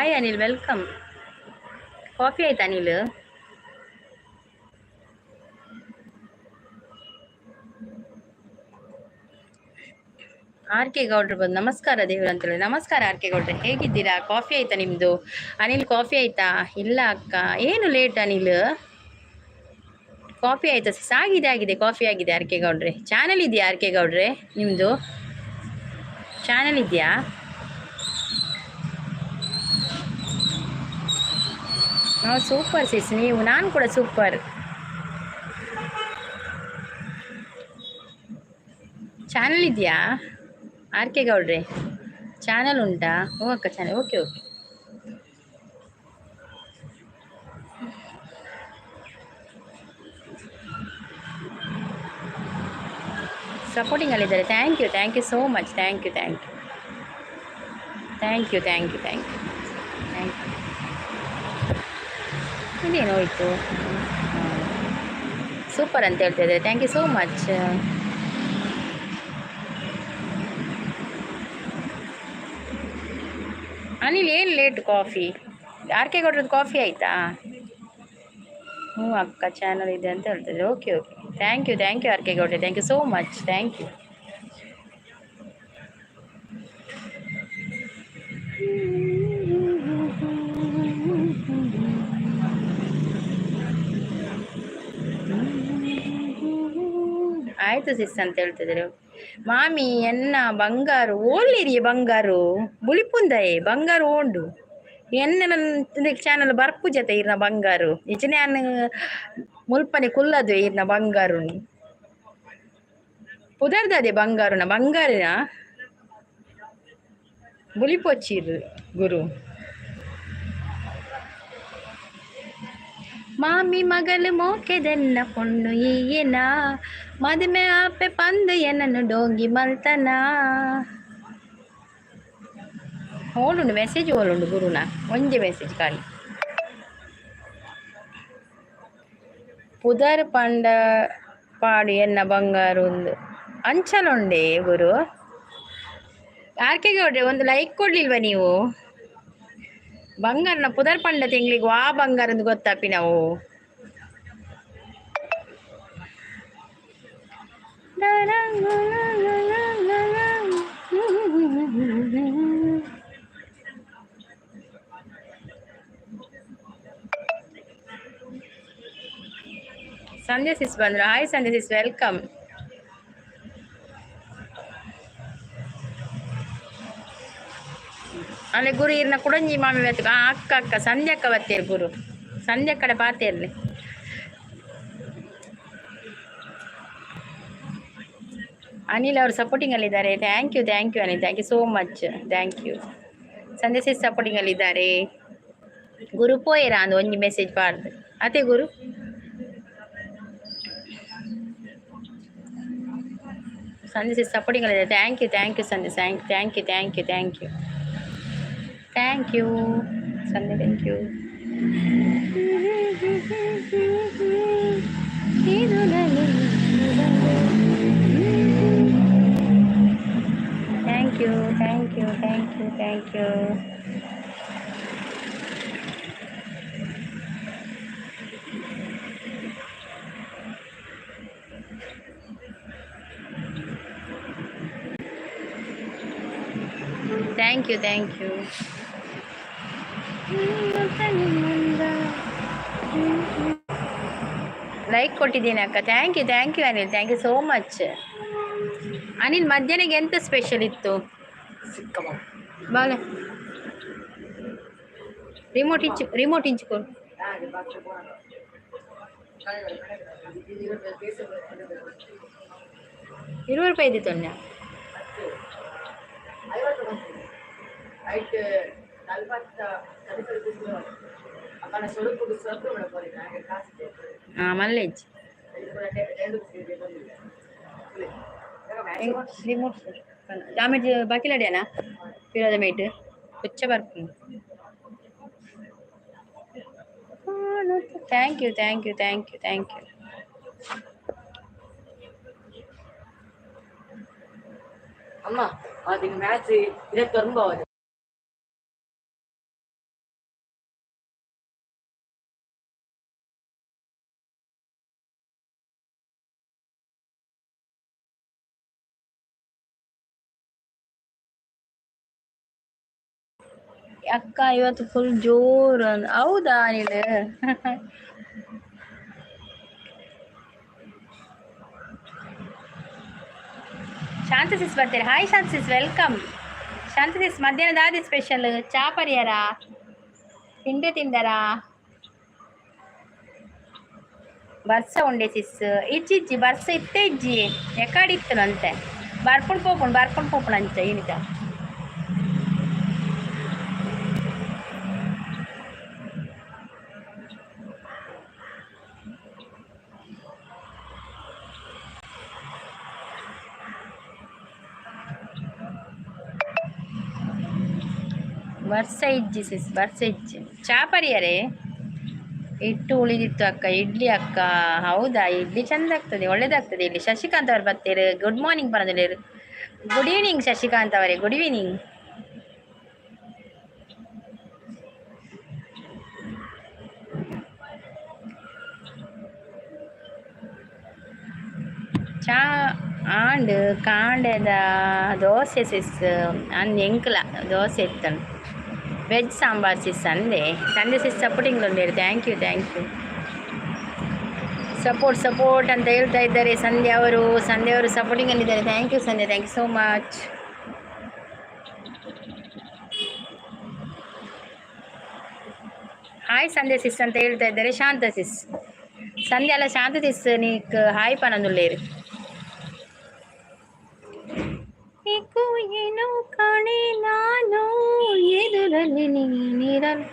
Hi Anil, welcome. Coffee ಆಯ್ತಾ ಅನಿಲ್? ಆರ್ K ಗೌಡ್ರು ಬಂದು ನಮಸ್ಕಾರ ದೇವ್ರ ಅಂತೇಳಿ. ನಮಸ್ಕಾರ ಆರ್ ಕೆ ಗೌಡ್ರೆ, ಹೇಗಿದ್ದೀರಾ? ಕಾಫಿ ಆಯ್ತಾ ನಿಮ್ಮದು? ಅನಿಲ್, ಕಾಫಿ ಆಯ್ತಾ? ಇಲ್ಲ ಅಕ್ಕ. ಏನು ಲೇಟ್ ಅನಿಲ್? ಕಾಫಿ ಆಯ್ತಾ? ಆಗಿದೆ ಆಗಿದೆ, ಕಾಫಿ ಆಗಿದೆ. ಆರ್ ಕೆ ಗೌಡ್ರೆ, ಚಾನಲ್ ಇದೆಯಾ? ಆರ್ ಕೆ ಗೌಡ್ರೆ, ನಿಮ್ಮದು ಚಾನಲ್ ಇದೆಯಾ? ಹಾಂ, ಸೂಪರ್ ಸಿಸ್ ನೀವು. ನಾನು ಕೂಡ ಸೂಪರ್. ಚಾನಲ್ ಇದೆಯಾ ಆರ್ ಕೆ ಗೌಡ್ರೆ? ಚಾನಲ್ ಉಂಟಾ? ಓ ಅಕ್ಕ, ಚಾನಲ್. Okay okay. ಸಪೋರ್ಟಿಂಗಲ್ಲಿದ್ದಾರೆ. Thank you, thank you so much. Thank you, thank you, thank you, thank you, thank you, thank you. ಇದೇನು ಹೋಯ್ತು? ಸೂಪರ್ ಅಂತ ಹೇಳ್ತಾ ಇದ್ದಾರೆ. Thank you so much. Anil, ಏನು ಲೇಟ್ ಕಾಫಿ? ಆರ್ ಕೆ ಗೌಡ್ರದ್ದು ಕಾಫಿ ಆಯಿತಾ? ಹ್ಞೂ ಅಕ್ಕ, ಚಾನಲ್ ಇದೆ ಅಂತ ಹೇಳ್ತಿದ್ರು. Okay okay, thank you, thank you R K ಗೌಡ್ರೆ. Thank you so much, thank you. ಆಯಿತು ಸಿಸ್ ಅಂತ ಹೇಳ್ತಿದ್ರು. ಮಾಮಿ ಎನ್ನ ಬಂಗಾರು ಓಲ್ಲಿರಿಯೇ? ಬಂಗಾರು ಬುಳಿಪುಂದಯೇ? ಬಂಗಾರು ಓಂಡು ಎನ್ನ ನನ್ನ ಚಾನಲ್ ಬರ್ಪು ಜೊತೆ ಇರ್ನ ಬಂಗಾರು ನಿಜನೇ ಅನ್ನ ಮುಲ್ಪನೆ ಕುಲ್ಲದು ಇರ್ನ ಬಂಗಾರು ಪುದರ್ದದೆ ಬಂಗಾರುನ ಬಂಗಾರಿನ ಬುಲಿಪೊಚ್ಚಿರ್ ಗುರು. ಮಾಮಿ ಮಗಲು ಮೋಕೆದೆನ್ನ ಪೊಣ್ಣು ಈಯೆನ ಮದುಮೆ ಆಪೆ ಪಂದು ಎನ್ನನು ಡೋಂಗಿ ಮಲ್ತನ. ಓಲುಂಡು ಮೆಸೇಜ್? ಓಲುಂಡು ಗುರುನ ಒಂಜಿ ಮೆಸೇಜ್ ಖಾಲಿ. ಪುದರ್ ಪಂಡ ಪಾಡು ಎನ್ನ ಬಂಗಾರು ಒಂದು ಅಂಚಲುಂಡೆ ಗುರು. ಆರ್ ಕೆ ಗೌಡ್ರೆ, ಒಂದು ಲೈಕ್ ಕೊಡ್ಲಿಲ್ವಾ ನೀವು? ಬಂಗಾರನ ಪುದರ್ ಪಂಡ ತಿಂಗ್ಳಿಗೆ ವಾ ಬಂಗಾರ ಅಂತ ಗೊತ್ತಾಪಿ ನಾವು. ಸಂಧ್ಯಾ ಸಿಸ್ ಬಂದ್ರು. ಹಾಯ್ ಸಂಧ್ಯಾ ಸಿಸ್, welcome. ಅಲ್ಲೇ ಗುರು ಇರ್ನ ಕುಡಂಜಿ ಮಾಮಿ ಬತ್ತ. ಅಕ್ಕ ಅಕ್ಕ, ಸಂಧ್ಯಕ್ಕ ಬತ್ತೇರು ಗುರು. ಸಂಧ್ಯಾ ಕಡೆ ಪಾತೇರ್ಲಿ. ಅನಿಲ್ ಅವರು ಸಪೋರ್ಟಿಂಗ್ ಅಲ್ಲಿದ್ದಾರೆ. Thank you, thank you Anil, thank you so much, thank you. Sandhya sis supporting ಅಲ್ಲಿದ್ದಾರೆ. ಗುರು ಪೋಯರ ಅಂದ್ ಒಂಜಿ ಮೆಸೇಜ್ ಪಾಡ್ದು ಅದೇ ಗುರು. ಸಂಧ್ಯಾ ಸಿಸ್ ಸಪೋರ್ಟಿಂಗ್ ಅಲ್ಲಿದ್ದಾರೆ. Thank you, thank you Sandhya. Thank you, thank you, thank you, thank you Sandhya, thank you. Thank you, thank you, thank you, thank you. Thank you, thank you. Like ಕೊಟ್ಟಿದ್ದೀನಿ ಅಕ್ಕ. Thank you, thank you Anil, thank you so much. Anil, ಮಧ್ಯಾಹ್ನಕ್ಕೆ ಎಂತ special ಇತ್ತು? ಬಾಲೆ remote ಇಂಚು, remote ಇಂಚು. 20 ರೂಪಾಯಿ ಇದ್ದಿತ್ತು. ಹಾಂ, ಮಲ್ಲೇಜ್ remote damage ಬಾಕಿಲಡಿಯಾನ ಪಿರೋದ mate ಕೊಚ್ಚ ಬರ್ಪುಂಡು. Thank you, thank you, thank you, thank you. ಅಮ್ಮ, ಅದು ಮ್ಯಾಚ್ ಇದಕ್ಕೆ. ಅಕ್ಕ ಇವತ್ತು ಫುಲ್ ಜೋರು. ಹೌದಾ ಅನಿಲ್? ಶಾಂತ ಸಿಸ್ ಬರ್ತೀರಿ. ಹಾಯ್ ಶಾಂತ ಸಿಸ್, welcome. ಶಾಂತ ಸಿಸ್, ಮಧ್ಯಾಹ್ನದ ಆದಿ ಸ್ಪೆಷಲ್ ಚಾ ಪರಿಯಾರ? ತಿಂಡೆ ತಿಂದರಾ? ಬರ್ಸ ಉಂಡೆ ಸಿಸ್. ಇಜ್ಜಿ ಇಜ್ಜಿ, ಬರ್ಸ ಇತ್ತೆ ಇಜ್ಜಿ, ಎಕಾಡಿತ್ತು ಅಂತೆ. ಬರ್ಪುಣ್ ಪೋಪುಣ್ ಬರ್ಪುಣ್ ಪೋಪುಣ್ ಅಂಚ ಇನಿತ. ಬರ್ಸ ಇಜ್ಜಿ ಸಿಸ್, ಬರ್ಸ ಇಜ್ಜಿ. ಚಾ ಪರಿಯರೇ? ಹಿಟ್ಟು ಉಳಿದಿತ್ತು ಅಕ್ಕ, ಇಡ್ಲಿ ಅಕ್ಕ. ಹೌದಾ? ಇಡ್ಲಿ ಚಂದ ಆಗ್ತದೆ, ಒಳ್ಳೇದಾಗ್ತದೆ ಇಲ್ಲಿ. ಶಶಿಕಾಂತ್ ಅವರು ಬರ್ತೀರಿ, ಗುಡ್ ಮಾರ್ನಿಂಗ್ ಬರೋದಿಲ್ಲ. ಗುಡ್ ಈವ್ನಿಂಗ್ ಶಶಿಕಾಂತ್ ಅವರೇ, ಗುಡ್ ಈವ್ನಿಂಗ್. ಚಾ ಆಂಡ್ ಕಾಂಡೆದ ದೋಸೆ ಸಿಸ್ ಅಂದ್, ಎಂಕ್ಲ ದೋಸೆ ಇತ್ತನು. ವೆಜ್ ಸಾಂಬಾರ್ ಸಿಸ್ ಅಂದೆ. ಸಂಜೆ ಸಿಸ್ supporting ಉಂಡೇರಿ. Thank you, thank you. Support support ಅಂತ ಹೇಳ್ತಾ ಇದ್ದಾರೆ ಸಂಧ್ಯಾ ಅವರು. ಸಂಧ್ಯಾ ಅವರು ಸಪೋರ್ಟಿಂಗ್ ಅಲ್ಲಿದ್ದಾರೆ. Thank you Sandhya, thank you so much. Hi Sandhya sis ಅಂತ ಹೇಳ್ತಾ ಇದ್ದಾರೆ ಶಾಂತ ಸಿಸ್. ಸಂಧ್ಯಾ ಅಲ್ಲ, ಶಾಂತ ಸಿಸ್ ನೀಕ್ ಹಾಯ್ ಪನಂದುಳ್ಳೇರು. ಏನೋ ಕಾಣೆ ನಾನು ಎದುರಲ್ಲಿ ನೀರಲು.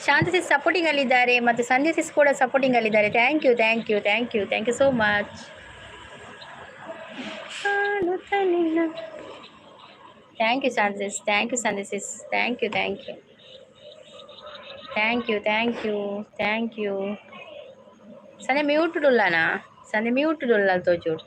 ಶಾಂತ ಸಿಸ್ ಸಪೋರ್ಟಿಂಗ್ ಅಲ್ಲಿದ್ದಾರೆ ಮತ್ತು ಸಂಧ್ಯಾ ಸಿಸ್ ಕೂಡ ಸಪೋರ್ಟಿಂಗ್ ಅಲ್ಲಿದ್ದಾರೆ. Thank you, thank you, thank you, thank you so much. Thank you Shanta sis, thank you Sandhya sis, thank you, thank you, thank you, thank you, thank you. Sandhya mute ಉಳ್ಳನಾ? Sandhya mute ಉಳ್ಳ ತೋಜೋಡು.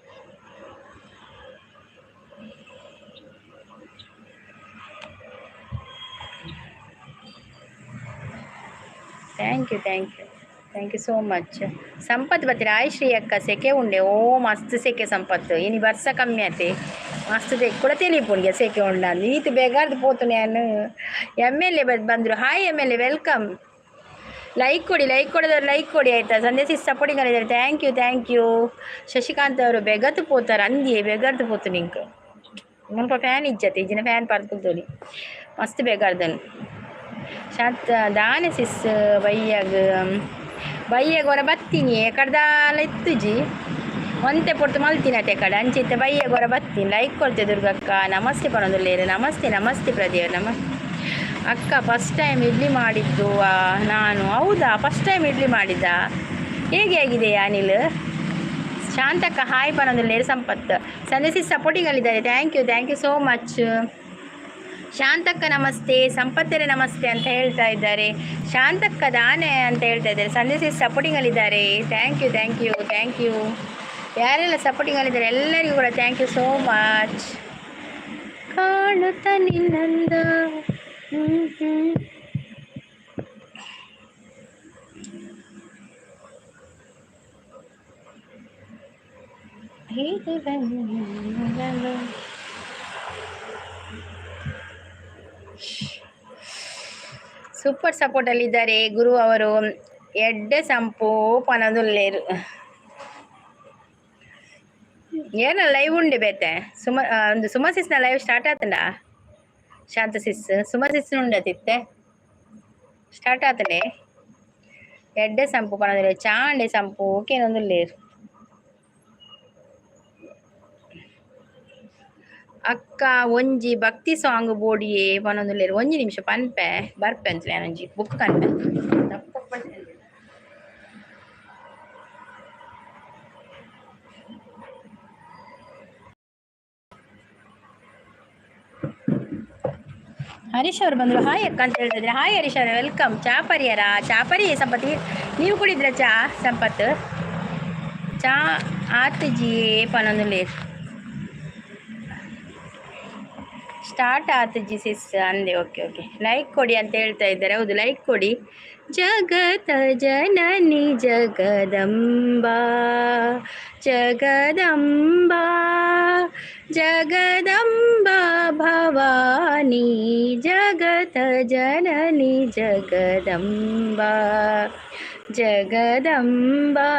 Thank you, thank you, thank you so much. Sampath ಬತ್ತೀರ. ಆಯ್ ಶ್ರೀ ಅಕ್ಕ, ಸೆಕೆ ಉಂಡೆ. ಓ ಮಸ್ತ್ ಸೆಕೆ ಸಂಪತ್ತು. ಇನಿ ಬರ್ಸ ಕಮ್ಮಿ ಆತೆ, ಮಸ್ತ್ ಸೆಕೆ ಕೂಡ ತಿಳಿಪುಂಡಿಗೆ ಸೆಕೆ ಉಂಡ. ಈತ ಬೇಗಾರ್ದು ಪೋತು ನಾನು. ಎಮ್ ಎಲ್ ಎ ಬಂದರು. Hi M L A, welcome. Like ಕೊಡಿ, ಲೈಕ್ ಕೊಡೋದವ್ರು ಲೈಕ್ ಕೊಡಿ ಆಯಿತಾ. ಸಂದೇಶ ಸಪೋರ್ಟಿಂಗ್ ಇದ್ದಾರೆ. Thank you, thank you. Shashikant ಅವರು ಬೆಗತ್ತು ಪೋತಾರೆ ಅಂದಿಯೇ, ಬೆಗರ್ದು ಪೋತು ನಿಂಕ್. ಮುಲ್ಪ ಫ್ಯಾನ್ ಇಜ್ಜತೆ, ಇಜ್ಜಿನ ಫ್ಯಾನ್ ಪರ್ಕೊಳ್ತೋಲಿ. ಮಸ್ತ್ ಬೇಗಾರ್ದನು. ಶಾಂತ ದಾನೆ ಸಿಸ್, ಬಯ್ಯಾಗ ಬಯ್ಯಾಗ ಹೊರ ಬತ್ತೀನಿ. ಕಡ್ದಾಲ ಇತ್ತುಜಿ, ಒಂತೆ ಪೊರ್ತು ಮಲ್ತೀನಿ ಅತೆ ಕಡೆ ಅಂಚಿತ್ತೆ. ಬಯ್ಯಾಗ ಹೊರ ಬತ್ತೀನಿ. ಲೈಕ್ ಕೊಡ್ತೆ ದುರ್ಗಕ್ಕ. ನಮಸ್ತೆ ಪನೊಂದುಲ್ಲೇರು. ನಮಸ್ತೆ, ನಮಸ್ತೆ ಪ್ರದೇವ್. ನಮಸ್ತೆ ಅಕ್ಕ, ಫಸ್ಟ್ ಟೈಮ್ ಇಡ್ಲಿ ಮಾಡಿದ್ದು ನಾನು. ಹೌದಾ? ಫಸ್ಟ್ ಟೈಮ್ ಇಡ್ಲಿ ಮಾಡಿದ್ದ? ಹೇಗೆ ಆಗಿದೆ ಅನಿಲ್? ಶಾಂತಕ್ಕ ಹಾಯ್ ಪನೊಂದುಲ್ಲೇರು. ಸಂಪತ್ ಸಂದೇಶಿ ಸಪೋರ್ಟಿಂಗ್ ಅಲ್ಲಿದ್ದಾರೆ. Thank you, thank you so much. ಶಾಂತಕ್ಕ ನಮಸ್ತೆ, ಸಂಪತ್ತರೆ ನಮಸ್ತೆ ಅಂತ ಹೇಳ್ತಾ ಇದ್ದಾರೆ. ಶಾಂತಕ್ಕ ದಾನೆ ಅಂತ ಹೇಳ್ತಾ ಇದ್ದಾರೆ. ಸಂದೇಶಿ ಸಪೋರ್ಟಿಂಗ್ ಅಲ್ಲಿದ್ದಾರೆ. Thank you, thank you, thank you. ಯಾರೆಲ್ಲ ಸಪೋರ್ಟಿಂಗ್ ಅಲ್ಲಿದ್ದಾರೆ ಎಲ್ಲರಿಗೂ ಕೂಡ thank you so much. ಕಾಣುತ್ತ ನಿನ್ನಂದ. ಸೂಪರ್ ಸಪೋರ್ಟ್ ಅಲ್ಲಿದ್ದಾರೆ ಗುರು ಅವರು. ಎಡ್ಡೆ ಸಂಪು ಪನದುಲ್ಲೇರು. ಏನ ಲೈವ್ ಉಂಡೆ ಬೇತೆ? ಸುಮ ಒಂದು ಸುಮ ಸಿಸ್ನ ಲೈವ್ ಸ್ಟಾರ್ಟ್ ಆತಂಡ. ಶಾಂತ ಸಿಸ್, ಸುಮ ಸಿಸ್ ಉಂಡತಿತ್ತೆ, ಸ್ಟಾರ್ಟ್ ಆತಂಡೆ. ಎಡ್ಡೆ ಸಂಪು ಪನದುಲ್ಲೆ, ಚಾಂಡೆ ಸಂಪು ಓಕೆನೊಂದುಲ್ಲೇರು. ಅಕ್ಕ ಒಂಜಿ ಭಕ್ತಿ ಸಾಂಗ್ ಬೋಡಿಯೇ ಪನೊಂದುಲ್ಲೇರು. ಒಂಜಿ ನಿಮಿಷ ಪನ್ಪೆ ಬರ್ಪೆ ಅಂತಲೇ ಒಂಜಿ ಬುಕ್ ಕನ್ಪೆ. ಹರೀಶ್ ಅವರು ಬಂದರು. ಹಾಯ್ ಅಕ್ಕ ಅಂತ ಹೇಳ್ತಾ. ಹಾಯ್ ಹರೀಶ್ ಅವರೇ, welcome. ಚಾ ಪರಿಯಾರ? ಚಾ ಪರಿ ಸಂಪತ್. ನೀವು ಕುಡಿದ್ರ ಚಾ ಸಂಪತ್? ಚಾ ಆತುಜಿ ಪನೊಂದುಲ್ಲೇರು. ಸ್ಟಾರ್ಟ್ ಆತಜಿ ಸಿಸ್ ಅಂದೆ. ಓಕೆ ಓಕೆ, ಲೈಕ್ ಕೊಡಿ ಅಂತ ಹೇಳ್ತಾ ಇದ್ದಾರೆ. ಹೌದು, ಲೈಕ್ ಕೊಡಿ. ಜಗತ ಜನನಿ ಜಗದಂಬಾ, ಜಗದಂಬಾ, ಜಗದಂಬಾ ಭವಾನಿ, ಜಗತ ಜನನಿ ಜಗದಂಬಾ, ಜಗದಂಬಾ,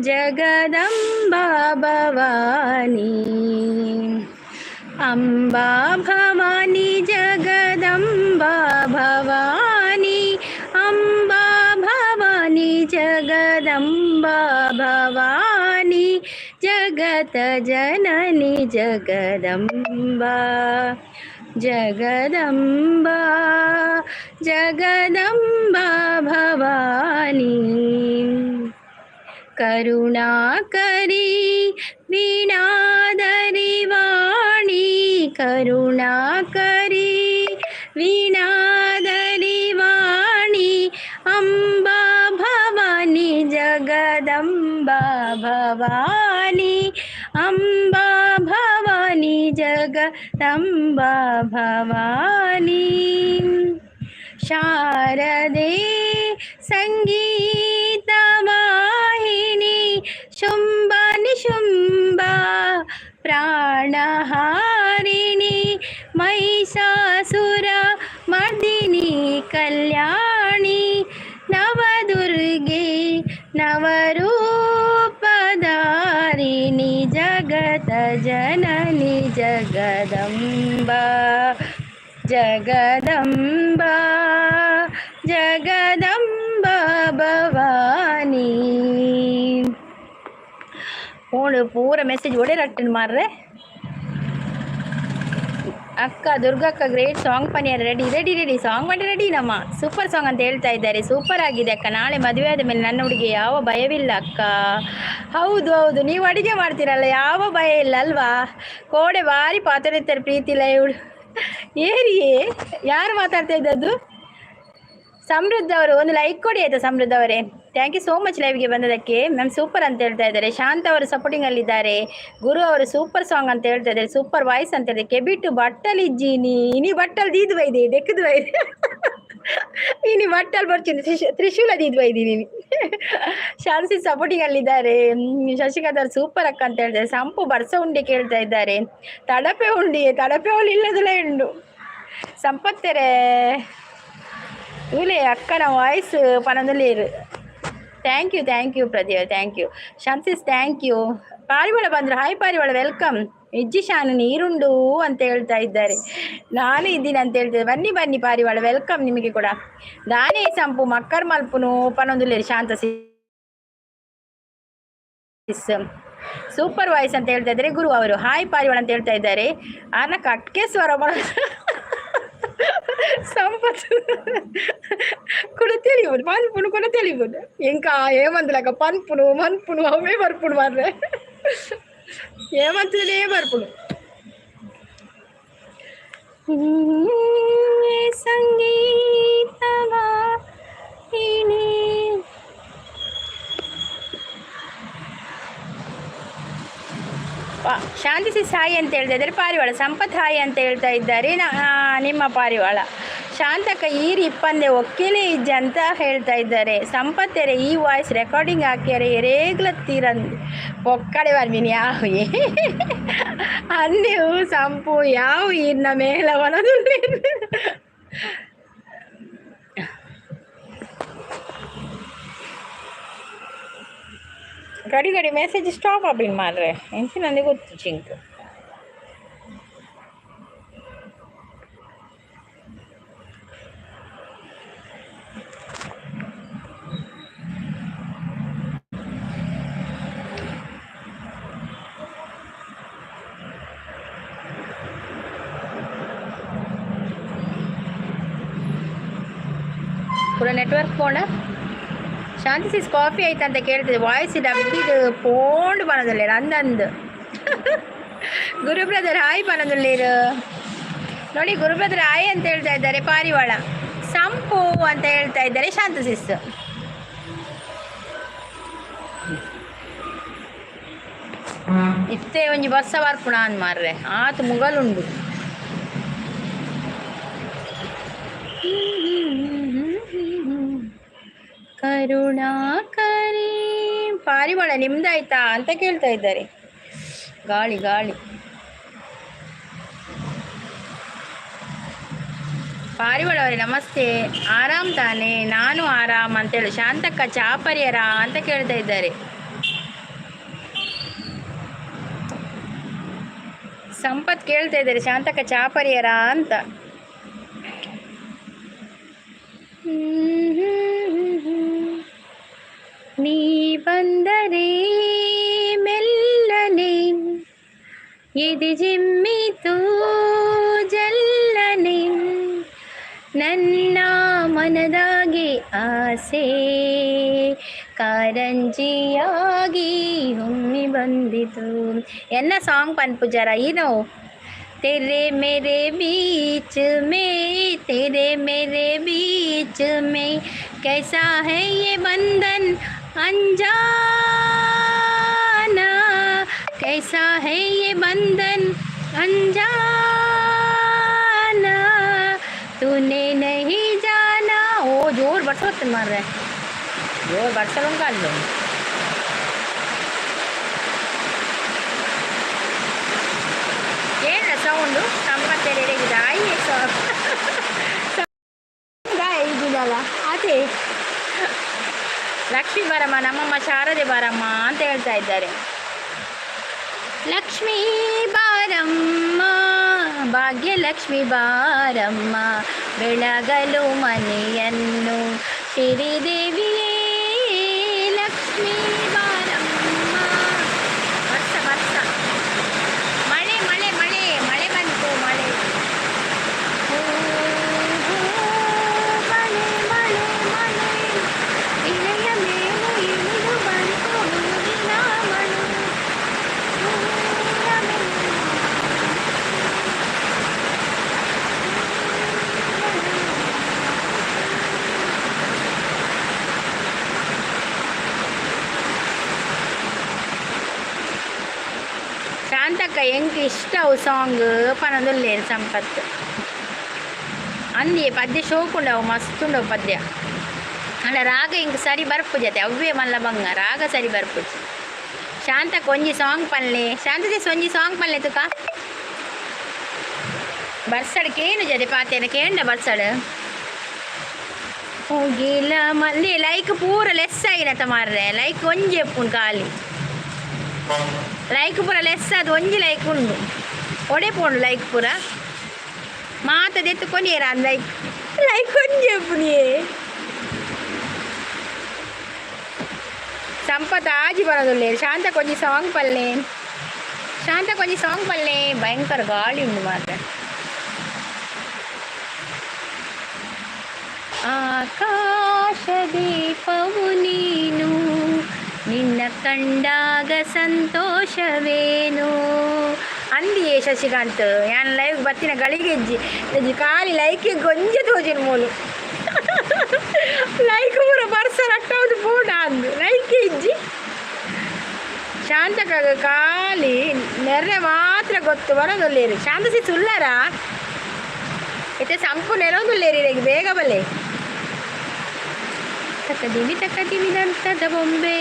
ಜಗದಂಬಾ ಭವಾನಿ, ಅಂಬಾ ಭವಾನಿ, ಜಗದಂಬಾ ಭವಾನಿ, ಅಂಬಾ ಭವಾನಿ, ಜಗದಂಬಾ ಭವಾನಿ, ಜಗತ ಜನನಿ ಜಗದಂಬಾ, ಜಗದಂಬಾ, ಜಗದಂಬಾ ಭವಾನಿ, ಕರುಣಾಕರಿ ವೀಣಾದರಿ ವಾಣಿ, ಕರುಣಾಕರಿ ವೀಣಾದರಿ ವಾಣಿ, ಅಂಬಾ ಭವಾನಿ, ಜಗದಂಬಾ ಭವಾನಿ, ಅಂಬಾ ಭವಾನಿ, ಜಗದಂಬಾ ಭವಾನಿ, ಶಾರದೆ ಸಂಗೀತ ವಾಹಿನಿ, ಶುಂಭ ನಿಶುಂಭ ಪ್ರಾಣಹಾರಿಣಿ, ಮಹಿಷಾಸುರ ಮರ್ದಿನಿ ಕಲ್ಯಾಣಿ, ನವದುರ್ಗೆ ನವರೂಪಧಾರಿಣಿ, ಜಗತ ಜನನಿ ಜಗದಂಬಾ, ಜಗದಂಬಾ, ಜಗದಂಬಾ ಭವಾನಿ. ಫೋನ್ ಪೂರ ಮೆಸೇಜ್ ಒಡೆ ರಟ್ಟನ್ ಮಾರ್ರೆ. ಅಕ್ಕ ದುರ್ಗಕ್ಕ ಗ್ರೇಟ್ ಸಾಂಗ್ ಪನಿಯರ್. ರೆಡಿ ರೆಡಿ ರೆಡಿ ಸಾಂಗ್ ಮಾಡಿ ರೆಡಿ ನಮ್ಮ. ಸೂಪರ್ ಸಾಂಗ್ ಅಂತ ಹೇಳ್ತಾ ಇದ್ದಾರೆ. ಸೂಪರ್ ಆಗಿದೆ ಅಕ್ಕ. ನಾಳೆ ಮದುವೆ ಆದ ಮೇಲೆ ನನ್ನ ಹುಡುಗಿ ಯಾವ ಭಯವಿಲ್ಲ ಅಕ್ಕ. ಹೌದು ಹೌದು, ನೀವು ಅಡಿಗೆ ಮಾಡ್ತೀರಲ್ಲ, ಯಾವ ಭಯ ಇಲ್ಲ ಅಲ್ವಾ? ಕೋಡೆ ಭಾರಿ ಪಾತ್ರೆ ಪ್ರೀತಿ ಇಲ್ಲ ಇವಳು. ಏರಿಯೇ ಯಾರು ಮಾತಾಡ್ತಾ ಇದ್ದದ್ದು? ಸಮೃದ್ಧ ಅವರು ಒಂದು ಲೈಕ್ ಕೊಡಿ ಆಯ್ತಾ ಸಮೃದ್ಧ ಅವರೇ. Thank you so much ಲೈವ್ಗೆ ಬಂದದಕ್ಕೆ. ಮ್ಯಾಮ್ ಸೂಪರ್ ಅಂತ ಹೇಳ್ತಾ ಇದ್ದಾರೆ. ಶಾಂತ ಅವರು ಸಪೋರ್ಟಿಂಗ್ ಅಲ್ಲಿದ್ದಾರೆ. ಗುರು ಅವರು ಸೂಪರ್ ಸಾಂಗ್ ಅಂತ ಹೇಳ್ತಾ ಇದ್ದಾರೆ. ಸೂಪರ್ ವಾಯ್ಸ್ ಅಂತ ಹೇಳಿದೆ. ಕೆಬಿಟ್ಟು ಬಟ್ಟಲ್ ಇಜ್ಜಿನಿ ಇನಿ ಬಟ್ಟಲ್ ದೀದ್ ಬೈದೆ ದೆಕ್ಕದು ಬೈದೆ ಇನಿ ಬಟ್ಟಲ್ ಬರ್ತೀನಿ ತ್ರಿಶೂಲ ದೀದ್ ಬೈದಿ ನೀನು. ಶಾನ್ಸಿ ಸಪೋರ್ಟಿಂಗ್ ಅಲ್ಲಿದ್ದಾರೆ. ಶಶಿಕಾಂತ್ ಅವರು ಸೂಪರ್ ಅಕ್ಕ ಅಂತ ಹೇಳ್ತಾರೆ. ಸಂಪು ಬರ್ಸ ಉಂಡೆ ಕೇಳ್ತಾ ಇದ್ದಾರೆ. ತಡಪೆ ಉಂಡಿ ತಡಪೆ ಅವಳು ಇಲ್ಲದಲ್ಲ ಉಂಡು ಸಂಪತ್ತೆರೆ ಇವ್ಲೆ ಅಕ್ಕನ ವಾಯ್ಸ್ ಪನೊಂದುಲ್ಲೇರು. Thank you, thank you Pradeep, thank you ಶಾಂತಿಸ್, thank you. ಪಾರಿವಾಳ ಬಂದರು. ಹಾಯ್ ಪಾರಿವಾಳ, welcome. ಇಜ್ಜಿ ಶಾನು ನೀರುಂಡು ಅಂತ ಹೇಳ್ತಾ ಇದ್ದಾರೆ. ನಾನು ಇದ್ದೀನಿ ಅಂತ ಹೇಳ್ತಿದ್ದೆ. ಬನ್ನಿ ಬನ್ನಿ ಪಾರಿವಾಳ, welcome ನಿಮಗೆ ಕೂಡ. ದಾನೇ ಸಂಪು ಮಕ್ಕರ್ ಮಲ್ಪುನು ಪನೊಂದುಲ್ಲೇರು. ಶಾಂತ ಸೂಪರ್ ವಾಯ್ಸ್ ಅಂತ ಹೇಳ್ತಾ ಇದ್ದಾರೆ ಗುರು ಅವರು. ಹಾಯ್ ಪಾರಿವಾಳ ಅಂತ ಹೇಳ್ತಾ ಇದ್ದಾರೆ. ಆನ ಕಟ್ಕೆ ಸ್ವರ ಸಂಪತ್ತು ಕೂಡ తెలియదు, పన్పును కూడా తెలియదు. ఇంకా ఏమంతలేక పన్పును మన్పును అవే పరుపుడు మాత్రమే ఏమంతలే పరుపుడు. ಸಂಗೀತವಾಹಿನಿ ಶಾಂತಿಸಿ ಸಾಯಿ ಅಂತ ಹೇಳ್ತಾ ಇದ್ದಾರೆ ಪಾರಿವಾಳ. ಸಂಪತ್ ಹಾಯಿ ಅಂತ ಹೇಳ್ತಾ ಇದ್ದಾರೆ ನಿಮ್ಮ ಪಾರಿವಾಳ. ಶಾಂತಕ್ಕ ಈರಿ ಇಪ್ಪಂದೆ ಒಕ್ಕಿಲೆ ಇಜ್ಜ ಅಂತ ಹೇಳ್ತಾ ಇದ್ದಾರೆ. ಸಂಪತ್ತೆರೆ ಈ ವಾಯ್ಸ್ ರೆಕಾರ್ಡಿಂಗ್ ಹಾಕ್ಯಾರೆ ಎರೇಗ್ಲ ತೀರಂದು ಪೊಕ್ಕಡೆ ಬರ್ಮಿನಿ ಯಾವ ಅಂದೆವು ಸಂಪು ಯಾವ ಈರ್ನ ಮೇಲ ಒಣದು. ಗಡಿ ಗಡಿ ಮೆಸೇಜ್ ಸ್ಟಾಪ್ ಆಪಿನ್ ಮಾರ್ರೆ ಎಂಚಿನ ನಂಗೆ ಗೊತ್ತು ಚಿಂಕ್. ಪೂರ ನೆಟ್ವರ್ಕ್ ಫೋನ್. ಶಾಂತಿ ಸಿಸ್ ಕಾಫಿ ಆಯ್ತು ಅಂತ ಕೇಳ್ತಿದ್ದೆ. ವಾಯ್ಸ್ ಡಬ್ಬಿದು ಪೋಂಡು ಬನದುಲ್ಲೇರು ಅಂದಂದು. ಗುರು ಬ್ರದರ್ ಹಾಯ್ ಬನದುಲ್ಲೇರು. ನೋಡಿ ಗುರು ಬ್ರದರ್ ಹಾಯ್ ಅಂತ ಹೇಳ್ತಾ ಇದ್ದಾರೆ ಪಾರಿವಾಳ. ಸಂಪು ಅಂತ ಹೇಳ್ತಾ ಇದ್ದಾರೆ ಶಾಂತ ಸಿಸ್. ಇತ್ತೆ ಒಂಜಿ ಬರ್ಸ ಬರ್ಪುಣ ಅಂದ್ ಮಾರ್ರೆ ಆತು ಮುಗಲುಂಡು. ಕರುಣಾಕರಿ. ಪಾರಿವಾಳ ನಿಮ್ದಾಯ್ತಾ ಅಂತ ಕೇಳ್ತಾ ಇದ್ದಾರೆ. ಗಾಳಿ ಗಾಳಿ. ಪಾರಿವಾಳ ಅವರೇ ನಮಸ್ತೆ, ಆರಾಮ್ ತಾನೆ? ನಾನು ಆರಾಮ್ ಅಂತೇಳಿ. ಶಾಂತಕ್ಕ ಚಾಪರಿಯರ ಅಂತ ಕೇಳ್ತಾ ಇದ್ದಾರೆ. ಸಂಪತ್ ಕೇಳ್ತಾ ಇದ್ದಾರೆ ಶಾಂತಕ್ಕ ಚಾಪರಿಯರ ಅಂತ. ನೀ ಬಂದರೆ ಮೆಲ್ಲನೆ ಎದೆ ಜಿಮ್ಮಿತು ಜಲ್ಲನೆ, ನನ್ನ ಮನದಾಗೆ ಆಸೆ ಕಾರಂಜಿಯಾಗಿ ಹೊಮ್ಮಿ ಬಂದಿತು. ಎನ್ನ ಸಾಂಗ್ ಪನ್ಪುಜಾರ ಏನೋ? तेरे मेरे बीच में, तेरे मेरे बीच में कैसा है ये बंधन अनजाना, कैसा है ये बंधन अनजाना, तूने नहीं जाना. ओ जोर बरसोत मार रहा है, जोर बरसलों का लो. ಏನ ಸೌಂಡು ಸಂಪತ್ತೆಡೆ ದಾಯಿ ಇದ್ದಿದ್ದಲ್ಲ ಅದೇ. ಲಕ್ಷ್ಮೀ ಬಾರಮ್ಮ, ನಮ್ಮಮ್ಮ ಶಾರದೆ ಬಾರಮ್ಮ ಅಂತ ಹೇಳ್ತಾ ಇದ್ದಾರೆ. ಲಕ್ಷ್ಮೀ ಬಾರಮ್ಮ, ಭಾಗ್ಯಲಕ್ಷ್ಮಿ ಬಾರಮ್ಮ, ಬೆಳಗಲು ಮನೆಯನ್ನು ಶ್ರೀದೇವಿಯೇ ಲಕ್ಷ್ಮೀ ಬಾರಮ್ಮ. ವರ್ಷ ವರ್ಷ ಮಳೆ ಮಳೆ ಮಳೆ ಮಳೆ ಬಂತು ಮಳೆ. ಹೂ, ಹೂ, ಮಳೆ ಮಳೆ ಮಳೆ, ಇಳೆಯ ಮೇಲೆ ಇಳಿದು ಬಂತು ಹೂವಿನ ಮಳೆ. ಹೂವಿನ ಮೇಲೆ. ಶಾಂತಕ್ಕ ಎಂಕ್ ಇಷ್ಟ ಅವು ಸಾಂಗ್ ಪನೊಂದುಲ್ಲೇರು ಸಂಪತ್ತು ಅಂದಿ ಪದ್ಯ ಶೋಕುಂಡವು, ಮಸ್ತ್ ಉಂಡವು ಪದ್ಯ. ಅಲ್ಲ, ರಾಗ ಇಂಕ್ ಸರಿ ಬರ್ಪುಜತೆ, ಅವ್ವೇ ಮಲ್ಲ ಬಂಗ, ರಾಗ ಸರಿ ಬರ್ಪುಜಿ. ಶಾಂತಕ್ಕ ಒಂಜಿ ಸಾಂಗ್ ಪನ್ಲೆ. ಶಾಂತ ಒಂಜಿ ಸಾಂಗ್ ಪನ್ಲೆ ತುಕ. ಬರ್ಸಡ್ ಕೇನು ಜದೆ ಪಾತೇನ ಕೇಂಡ ಬರ್ಸಡ್ ಹೋಗಿಲ್ಲ ಮಲ್ಲಿ. ಲೈಕ್ ಪೂರ ಲೆಸ್ ಆಯಿನತ ಮಾರ್ರೆ. ಲೈಕ್ ಒಂಜಿ ಎಪ್ಪುಂಡು ಖಾಲಿ. ಲೈಕ್ ಪೂರ ಲೆಸ್ ಅದು, ಒಂಜಿ ಲೈಕ್ ಉಂಡು. ಒಡೆ ಪೋಂಡು ಲೈಕ್ ಪೂರ ಮಾತ ದೆತ್ತುಕೊನಿಯರ. ಲೈಕ್ ಲೈಕ್ ಒಂಜಿ ಎಪ್ಪುನಿಯೇ. ಸಂಪತ್ ಆಜಿ ಬರೋದಿಲ್ಲ. ಶಾಂತ ಕೊಂಜಿ ಸಾಂಗ್ ಪಲ್ಲೆ, ಶಾಂತ ಕೊಂಜಿ ಸಾಂಗ್ ಪಲ್ಲೆ. ಭಯಂಕರ ಗಾಳಿ ಉಂಡು ಮಾತ್ರ. ಆಕಾಶ ದೀಪವು ನೀನು, ನಿನ್ನ ಕಂಡಾಗ ಸಂತೋಷವೇನು. ಅಂದಿಯೇ ಶಶಿಕಾಂತ್, ಯಾನ್ ಲೈವ್ ಬತ್ತಿನ ಗಳಿಗೆ ಇಜ್ಜಿ, ಖಾಲಿ ಲೈಕ್ ಗೊಂಜೆ ತೋಜಿನ ಮೂಲು. ಲೈಕ್ ಪೂರ ಬರ್ಸ ರಟ್ಟವುದು ಪೂಡ ಅಂದು ಲೈಕ್ ಇಜ್ಜಿ. ಶಾಂತಕ ಖಾಲಿ ನೆರ್ರೆ ಮಾತ್ರ ಗೊತ್ತು ಬರೋದುಲ್ಲೇರಿ. ಶಾಂತ ಸಿ ಸುಲ್ಲರ ಇತ್ತೆ ಸಂಪು ನೆರೋದುಲ್ಲೇರಿ, ಬೇಗ ಬಲ್ಲೆ. ತಕದಿಮಿ ತಕದಿಮಿ ದಂತದ ಬೊಂಬೆ,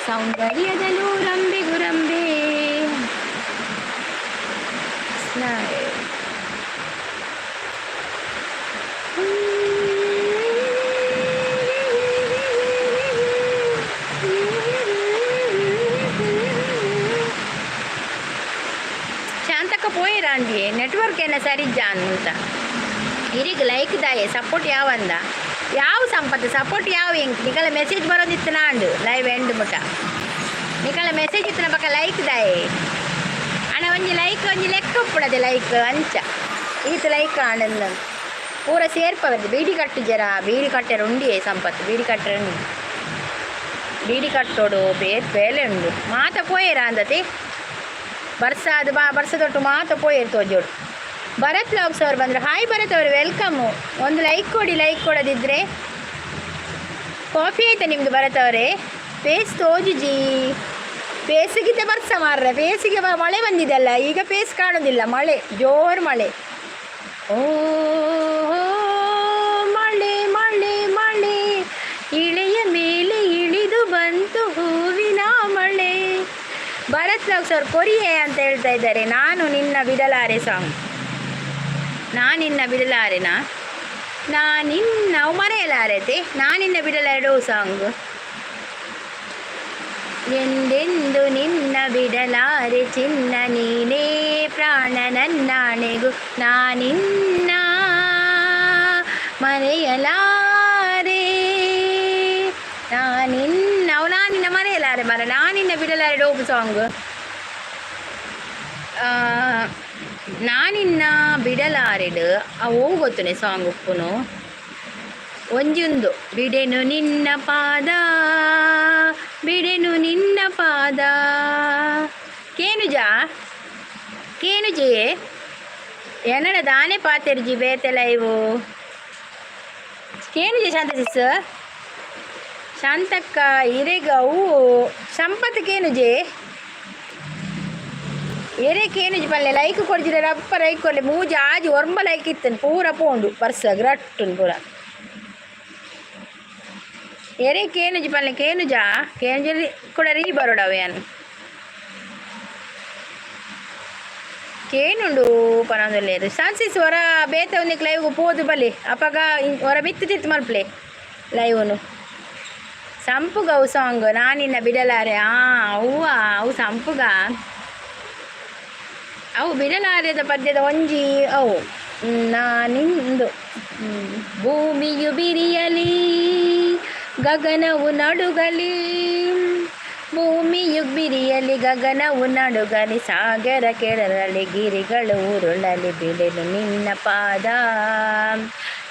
ಸೌಂದರ್ಯದಲ್ಲೂ ರಂಬೆ ಗುರಂಬೆ. ಶಾಂತಕ್ಕ ಪೋಯಿರಾಂದಿ, ನೆಟ್ವರ್ಕ್ ಏನ ಸರಿಜ್ಜ ಅಂತ. ಇರಿಗ್ ಲೈಕ್ ದಾಯೆ ಸಪೋರ್ಟ್ ಯಾವಂದ ಯಾವ ಸಂಪತ್ತು ಸಪೋರ್ಟ್ ಯಾವ ಎಂಕ್ ನಿಕಲ ಮೆಸೇಜ್ ಬರೋದಿತ್ತು ನಾಂಡು ಲೈವ್ ಎಂಡ್ ಮುಟ. ನಿಕಲ ಮೆಸೇಜ್ ಇತ್ತಿನ ಪಕ್ಕ ಲೈಕ್ ದಾಯೆ ಅಣ್ಣ. ಒಂಜಿ ಲೈಕ್ ಒಂಜಿ ಲೆಕ್ಕ ಉಪ್ಪುಡದೆ ಲೈಕ್ ಅಂಚ ಈತ ಲೈಕ್ ಆಂಡ ಪೂರ ಸೇರ್ಪವದ್ದು. ಬೀಡಿ ಕಟ್ಟು ಜರ, ಬೀಡಿ ಕಟ್ಟೆರ ಉಂಡಿಯೇ ಸಂಪತ್ತು. ಬೀಡಿ ಕಟ್ಟೆರ ಉಂಡಿ, ಬೀಡಿ ಕಟ್ಟೋಡು ಬೇರೆ ಬೇಲೆ ಉಂಡು. ಮಾತ ಪೋಯೇರ ಅಂದತಿ ಬರ್ಸಾದ ಬಾ ಬರ್ಸದೊಟ್ಟು ಮಾತ ಪೋಯೇರು ತೋಜೋಡು. ಭರತ್ ಲಾಗ್ಸ್ ಅವ್ರು ಬಂದರು. ಹಾಯ್ ಭರತ್ ಅವರು, welcome. ಒಂದು ಲೈಕ್ ಕೊಡಿ, ಲೈಕ್ ಕೊಡೋದಿದ್ರೆ. ಕಾಫಿ ಆಯ್ತಾ ನಿಮ್ಮದು ಭರತ್ ಅವರೇ? ಫೇಸ್ ತೋಜುಜಿ. ಫೇಸಿಗಿಂತ ಬರ್ಸ ಮಾರ್ರೆ. ಫೇಸಿಗೆ ಮಳೆ ಬಂದಿದೆಲ್ಲ, ಈಗ ಫೇಸ್ ಕಾಣೋದಿಲ್ಲ. ಮಳೆ, ಜೋರು ಮಳೆ. ಓ ಮಳೆ ಮಳೆ ಮಳೆ. ಭರತ್ ಲಾಗ್ ಸರ್ ಕೊರಿಯೆ ಅಂತ ಹೇಳ್ತಾ ಇದ್ದಾರೆ. ನಾನು ನಿನ್ನ ಬಿಡಲಾರೆ ಸಾಂಗ್. ನಾನಿನ್ನ ಬಿಡಲಾರೆನಾ? ನಾನಿನ್ನ ಅವು ಮರೆಯಲಾರತೆ. ನಾನಿನ್ನ ಬಿಡಲಾರೆ ಸಾಂಗ್. ಎಂದೆಂದು ನಿನ್ನ ಬಿಡಲಾರೆ ಚಿನ್ನ, ನೀನೇ ಪ್ರಾಣ ನನ್ನಾಣೆಗು, ನಾನಿನ್ನ ಮರೆಯಲಾರೆ. ನಾನಿನ್ನ ಅವು ನಾನಿನ್ನ ಮರೆಯಲಾರೆ ಮರ. ನಾನಿನ್ನ ಬಿಡಲಾರೆ ಡೋಪು ಸಾಂಗ್. ನಾನಿನ್ನ ಬಿಡಲಾರೆಡು ಅವು ಗೊತ್ತುನೆ ಸಾಂಗ್ ಉಪ್ಪುನು. ಒಂಜೊಂದು ಬಿಡೆನು ನಿನ್ನ ಪಾದ, ಬಿಡೆನು ನಿನ್ನ ಪಾದ. ಕೇನುಜಾ, ಕೇನುಜಿ, ಎನ್ನಡ ದಾನೆ ಪಾತೆರ್ಜಿ ಬೇತೆ ಲೈವು. ಕೇನುಜಿ ಶಾಂತ ಸಿಸ್, ಶಾಂತಕ್ಕ ಇರೆಗ ಅವು ಸಂಪತ್ ಕೇನುಜೆ ಎರೆ ಕೇನುಜಿ ಪಲ್ಲೆ. ಲೈಕ್ ಕೊಡ್ಜಿರ ರಪ್ಪ ಲೈಕ್ ಕೊಡ್ಲೆ. ಮೂಜಿ ಆಜಿ ಒರ್ಂಬ ಲೈಕ್ ಇತ್ತನ್, ಪೂರ ಪೋಂಡು ಬರ್ಸ ರಟ್ಟುನ್ ಪೂರ. ಎರೆ ಕೇನುಜಿ ಪಲ್ಲೆ. ಕೇನುಜಾ, ಕೇನುಜಿ ಕೂಡ ರೀ ಬರೋಡವ ಯಾನ್ ಕೇನುಂಡು ಪನೊಂದುಲ್ಲೆರ್. ಸಾನ್ಸಿಸ್ ಒರ ಬೇತೆ ಒಂದಿಕ್ ಲೈವ್ಗ್ ಪೋದು ಬಲೆ. ಅಪಗ ಒರ ಮಿತ್ತ್ ತಿರ್ತ್ ಮಲ್ಪಲೆ ಲೈವ್ನು. ಸಂಪುಗ ಅವು ಸಾಂಗ್ ನಾನಿನ್ನ ಬಿಡಲಾರೆ. ಆ ಅವ್ವ, ಅವು ಸಂಪುಗ. ಅವು ಬಿಡಲಾರೆದ ಪದ್ಯದ ಒಂಜಿ ಅವು ನಾನಿಂದು. ಭೂಮಿಯು ಬಿರಿಯಲಿ, ಗಗನವು ನಡುಗಲಿ, ಭೂಮಿಯು ಬಿರಿಯಲಿ, ಗಗನವು ನಡುಗಲಿ, ಸಾಗರ ಕೆರಳಲಿ, ಗಿರಿಗಳು ಉರುಳಲಿ, ಬಿಡೆನು ನಿನ್ನ ಪಾದ,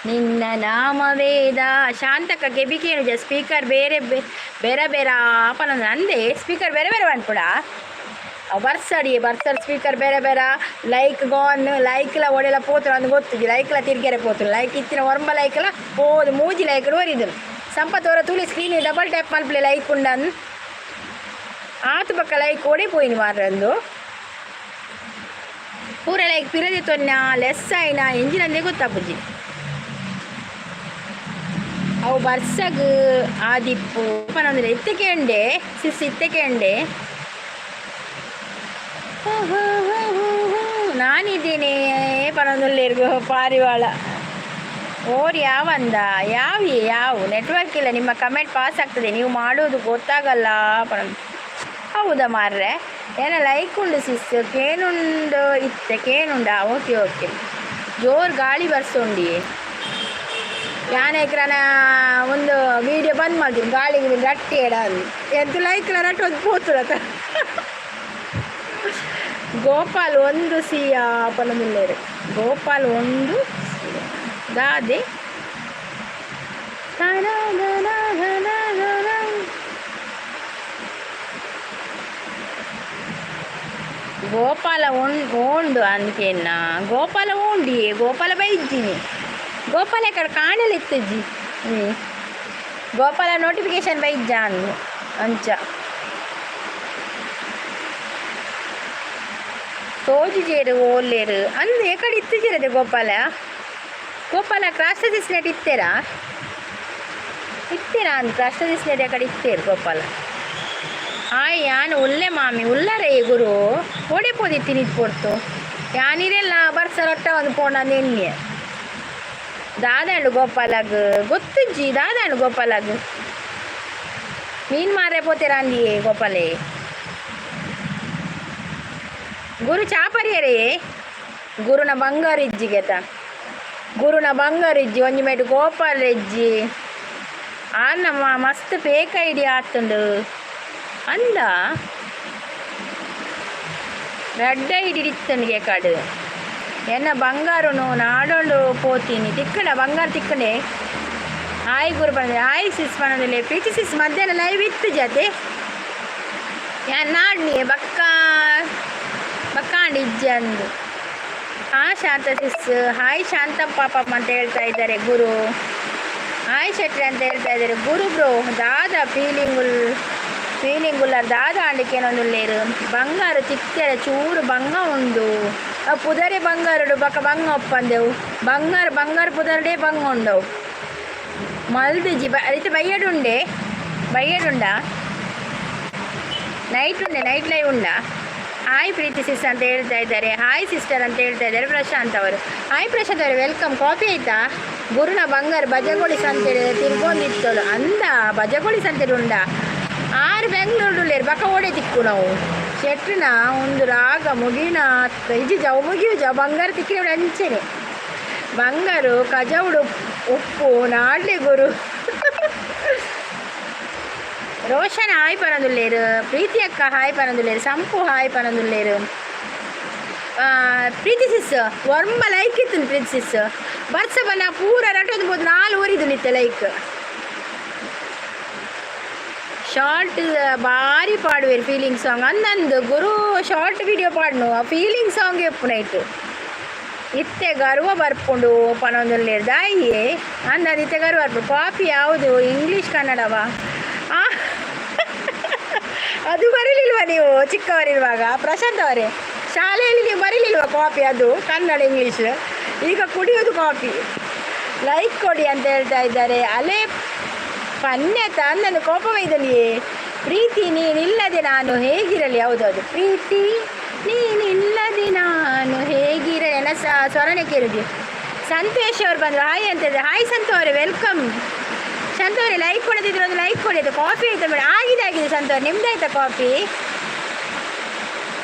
ನಿನ್ನ ನಾಮವೇದ. ಶಾಂತಕ ಕೆಬಿ ಕೇಳುಜ. ಸ್ಪೀಕರ್ ಬೇರೆ ಬೇರೆ ಬೇರೆ ಪನೊಂದು ಅಂದೆ. ಸ್ಪೀಕರ್ ಬೇರೆ ಬೇರೆ ಪನ್ಪುಡ. ಅವು ಬರ್ಸಡಿ ಬರ್ಸಡ್ ಸ್ಪೀಕರ್ ಬೇರೆ ಬೇರೆ. ಲೈಕ್ ಗಾನ್, ಲೈಕ್ಲ ಒಡೆಲ ಪೋತುಂಡು ಅಂದ್ ಗೊತ್ತುಜಿ. ಲೈಕ್ಲ ತಿರ್ಗೆರೆ ಪೋತುಂಡು. ಲೈಕ್ ಇತ್ತಿನ ಒರ್ಂಬ ಲೈಕ್ಲ ಪೋದು ಮೂಜಿ ಲೈಕ್ ಒರಿದು. ಸಂಪತ್ ಒರ ತೂಲೆ, ಸ್ಕ್ರೀನ್ ಡಬಲ್ ಟ್ಯಾಪ್ ಮಲ್ಪಲೆ, ಲೈಕ್ ಉಂಡನ್. ಆತು ಬೊಕ್ಕ ಲೈಕ್ ಓಡೆ ಪೋಯಿನಿ ಮಾರ್ರಂದು. ಪೂರ ಲೈಕ್ ಪಿರದೆ ತೊನ್ನ ಲೆಸ್ ಆಯ್ನ ಎಂಜಿನ ಅಂದೇ ಗೊತ್ತಾಪುಜಿ. ಅವು ಬರ್ಸಗ್ ಆದಿಪ್ಪು ಪನೊಂದಿಲ್ಲ. ಇತ್ತೆ ಕೇಂಡೆ ಸಿಸ್, ಇತ್ತೆ ಕೇಂಡೆ. ಹೂ ಹೂ ಹೂ ಹೂ ಹೂ. ನಾನಿದ್ದೇನೆ ಪನೊಂದುಲ್ಲೆರ್ಗು ಪಾರಿವಾಳ ಓರ್ ಯಾವಂದ ಯಾವ ಯಾವ ನೆಟ್ವರ್ಕ್ ಇಲ್ಲ. ನಿಮ್ಮ ಕಮೆಂಟ್ ಪಾಸ್ ಆಗ್ತದೆ, ನೀವು ಮಾಡೋದು ಗೊತ್ತಾಗಲ್ಲ ಪನ. ಹೌದಾ ಮಾರ್ರೆ? ಏನ ಲೈಕ್ ಉಂಡು ಸಿಸ್. ಕೇನುಂಡು ಇತ್ತೆ ಕೇನುಂಡಾ? Okay okay. ಜೋರು ಗಾಳಿ ಬರ್ಸೊಂಡಿ. ಯಾನ್ ಒಂದು ವಿಡಿಯೋ ಬಂದ್ ಮಲ್ದಿನಿ. ಗಾಳಿಗೆ ರಟ್ಟಿ ಎಡ ಎಂತ ಲೈಕ್ ರಟ್ಟು ಒಂದು ಪೋತುಡತ. ಗೋಪಾಲ್ ಒಂದು ಸಿಯ ಪನೊಂದುಲ್ಲೆರ್. ಗೋಪಾಲ್ ಒಂದು ದಾದೆ. ತನ ಧನ ಧನ ಧನ. ಗೋಪಾಲ ಓಂಡು ಅಂದ್ಕೆನ್ನ. ಗೋಪಾಲ ಓಂಡಿ, ಗೋಪಾಲ ಬೈಜ್ಜಿನಿ. ಗೋಪಾಲ ಕಡೆ ಕಾಣಲಿ ಇತ್ತಜ್ಜಿ. ಗೋಪಾಲ ನೋಟಿಫಿಕೇಶನ್ ಬೈಜ್ಜ ಅಂದು ಅಂಚ ತೋಜುಜೇರು ಓಲ್ಲೇರು ಅಂದು. ಎಕಡೆ ಇತ್ತುಜಿರದೆ ಗೋಪಾಲ? ಗೋಪಾಲ ಕ್ರಾಸ್ ದಿಸ್ನೆಟ್ ಇತ್ತೇರಾ? ಇತ್ತೀರಾ ಅಂದ್ ಕ್ರಾಸ್ ದಿಸ್ನೆಟ್ ಎಕಡೆ ಇತ್ತೇರು ಗೋಪಾಲ? ಹಾಯ್, ಯಾನ್ ಉಲ್ಲೆ ಮಾಮಿ. ಉಲ್ಲರೇ ಗುರು, ಓಡೆ ಪೋದಿತ್ತೀನಿ ಪೊರ್ತು. ಯಾನಿರೆಲ್ಲ ಬರ್ಸ ರೊಟ್ಟ ಒಂದು ಪೋಣ ನೆನ್ನೆ. ದಾದಾಂಡು ಗೋಪಾಲಗ್ ಗೊತ್ತುಜ್ಜಿ. ದಾದಾಂಡು ಗೋಪಾಲಗ್? ಮೀನ್ ಮಾರೆ ಪೋತೇರ ಅಂದಿಯೇ ಗೋಪಾಲೆ? ಗುರು ಚಾಪರಿಯರೇ. ಗುರುನ ಬಂಗಾರ ಇಜ್ಜಿಗೆತ, ಗುರುನ ಬಂಗಾರ ಇಜ್ಜಿ. ಒಂಜಿ ಮೇಟ್ ಗೋಪಾಲ ಇಜ್ಜಿ. ಆರ್ನ ಮಸ್ತ್ ಫೇಕ್ ಐಡಿ ಆತುಂಡು ಅಂದ. ರಡ್ಡ ಐಡಿ ಇತ್ತನಿಗೆ ಕಾಡು. ಎನ್ನ ಬಂಗಾರನು ನಾಡೊಂಡು ಪೋತೀನಿ. ತಿಕ್ಕಂಡ ಬಂಗಾರ ತಿಕ್ಕಂಡೆ. ಹಾಯ್ ಗುರು ಬಂದೆ. ಹಾಯ್ ಸಿಸ್ ಪನೊಂದುಲ್ಲೆ. ಪ್ರೀತಿ ಸಿಸ್, ಮಧ್ಯಾಹ್ನ ಲೈವ್ ಇತ್ತು ಜಾತೆ. ಯಾನ್ ನಾಡ್ನಿ ಬಕ್ಕ ಬಕ್ಕಾಂಡ್ ಇಜ್ಜಿ ಅಂದು. ಹಾ ಶಾಂತ ಸಿಸ್. ಹಾಯ್ ಶಾಂತಪ್ಪ ಪಾಪ ಅಂತ ಹೇಳ್ತಾ ಇದ್ದಾರೆ ಗುರು. ಹಾಯ್ ಶೆಟ್ಟಿ ಅಂತ ಹೇಳ್ತಾ ಇದ್ದಾರೆ ಗುರು. ಬ್ರೋ, ದಾದ ಫೀಲಿಂಗುಲ್ ಫೀಲಿಂಗ್ ಉಲ್ಲರ್ ದಾದ ಆಂಡಿಕೇನೊಂದುಲ್ಲೇರು. ಬಂಗಾರ ತಿಕ್ಕೆರೆ ಚೂರು ಬಂಗ ಉಂಡು. ಆ ಪುದರೆ ಬಂಗಾರಡು ಬಕ ಬಂಗ ಒಪ್ಪಂದೆವು. ಬಂಗಾರ ಬಂಗಾರ ಪುದರ್ಡೇ ಬಂಗ ಉಂಡವು. ಮಲ್ದಿಜಿ ಬ ಇತ್ತೆ ಬಯ್ಯಡುಂಡೆ, ಬಯ್ಯಡುಂಡ. ನೈಟ್ ಉಂಡೆ, ನೈಟ್ ಲೈವ್ ಉಂಡಾ? ಹಾಯ್ ಪ್ರೀತಿ ಸಿಸ್ ಅಂತ ಹೇಳ್ತಾ ಇದ್ದಾರೆ. ಹಾಯ್ ಸಿಸ್ಟರ್ ಅಂತ ಹೇಳ್ತಾ ಇದ್ದಾರೆ ಪ್ರಶಾಂತ್ ಅವರು. ಹಾಯ್ ಪ್ರಶಾಂತ್ ಅವರು, welcome. Coffee ಆಯ್ತಾ? ಗುರುನ ಬಂಗಾರ ಬಜಗೋಳಿ ಸಂತೆ ತಿರ್ಗೊಂದಿತ್ತಳು ಅಂದ. ಬಜಗೋಳಿ ಸಂತೆ ಉಂಡ ಆರು ಬೆಂಗಳೂರು ಬಕ ಓಡೆ ತಿಕ್ಕು ನಾವು ಶೆಟ್ರಿನ ಒಂದು ರಾಗ ಮುಗಿನ ಇಜಿ ಜವು ಮುಗಿಯು ಜ ಬಂಗಾರ ತಿಕ್ಕಿನ ಅಂಚೆನೆ ಬಂಗಾರು ಕಜವುಡು ಉಪ್ಪು ನಾಡ್ಲೆ ಗುರು. ರೋಷನ್ ಹಾಯ್ ಪನೊಂದುಲ್ಲೇರು. ಪ್ರೀತಿ ಅಕ್ಕ ಹಾಯ್ ಪನೊಂದುಲ್ಲೇರು. ಸಂಪು ಹಾಯ್ ಪನೊಂದುಲ್ಲೇರು. ಪ್ರೀತಿ ಸಿಸ್, ಒರ್ಂಬ ಲೈಕ್ ಇತ್ತು. ಪ್ರೀತಿ ಸಿಸ್, ಬರ್ಸ ಬನ್ನ ಪೂರ ರಟೊಂದು ಬೋದು ನಾಲ್ ಊರಿದು ನಿತ್ತೆ. ಲೈಕ್ ಶಾರ್ಟ್ ಬಾರಿ ಪಾಡುವೇರು ಫೀಲಿಂಗ್ ಸಾಂಗ್ ಅಂದಂದು ಗುರು. ಶಾರ್ಟ್ ವಿಡಿಯೋ ಪಾಡ್ನು, ಆ ಫೀಲಿಂಗ್ ಸಾಂಗ್ ಎಪ್ಪು ನೈಟು ಇತ್ತೆ ಗರ್ವ ಬರ್ಪುಂಡು ಪನೊಂದುಲ್ಲೇರು ದಾಯಿಯೇ ಅಂದಂದು ಇತ್ತೆ ಗರ್ವ ಬರ್ಪುಂಡು. ಕಾಪಿ ಯಾವುದು, ಇಂಗ್ಲೀಷ್ ಕನ್ನಡವಾ? ಆ ಅದು ಬರೀಲಿಲ್ವಾ ನೀವು ಚಿಕ್ಕವರಿರುವಾಗ? ಪ್ರಶಾಂತ್ ಅವರೇ, ಶಾಲೆಯಲ್ಲಿ ನೀವು ಬರೀಲಿಲ್ವಾ ಕಾಪಿ ಅದು ಕನ್ನಡ ಇಂಗ್ಲೀಷ್? ಈಗ ಕುಡಿಯೋದು ಕಾಪಿ. ಲೈಕ್ ಕೊಡಿ ಅಂತ ಹೇಳ್ತಾ ಇದ್ದಾರೆ. ಅಲೆ ಪನ್ಯತ ಅಂದನು ಕೋಪವೈದಲಿಯೇ. ಪ್ರೀತಿ ನೀನಿಲ್ಲದೆ ನಾನು ಹೇಗಿರಲಿ? ಹೌದೌದು, ಪ್ರೀತಿ ನೀನಿಲ್ಲದೆ ನಾನು ಹೇಗಿರಲಿ ಎನ್ನ ಸ್ವರನೆ ಕೇಳುದು. ಸಂತೋಷ್ ಅವ್ರು ಬಂದರು, ಹಾಯ್ ಅಂತ ಹೇಳಿದ್ರೆ. ಹಾಯ್ ಸಂತು ಅವರೇ, welcome. ಸಂತು ಅವರೇ, ಲೈಕ್ ಕೊಡದಿದ್ರೆ ಒಂದು ಲೈಕ್ ಕೊಡಿ. ಅದು ಕಾಫಿ ಆಯ್ತಾ ಮೇಡಮ್? ಆಗಿದೆ, ಆಗಿದೆ ಸಂತು ಅವ್ರೆ. ನಿಮ್ದಾಯ್ತಾ ಕಾಫಿ?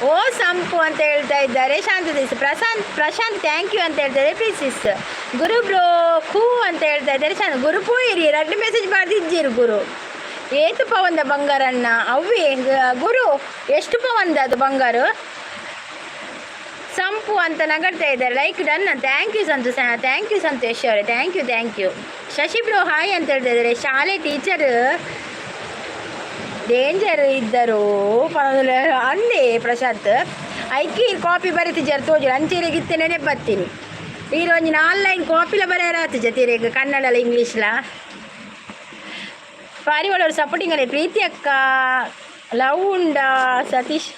ಓ ಸಂಪು ಅಂತ ಹೇಳ್ತಾ ಇದ್ದಾರೆ ಶಾಂತ ಪ್ರಶಾಂತ್. ಪ್ರಶಾಂತ್, thank you ಅಂತ ಹೇಳ್ತಾ ಇದ್ದಾರೆ. Please Sis. ಗುರು ಬ್ರೋ ಖೂ ಅಂತ ಹೇಳ್ತಾ ಇದ್ದಾರೆ ಶಾಂತ. ಗುರು ಪೋಯಿರಿ, ರಡ್ಡು ಮೆಸೇಜ್ ಮಾಡ್ದಿದ್ದೀರು ಗುರು. ಏತು ಪವಂದ ಬಂಗಾರಣ್ಣ ಅವೇ ಗುರು? ಎಷ್ಟು ಪವಂದ ಅದು ಬಂಗಾರು? ಸಂಪು ಅಂತ ನಗಡ್ತಾ ಇದ್ದಾರೆ. Like done. Thank you Santu, thank you Santosh ಅವರೇ, thank you, thank you. Shashi bro hi ಅಂತ ಹೇಳ್ತಾ ಇದ್ದಾರೆ. ಶಾಲೆ ಟೀಚರ್ ಡೇಂಜರ್ ಇದ್ದರು ಅಂದೆ ಪ್ರಶಾಂತ್. ಐಕಿ ಕಾಪಿ ಬರೀತಿದ್ದಾರೆ ತೋಜು ಅಂಚೆರಿಗೆ ಇತ್ತೆ ನೆನಪು ಬರ್ತೀನಿ. ಈಗ ಒಂಜಿ ನಾಲ್ ಲೈನ್ ಕಾಪಿಲ ಬರೆಯರ ಆತಿಜ ತಿರೆಗ್ ಕನ್ನಡಲ ಇಂಗ್ಲೀಷ್ಲ. ಪಾರಿವಾಳವರು ಸಪೋರ್ಟಿಂಗ್ ಅಲ್ಲೇ. ಪ್ರೀತಿ ಅಕ್ಕ, ಲವ್ ಉಂಡ ಸತೀಶ್?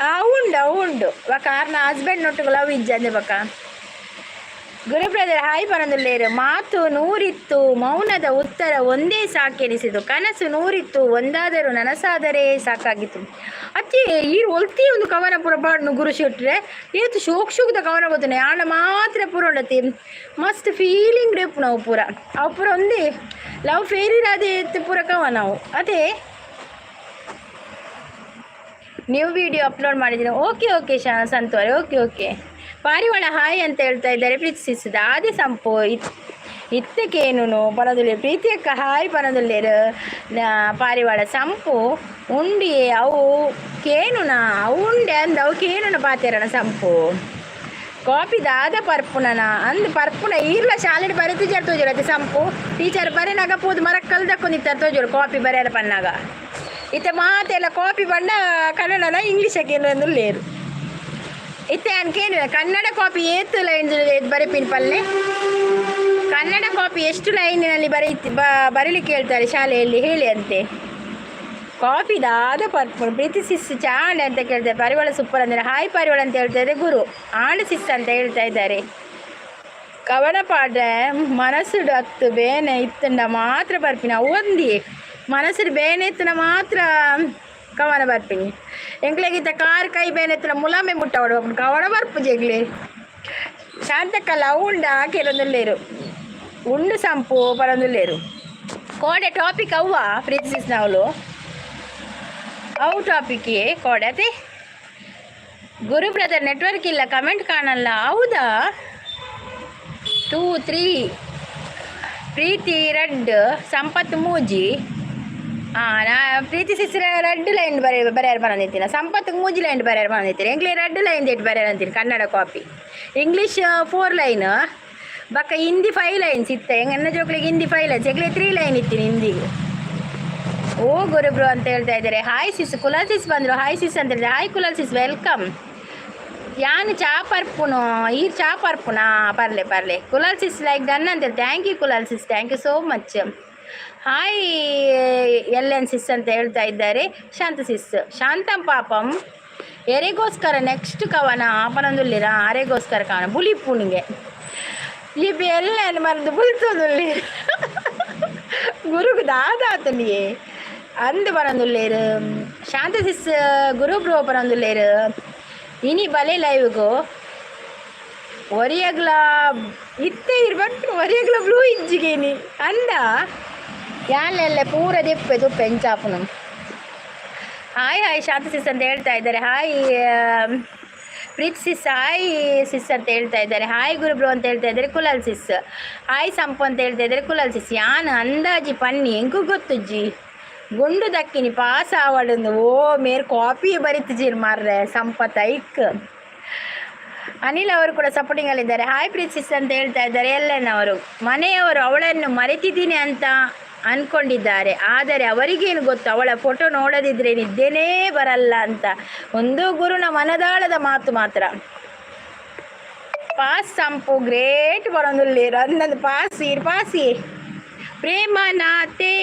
ಆ ಉಂಡು, ಅವು ಉಂಡು ಬಕ. ಆರ್ನ ಹಸ್ಬೆಂಡ್ ನೊಟ್ಟುಗು ಲವ್ ಇಜ್ಜಂದೆ ಬಕ. ಗುರು ಬ್ರದರ್ ಹಾಯ್ ಪನೊಂದುಲ್ಲೇರು. ಮಾತು ನೂರಿತ್ತು, ಮೌನದ ಉತ್ತರ ಒಂದೇ ಸಾಕೆನಿಸಿತು. ಕನಸು ನೂರಿತ್ತು, ಒಂದಾದರೂ ನನಸಾದರೆ ಸಾಕಾಗಿತ್ತು. ಅಚ್ಚಿ ಈ ಒಲ್ತಿ ಒಂದು ಕವನ ಪೂರ ಪಾಡ್ನು ಗುರು ಶೆಟ್ರೆ. ಏತು ಶೋಕ್ ಶೋಕ್ದ ಕವನ ಗೊತ್ತನೆ. ಆಂಡ ಮಾತ್ರ ಪೂರ ಉಂಡತಿ ಮಸ್ತ್ ಫೀಲಿಂಗ್ ರೇಪು ನಾವು ಪೂರ. ಅವು ಪೂರ ಒಂದೇ ಲವ್ ಫೇರಿರ್ ಅದೇ ಪೂರ ಕವನ ಅವು. ಅದೇ ನ್ಯೂ ವಿಡಿಯೋ ಅಪ್ಲೋಡ್ ಮಾಡಿದ್ದೀನಿ. ಓಕೆ ಓಕೆ ಶಾ ಸಂತು ಅವರೇ, ಓಕೆ ಓಕೆ. ಪಾರಿವಾಳ ಹಾಯ್ ಅಂತ ಹೇಳ್ತಾ ಇದ್ದಾರೆ. ಪ್ರೀತಿಸಿದ ಆದಿ ಸಂಪು ಇತ್ತಕೇನು ಪನದುಲ್ಲೇರು. ಪ್ರೀತಿಯಕ್ಕ ಹಾಯ್ ಪನದುಲ್ಲೇರು. ಪಾರಿವಾಳ ಸಂಪು ಉಂಡಿ ಅವು ಕೇನುನ ಅವು ಉಂಡೆ ಅಂದ ಅವು ಕೇನುನ ಪಾತೆರಣ. ಸಂಪು ಕಾಪಿ ದಾದ ಪರ್ಪುನನ ಅಂದ್ ಪರ್ಪುನ ಈರ್ಲ ಶಾಲೆಡ್ ಬರೆತಿಜಾರ್ ತೋಜುಡು ಅತ್ತೆ ಸಂಪು? ಟೀಚರ್ ಬರೆನಾಗ ಪೋದು ಮರಕ್ ಕಲ್ದಕ್ಕೊಂಡಿತ್ತಾರೆ ತೋಜುಡು ಕಾಪಿ ಬರೆಯರ ಪನ್ನಾಗ. ಇತ್ತೆ ಮಾತೆಲ್ಲ ಕಾಪಿ ಬಣ್ಣ ಕನ್ನಡನ ಇಂಗ್ಲೀಷಕ್ಕೆ ಲೇರು. ಇತ್ತೆ ಅನ್ಕೇನು ಕನ್ನಡ ಕಾಪಿ ಏತು ಲೈನ್ ಬರೆಪಿನ ಪಲ್ಲೆ? ಕನ್ನಡ ಕಾಪಿ ಎಷ್ಟು ಲೈನಿನಲ್ಲಿ ಬರೆಯುತ್ತಿ ಬರೀಲಿಕ್ಕೆ ಹೇಳ್ತಾರೆ ಶಾಲೆಯಲ್ಲಿ ಹೇಳಿ ಅಂತೆ. ಕಾಫಿ ದಾದ ಪರ್ಪುಣ. ಪ್ರೀತಿ ಸಿಸ್ ಚಾಂಡ್ ಅಂತ ಕೇಳ್ತಾರೆ. ಪರಿವಾಳ ಸೂಪರ್ ಅಂದರೆ ಹಾಯ್ ಪರಿವಾಳ ಅಂತ ಹೇಳ್ತಾ ಇದ್ದಾರೆ ಗುರು. ಆಂಡ್ ಸಿಸ್ ಅಂತ ಹೇಳ್ತಾ ಇದ್ದಾರೆ. ಕವನ ಪಾಡ್ರೆ ಮನಸ್ಸುಡು ಅತ್ತು ಬೇನೆ ಇತ್ತಂಡ ಮಾತ್ರ ಬರ್ಪಿನಿ. ಅವು ಒಂದಿ ಮನಸ್ಸುಡು ಬೇನೆ ಇತ್ತನ ಮಾತ್ರ ಕವನ ಬರ್ಪಿನಿ. ಎಂಕ್ಲೆಗಿತ್ತ ಕಾರ್ ಕೈ ಬೇನೆ ಇತ್ತನ ಮುಲಾಮೆ ಮುಟ್ಟ ಹೊಡ್ಬೇಕು ಕವನ ಬರ್ಪು ಜಗ್ಲೆ. ಶಾಂತಕ್ಕಲ್ಲ ಅವು ಉಂಡ ಕೆಲವೊಂದುಲ್ಲೇರು ಉಂಡು ಸಂಪು ಪರೊಂದುಲ್ಲೇರು. ಕೋಡೆ ಟಾಪಿಕ್ ಅವ್ವ ಪ್ರೀತಿಸಿಸ್ನವಳು ಅವು ಟಾಪಿಕ್ ಕೋಡೆ ಅದೇ. ಗುರು ಬ್ರದರ್, ನೆಟ್ವರ್ಕ್ ಇಲ್ಲ, ಕಮೆಂಟ್ ಕಾಣಲ್ಲ. ಹೌದಾ? ಟೂ ತ್ರೀ ಪ್ರೀತಿ ರಡ್ಡ್, ಸಂಪತ್ ಮೂಜಿ. ಹಾಂ, ನಾ ಪ್ರೀತಿ ಸಿಸ್ರ ರಡ್ಡ್ ಲೈನ್ ಬರೆ ಬರೆಯರ್ ಬಂದಿತ್ತೀನಿ. ಸಂಪತ್ ಮೂಜಿ ಲೈನ್ ಬರೆಯರ್ ಬಂದಿತ್ತೀನಿ. ಎಂಕ್ಲೆ ರಡ್ಡ್ ಲೈನ್ ದೇಟ್ ಬರೆಯರ್ ಅಂತೀನಿ. ಕನ್ನಡ ಕಾಪಿ ಇಂಗ್ಲೀಷ್ ಫೋರ್ ಲೈನ್ ಬಕ್ಕ ಹಿಂದಿ ಫೈವ್ ಲೈನ್ಸ್ ಇತ್ತೆ. ಎನ್ನ ಜೋಕ್ಲಿಗೆ ಹಿಂದಿ ಫೈವ್ ಲೈನ್ಸ್, ಎಂಕ್ಲೆ ತ್ರೀ ಲೈನ್ ಇತ್ತೀನಿ ಹಿಂದಿಗೆ. ಓ ಗುರು ಬ್ರೋ ಅಂತ ಹೇಳ್ತಾ ಇದ್ದಾರೆ. ಹಾಯ್ ಸಿಸ್. ಕುಲಾಲ್ ಸಿಸ್ ಬಂದರು, ಹಾಯ್ ಸಿಸ್ ಅಂತ ಹೇಳಿದೆ. Hi Kulal sis, welcome. ಯಾನ್ ಚಾ ಪರ್ಪುನು, ಈ ಚಾ ಪರ್ಪುನಾ? ಪರ್ಲೆ ಪರ್ಲೆ. ಕುಲಾಲ್ ಸಿಸ್ ಲೈಕ್ ಡನ್ ಅಂತ. Thank you Kulal sis, thank you so much. Hi L N sis ಅಂತ ಹೇಳ್ತಾ ಇದ್ದಾರೆ ಶಾಂತ ಸಿಸ್. ಶಾಂತಂ ಪಾಪಂ ಎರೆಗೋಸ್ಕರ ನೆಕ್ಸ್ಟ್ ಕವನ ಪನೊಂದುಲ್ಲಿರ. ಅರೆಗೋಸ್ಕರ ಕವನ ಬುಲಿಪುನಿಗೆ ಲಿಪಿ ಎಲ್ಲ ಮರಂದು ಬುಲ್ತೊಂದುಲ್ಲೇರು. ಗುರುಗು ದಾದಾತನಿಯೇ ಅಂದು ಬರಂದುಲ್ಲೇರು. ಶಾಂತ ಸಿಸ್, ಗುರು ಬ್ರೋ ಪನೊಂದುಲ್ಲೇರು. ಇನಿ ಬಲೆ ಲೈವ್ಗು. ಒರಿಯಗ್ಲ ಇತ್ತೆ ಇರ್ಬಟ್ ಒರಿಯಗ್ಲ ಬ್ಲೂ ಇಜ್ಜಿಗೇನಿ ಅಂದ. ಯಾನ್ಲೆಲ್ಲ ಪೂರ ದೆಪ್ಪೆ ತುಪ್ಪೆ ಎಂಚಾಪುನು. ಹಾಯ್ ಹಾಯ್ ಶಾಂತ ಸಿಸ್ ಅಂತ ಹೇಳ್ತಾ ಇದ್ದಾರೆ. ಹಾಯ್ ಪ್ರೀತ್ ಸಿಸ್, ಹಾಯ್ ಸಿಸ್ ಅಂತ ಹೇಳ್ತಾ ಇದ್ದಾರೆ. ಹಾಯ್ ಗುರುಬ್ರು ಅಂತ ಹೇಳ್ತಾ ಇದ್ದಾರೆ ಕುಲಾಲ್ ಸಿಸ್. ಹಾಯ್ ಸಂಪು ಅಂತ ಹೇಳ್ತಾ ಇದ್ದಾರೆ ಕುಲಾಲ್ ಸಿಸ್. ಯಾನ್ ಅಂದಾಜಿ ಪನ್ನಿ, ಎಂಕು ಗೊತ್ತುಜ್ಜಿ. ಗುಂಡು ದಕ್ಕಿನಿ ಪಾಸ್ ಆವಡಂದು. ಓ ಮೇರ್ ಕಾಪಿ ಬರಿತಿಜೀರ್ ಮಾರ್ರೆ ಸಂಪತ್ ಐಕ್. ಅನಿಲ್ ಅವರು ಕೂಡ ಸಪೋರ್ಟಿಂಗ್ ಅಲ್ಲಿದ್ದಾರೆ. ಹಾಯ್ ಪ್ರೀತ್ ಸಿಸ್ ಅಂತ ಹೇಳ್ತಾ ಇದ್ದಾರೆ ಎಲ್ಲನ್ ಅವರು. ಮನೆಯವರು ಅವಳನ್ನು ಮರೆತಿದ್ದೀನಿ ಅಂತ ಅನ್ಕೊಂಡಿದ್ದಾರೆ, ಆದರೆ ಅವರಿಗೇನು ಗೊತ್ತು, ಅವಳ ಫೋಟೋ ನೋಡದಿದ್ರೆ ನಿದ್ದೆನೇ ಬರಲ್ಲ ಅಂತ. ಒಂದು ಗುರುನ ಮನದಾಳದ ಮಾತು ಮಾತ್ರ. ಪಾಸ್ ಸಂಪು ಗ್ರೇಟ್ ಬರೋದುಲ್ಲೇರು ಅಂದಂದು. ಪಾಸ್ ಇರ್ ಪಾಸಿ ಪ್ರೇಮ ನಾತೆ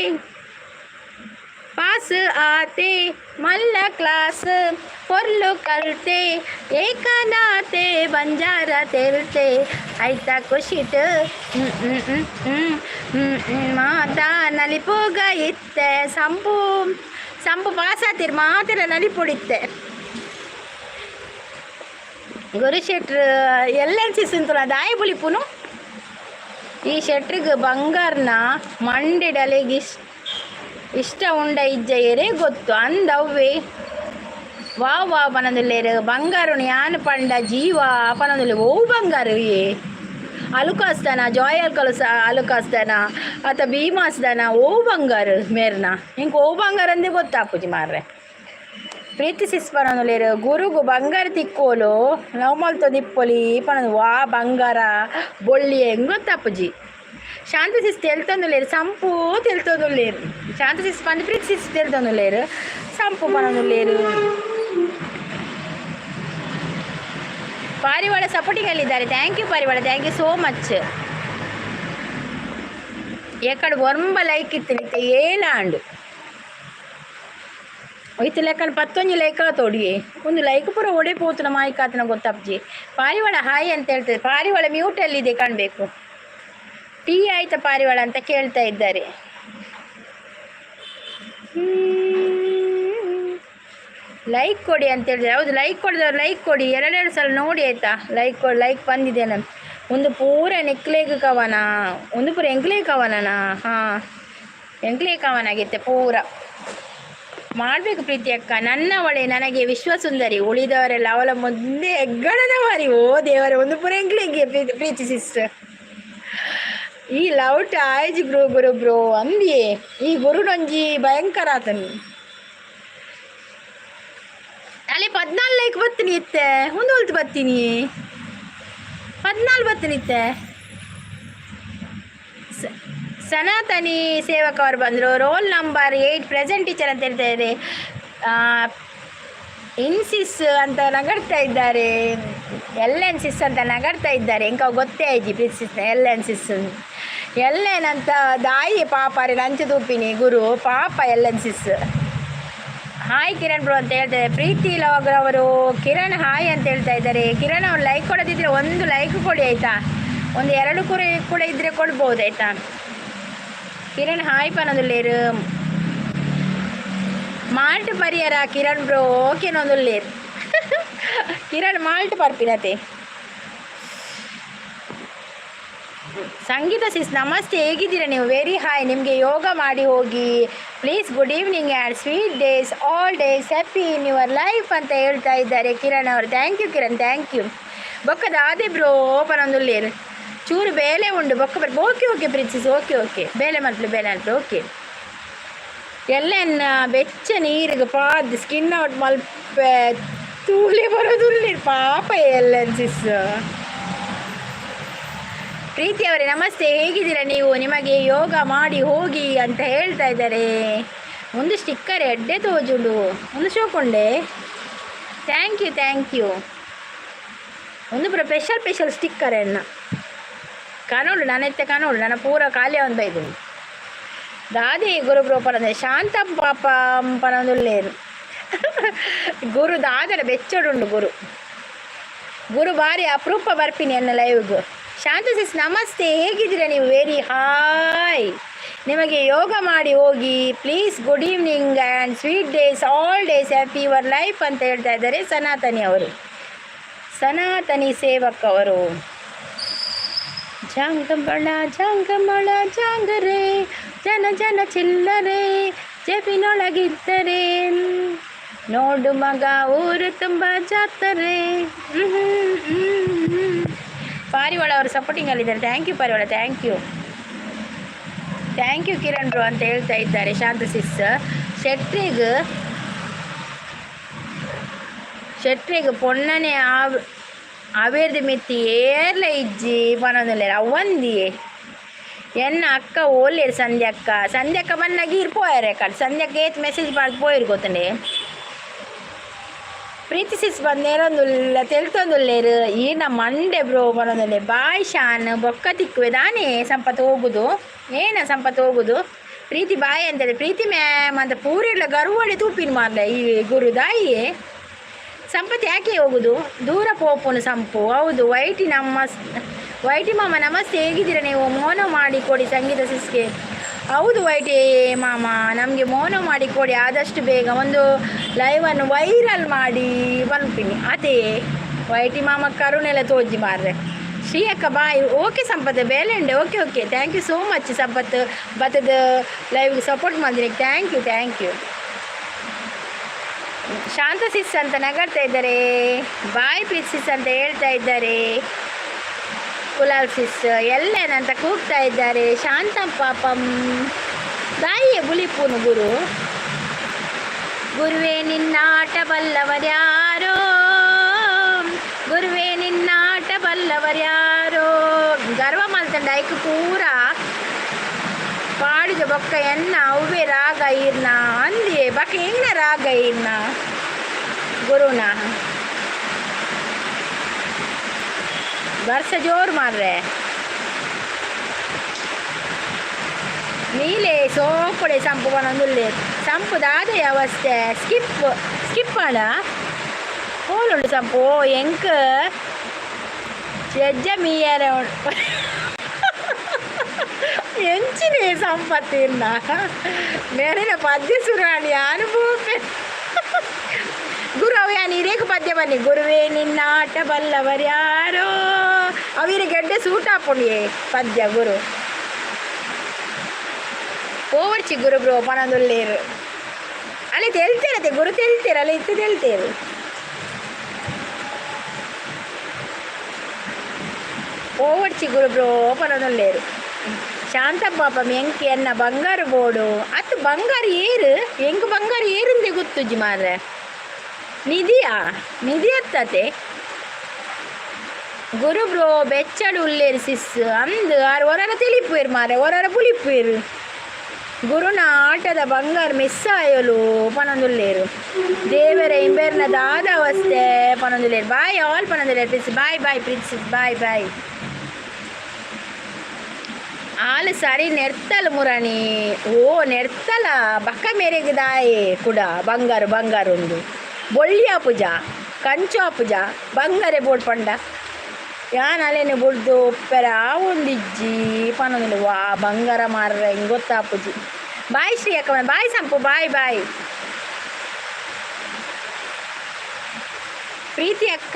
ಪಾಸ್ ಆತೆ, ಮಲ್ಲ ಕ್ಲಾಸ್ ಪೊರ್ಲು ಕಲ್ತೆ, ಏಕನಾತೆ ಬಂಜಾರ ತೆಲ್ತೆ, ಐತ ಖುಷಿಟ್ ಮಾತಾ ನಲಿಪೋಗ ಇತ್ತೆ. ಸಂಪು ಸಂಪು ಪಾಸಾತಿರ್ ಮಾತೆಲ್ಲ ನಲಿಪೊಡಿತ್ತೆ. ಗುರು ಶೆಟ್ರು ಎಲ್ ಎನ್ ಸಿ ಸಿಂತುಲ ದಾಯಿ ಬುಲಿಪುನು. ಈ ಶೆಟ್ರಿಗೆ ಬಂಗಾರನ ಮಂಡಿಡಲೆಗೆ ಇಷ್ಟ ಇಷ್ಟ ಉಂಡ ಇಜ್ಜ ಏರೇ ಗೊತ್ತು ಅಂದವ್ವೆ. ವಾ ವಾ ಪನೊಂದುಲ್ಲೇರು. ಬಂಗಾರುನು ಯಾನ್ ಪಂಡ ಜೀವ ಪನೊಂದುಲ್ಲೆ. ಓ ಬಂಗಾರು ಏ ಅಲುಕಾಸ್ತಾನ, ಜಾಯ್ ಅಲ್ಕಲಸ ಅಲುಕಾಸ್ತಾನ ಅತ ಭೀಮಾಸ್ದಾನ. ಓ ಬಂಗಾರು ಮೇರ್ನ ಇಂಕ ಓ ಬಂಗಾರ ಅಂದೇ ಗೊತ್ತಾಪುಜಿ ಮಾರ್ರೆ. ಪ್ರೀತಿ ಸಿಸ್ ಪನೊಂದುಲ್ಲೇರು. ಗುರುಗು ಬಂಗಾರ ತಿಕ್ಕೋಲು ಲವ್ ಮಲ್ತೊಂದಿಪ್ಪೊಲಿ ಪನೊಂದು. ವಾ ಬಂಗಾರ ಬೊಳ್ಳಿ ಹೆಂಗ್ ಗೊತ್ತಾಪುಜಿ. ಶಾಂತ ಸಿಸ್ ತೆಲ್ತೊಂದುಲ್ಲೇರು, ಸಂಪು ತೆಲ್ತೊಂದುಲ್ಲೇರು. ಶಾಂತ ಸಿಸ್ ಪಂದ್ ಪ್ರೀತಿ ಸಿಸ್ ತೆಲ್ತೊಂದುಲ್ಲೇರು, ಸಂಪು ಪನೊಂದುಲ್ಲೇರು. ಪಾರಿವಾಳ ಸಪೋರ್ಟಿಂಗ್ ಅಲ್ಲಿದ್ದಾರೆ. Thank you ಪಾರಿವಾಳ, thank you so much. ಎಕಡೆ ಒರ್ಂಬ ಲೈಕ್ ಇತ್ತು ನಿತ್ತೆ ಏಳಾಂಡು ಒಯ್ತು ಲೆಕ್ಕನ ಪತ್ತೊಂಜಿ ಲೈಕ್ ಆತೋಡಿಯೇ. ಒಂದು ಲೈಕ್ ಪೂರ ಒಡೆ ಪೋತುನ ಮಾಯಿಕಾತನ ಗೊತ್ತಪ್ಜಿ. ಪಾರಿವಾಳ ಹಾಯ್ ಅಂತ ಹೇಳ್ತದೆ. ಪಾರಿವಾಳ ಮ್ಯೂಟಲ್ಲಿದೆ ಕಾಣಬೇಕು. ಟೀ ಆಯ್ತಾ ಪಾರಿವಾಳ ಅಂತ ಕೇಳ್ತಾ ಇದ್ದಾರೆ. ಲೈಕ್ ಕೊಡಿ ಅಂತ ಹೇಳಿದ್ರೆ, ಹೌದು, ಲೈಕ್ ಕೊಡಿದವ್ರು ಲೈಕ್ ಕೊಡಿ. ಎರಡೆರಡು ಸಲ ನೋಡಿ ಆಯ್ತಾ. ಲೈಕ್ ಕೊಡಿ. ಲೈಕ್ ಬಂದಿದೆ ನಾನು. ಒಂದು ಪೂರ ನೆಕ್ಲೇಗ್ ಕವನ, ಒಂದು ಪೂರ ಎಂಕ್ಲೇ ಕವನನಾ? ಹಾಂ, ಎಂಕ್ಲೇ ಕವನಾಗಿತ್ತೆ ಪೂರ ಮಾಡಬೇಕು. ಪ್ರೀತಿ ಅಕ್ಕ, ನನ್ನವಳೆ ನನಗೆ ವಿಶ್ವಸುಂದರಿ, ಉಳಿದವರೆಲ್ಲ ಅವಳ ಮುಂದೆ ಹೆಗ್ಗಣದ ಮಾರಿ. ಓ ದೇವರೇ, ಒಂದು ಪೂರ ಎಂಕ್ಲೆಗೆ. ಪ್ರೀತಿ ಪ್ರೀತಿ ಸಿಸ್ಟರ್, ಈ ಲವ್ ಆಯ್ಜಿ ಬ್ರೋ, ಗುರು ಬ್ರೋ ಅಂದಿಯೇ. ಈ ಗುರುನೊಂಜಿ ಭಯಂಕರ ಆತನು. ಅಲ್ಲಿ 14 ಲೈಕ್ ಬತ್ತೀನಿ ಇತ್ತೆ. ಒಂದು ಹೊಲ್ತು ಬತ್ತೀನಿ, 14 ಬತ್ತೀನಿ ಇತ್ತೆ. ಸನಾತನಿ ಸೇವಕ್ ಅವರು ಬಂದರು. ರೋಲ್ ನಂಬರ್ 8 ಪ್ರೆಸೆಂಟ್ ಟೀಚರ್ ಅಂತ ಹೇಳ್ತಾ ಇದ್ದಾರೆ. ಇನ್ಸಿಸ್ ಅಂತ ನಗಡ್ತಾ ಇದ್ದಾರೆ. ಎಲ್ ಎನ್ ಸಿಸ್ ಅಂತ ನಗಡ್ತಾ ಇದ್ದಾರೆ. ಇಂಕ ಗೊತ್ತೇ ಆಯ್ತು ಪ್ರೀತಿಸ್ ಎಲ್ ಎನ್ ಸಿಸ್. ಎಲ್ ಎನ್ ಅಂತ ದಾಯಿ ಪಾಪ ರೀ ನಂಚು ತೂಪಿನಿ ಗುರು ಪಾಪ ಎಲ್ ಎನ್ ಸಿಸ್. ಹಾಯ್ ಕಿರಣ್ ಬ್ರೋ ಅಂತ ಹೇಳ್ತಾರೆ ಪ್ರೀತಿ ಲವಗ್ರ ಅವರು. ಕಿರಣ್ ಹಾಯ್ ಅಂತ ಹೇಳ್ತಾ ಇದ್ದಾರೆ. ಕಿರಣ್ ಅವ್ರು ಲೈಕ್ ಕೊಡೋದಿದ್ರೆ ಒಂದು ಲೈಕ್ ಕೊಡಿ ಆಯಿತಾ. ಒಂದು ಎರಡು ಕುರಿ ಕೂಡ ಇದ್ದರೆ ಕೊಡ್ಬೋದು ಆಯಿತಾ. ಕಿರಣ್ ಹಾಯ್ ಪನೊಂದುಲ್ಲೇರು. ಮಾಲ್ಟ್ ಪರಿಯರ ಕಿರಣ್ ಬ್ರೋ? ಓಕೆನೊಂದುಲ್ಲೇರು. ಕಿರಣ್ ಮಾಲ್ಟ್ ಪರ್ಪಿನತೆ. ಸಂಗೀತ ಸಿಸ್ ನಮಸ್ತೆ, ಹೇಗಿದ್ದೀರಾ ನೀವು? ವೆರಿ ಹಾಯ್, ನಿಮಗೆ ಯೋಗ ಮಾಡಿ ಹೋಗಿ please. Good evening and sweet days, all days happy in your life ಅಂತ ಹೇಳ್ತಾ ಇದ್ದಾರೆ ಕಿರಣ್ ಅವರು. Thank you Kiran, thank you. ಬೊಕ್ಕದ ಆದೆ ಬ್ರೋ ಪನೊಂದುಲ್ಲೇರು. ಚೂರು ಬೇಲೆ ಉಂಡು ಬೊಕ್ಕ ಬರ್. Okay okay princess, okay okay. ಬೇಲೆ ಮಲ್ಪಲು ಬೇಲೆ ಮಲ್ಪಲು. ಓಕೆ. ಎಲ್ಲೆನ್ನ ಬೆಚ್ಚ ನೀರಿಗೆ ಪಾದ್ ಸ್ಕಿನ್ ಔಟ್ ಮಲ್ಪೆ ತೂಲೆ ಬರೋದುಲ್ಲೇರು ಪಾಪ ಎಲ್ ಸಿಸ್. ಪ್ರೀತಿ ಅವರೇ ನಮಸ್ತೆ, ಹೇಗಿದ್ದೀರಾ ನೀವು? ನಿಮಗೆ ಯೋಗ ಮಾಡಿ ಹೋಗಿ ಅಂತ ಹೇಳ್ತಾ ಇದ್ದಾರೆ. ಒಂದು ಸ್ಟಿಕ್ಕರ್ ಎಡ್ಡೆ ತೋಜುಂಡು, ಒಂದು ಶೋಕೊಂಡೆ. Thank you, thank you. ಒಂದು ಪೂರ ಸ್ಪೆಷಲ್ ಸ್ಪೆಷಲ್ ಸ್ಟಿಕ್ಕರ್ ಎನ್ನ ಕಾನೋಡು. ನಾನೆತ್ತೆ ಕಾನೋಡು, ನನ್ನ ಪೂರ ಖಾಲಿ ಒಂದು ಬೈದು ದಾದಿ. ಗುರು ಬ್ರೋ ಪರಂದೆ ಶಾಂತ ಪಾಪ ಪನೊಂದುಲ್ಲೇರು. ಗುರು ದಾದರ ಬೆಚ್ಚಡುಂಡು ಗುರು. ಗುರು ಬಾರಿ ಅಪರೂಪ ಬರ್ಪಿನಿ ಎನ್ನ ಲೈವ್ಗೆ. ಶಾಂತ ಸಿಸ್ ನಮಸ್ತೆ, ಹೇಗಿದ್ದೀರಾ ನೀವು? Very hi. ನಿಮಗೆ ಯೋಗ ಮಾಡಿ ಹೋಗಿ please. Good evening and sweet days, all days, happy your life ಅಂತ ಹೇಳ್ತಾ ಇದ್ದಾರೆ ಸನಾತನಿ ಅವರು, ಸನಾತನಿ ಸೇವಕ್ ಅವರು. ಜಾಂಗಬಳ ಜಾಂಗಮಳ ಜಾಂಗರೆ, ಜನ ಜನ ಚಿಲ್ಲರೆ ಜೇಬಿನೊಳಗಿದ್ದರೆ, ನೋಡು ಮಗ ಊರು ತುಂಬ ಜಾತ್ರೆ. ಹ್ಮ್ ಹ್ಮ್ ಹ್ಮ್. ಪಾರಿವಾಳ ಅವರು ಸಪೋರ್ಟಿಂಗ್ ಅಲ್ಲಿದ್ದಾರೆ. Thank you ಪಾರಿವಾಳ, thank you, thank you. Kiran bro ಅಂತ ಹೇಳ್ತಾ ಇದ್ದಾರೆ ಶಾಂತ ಸಿಸ್. ಶೆಟ್ರಿಗೆ ಶೆಟ್ರಿಗೆ ಪೊಣ್ಣನೆ ಆವ್ ಅವೇರ್ದ ಮಿತ್ತಿ ಏರ್ಲ ಇಜ್ಜಿ ಪನೊಂದುಲ್ಲೆರ್ ಅವಂದಿಯೇ. ಎನ್ನ ಅಕ್ಕ ಓಲ್ಲೇರು ಸಂಧ್ಯಕ್ಕ? ಸಂಧ್ಯಕ್ಕ ಬನ್ನಾಗ ಈರ್ ಪೋಯರೆ ಕಟ್. ಸಂಧ್ಯಕ್ಕ ಏತ್ ಮೆಸೇಜ್ ಮಾಡಿ ಪೋಯಿರು ಗೊತ್ತಂಡೆ. ಪ್ರೀತಿ ಸಿಸ್ ಬಂದೇರೊಂದುಲ್ಲ, ತೆಲ್ತೊಂದುಲ್ಲೇರು. ಈರ್ನ ಮಂಡೆ ಬ್ರೋ ಪನೊಂದುಲ್ಲೆ. ಬಾಯ್ ಶಾನ್, ಬೊಕ್ಕ ತಿಕ್ಕುವೆ ದಾನೆ. ಸಂಪತ್ ಹೋಗುದು ಏನ? ಸಂಪತ್ ಹೋಗುದು. ಪ್ರೀತಿ ಬಾಯ್ ಅಂತಾರೆ, ಪ್ರೀತಿ ಮ್ಯಾಮ್ ಅಂತ ಪೂರೆಲ್ಲ ಗರ್ವಡೆ ತೂಪಿನ ಮಾರ್ಲೆ ಈ ಗುರು ದಾಯಿಯೇ. ಸಂಪತ್ ಯಾಕೆ ಹೋಗುದು? ದೂರ ಪೋಪುನು ಸಂಪು. ಹೌದು. ವೈಟಿ ನಮ್ಮ ವೈಟಿ ಮಾಮ ನಮಸ್ತೆ, ಹೇಗಿದ್ದೀರಾ ನೀವು? ಮೋನೋ ಮಾಡಿ ಕೊಡಿ ಸಂಗೀತ ಸಿಸ್ಗೆ. ಹೌದು ವೈಟಿ ಮಾಮ, ನಮಗೆ ಮೋನೋ ಮಾಡಿ ಕೊಡಿ. ಆದಷ್ಟು ಬೇಗ ಒಂದು ಲೈವನ್ನು ವೈರಲ್ ಮಾಡಿ ಬನ್ಪಿನಿ ಅದೇ. ವೈಟಿ ಮಾಮ ಕರುಣೆಲ್ಲ ತೋಜಿ ಮಾರ್ರೆ. ಶ್ರೀ ಅಕ್ಕ ಬಾಯ್. ಓಕೆ ಸಂಪತ್, ಬೇಲೆಂಡೆ. Okay okay, thank you so much Sampath. ಬತ್ತದ ಲೈವ್ಗೆ ಸಪೋರ್ಟ್ ಮಾಡಿದ್ರಿ, thank you, thank you. Shanta sis ಅಂತ ನಗಡ್ತಾ ಇದ್ದಾರೆ. ಬಾಯ್ ಪ್ರೀತ್ ಸಿಸ್ ಅಂತ ಹೇಳ್ತಾ ಇದ್ದಾರೆ. ಕುಲಾಲ್ ಸಿಸ್ ಎಲ್ಲೇನಂತ ಕೂಗ್ತಾ ಇದ್ದಾರೆ. ಶಾಂತ ಪಾಪಂ ತಾಯಿಯ ಬುಲಿಪುನು ಗುರು. ಗುರುವೇ ನಿನ್ನಾಟ ಬಲ್ಲವರ್ಯಾರೋ, ಗುರುವೇ ನಿನ್ನಾಟ ಬಲ್ಲವರ್ಯಾರೋ. ಗರ್ವ ಮಲ್ತಂಡ ಐಕ್ ಪೂರ ಪಾಡಿದ ಬೊಕ್ಕ ಎನ್ನ ಅವ್ವೆ ರಾಗ ಈರ್ನ ಅಂದಿಯೇ. ಬಕ್ಕ ಎಂಗ್ನ ರಾಗ ಈರ್ನ ಗುರುನ? ವರ್ಷ ಜೋರು ಮಾರ್ರೆ. ನೀಲೆ ಸೋಪಡೆ ಸಂಪು ಬನೊಂದುಲ್ಲೆ. ಸಂಪು ದಾದ ಅವಸ್ಥೆ? ಸ್ಕಿಪ್ ಸ್ಕಿಪ್ ಆಡ ಹೋಲುಂಡು ಸಂಪು. ಎಂಕ್ ಚೆಜ್ಜ ಮೀಯರ ಎಂಚಿನೆ ಸಂಪತ್ತಿನ್ನ ಮೇಲಿನ ಪದ್ಯ ಸುರಾಣಿ ಅನುಭವ ಗುರು. ಅವ ಯಾನ್ ಇರೇಕ ಪದ್ಯ ಬನ್ನಿ. ಗುರುವೇ ನಿನ್ನಾಟ ಬಲ್ಲವರ್ಯಾರೋ, ಅವಿರ ಗೆಡ್ಡೆ ಸೂಟ್ ಆಪುಂಡಿಯೇ ಪದ್ಯ ಗುರು. ಪೋವರ್ಚಿ ಗುರು ಬ್ರೋ ಪನೊಂದುಲ್ಲೇರು. ಅಲ್ಲಿ ತೆಲ್ತೇರತೆ ಗುರು, ತೆಲ್ತೇರು ಅಲ್ಲಿ ಇತ್ತು ತೆಲ್ತೇರು. ಪೋವರ್ಚಿ ಗುರು ಬ್ರೋ ಪನೊಂದುಲ್ಲೇರು. ಶಾಂತ ಪಾಪ ಎಂಕ್ ಎನ್ನ ಬಂಗಾರ ಬೋಡು ಅತ್ತು. ಬಂಗಾರ ಏರು? ಎಂಕ್ ಬಂಗಾರ ಏರುಂದೆ ಗೊತ್ತುಜ್ಜಿ ಮಾರ್ರೆ. ನಿಧಿಯಾ? ನಿಧಿ ಅತ್ತತೆ ಗುರು ಬ್ರೋ. ಬೆಚ್ಚಡು ಉಲ್ಲೇರು ಸಿಸ್ ಅಂದು ಆರು ಒರರ ತಿಳಿಪುವೇರು ಮಾರ್ರೆ, ಒರರ ಪುಲಿಪುವೇರು. ಗುರುನ ಆಟದ ಬಂಗಾರ ಮಿಸ್ ಆಯಲು ಪನೊಂದುಲ್ಲೇರು. ದೇವರ ಇಂಬೇರ್ನ ದಾದ ಅವಸ್ಥೆ ಪನೊಂದುಲ್ಲೇರು. ಬಾಯ್ ಆಲ್ ಪನೊಂದುಲ್ಲೇರು. Please, bye bye please, bye bye. ಆಲು ಸರಿ ನೆರ್ತಲ್ ಮುರಣಿ. ಓ ನೆರ್ತಲ ಬಕ್ಕ ಮೇರೆಗೆ ದಾಯೆ ಕುಡ ಬಂಗಾರ ಬಂಗಾರ ಒಂದು ಬೊಳ್ಳಿ ಆಪುಜ, ಕಂಚು ಆಪುಜ, ಬಂಗಾರೆ ಬೋಡ್ ಪಂಡ ಯಾನ್ ಅಲೆನೆ ಬುಡ್ದು ಉಪ್ಪೆರ ಆವೊಂದಿಜ್ಜಿ ಪನೊಂದುಂಡು. ವಾ ಬಂಗಾರ ಮಾರ್ರೆ, ಹಿಂಗೆ ಗೊತ್ತಾಪುಜಿ. ಬಾಯ್ ಶ್ರೀ ಅಕ್ಕ, ಬಾಯ್ ಸಂಪು, ಬಾಯ್ ಬಾಯ್. ಪ್ರೀತಿ ಅಕ್ಕ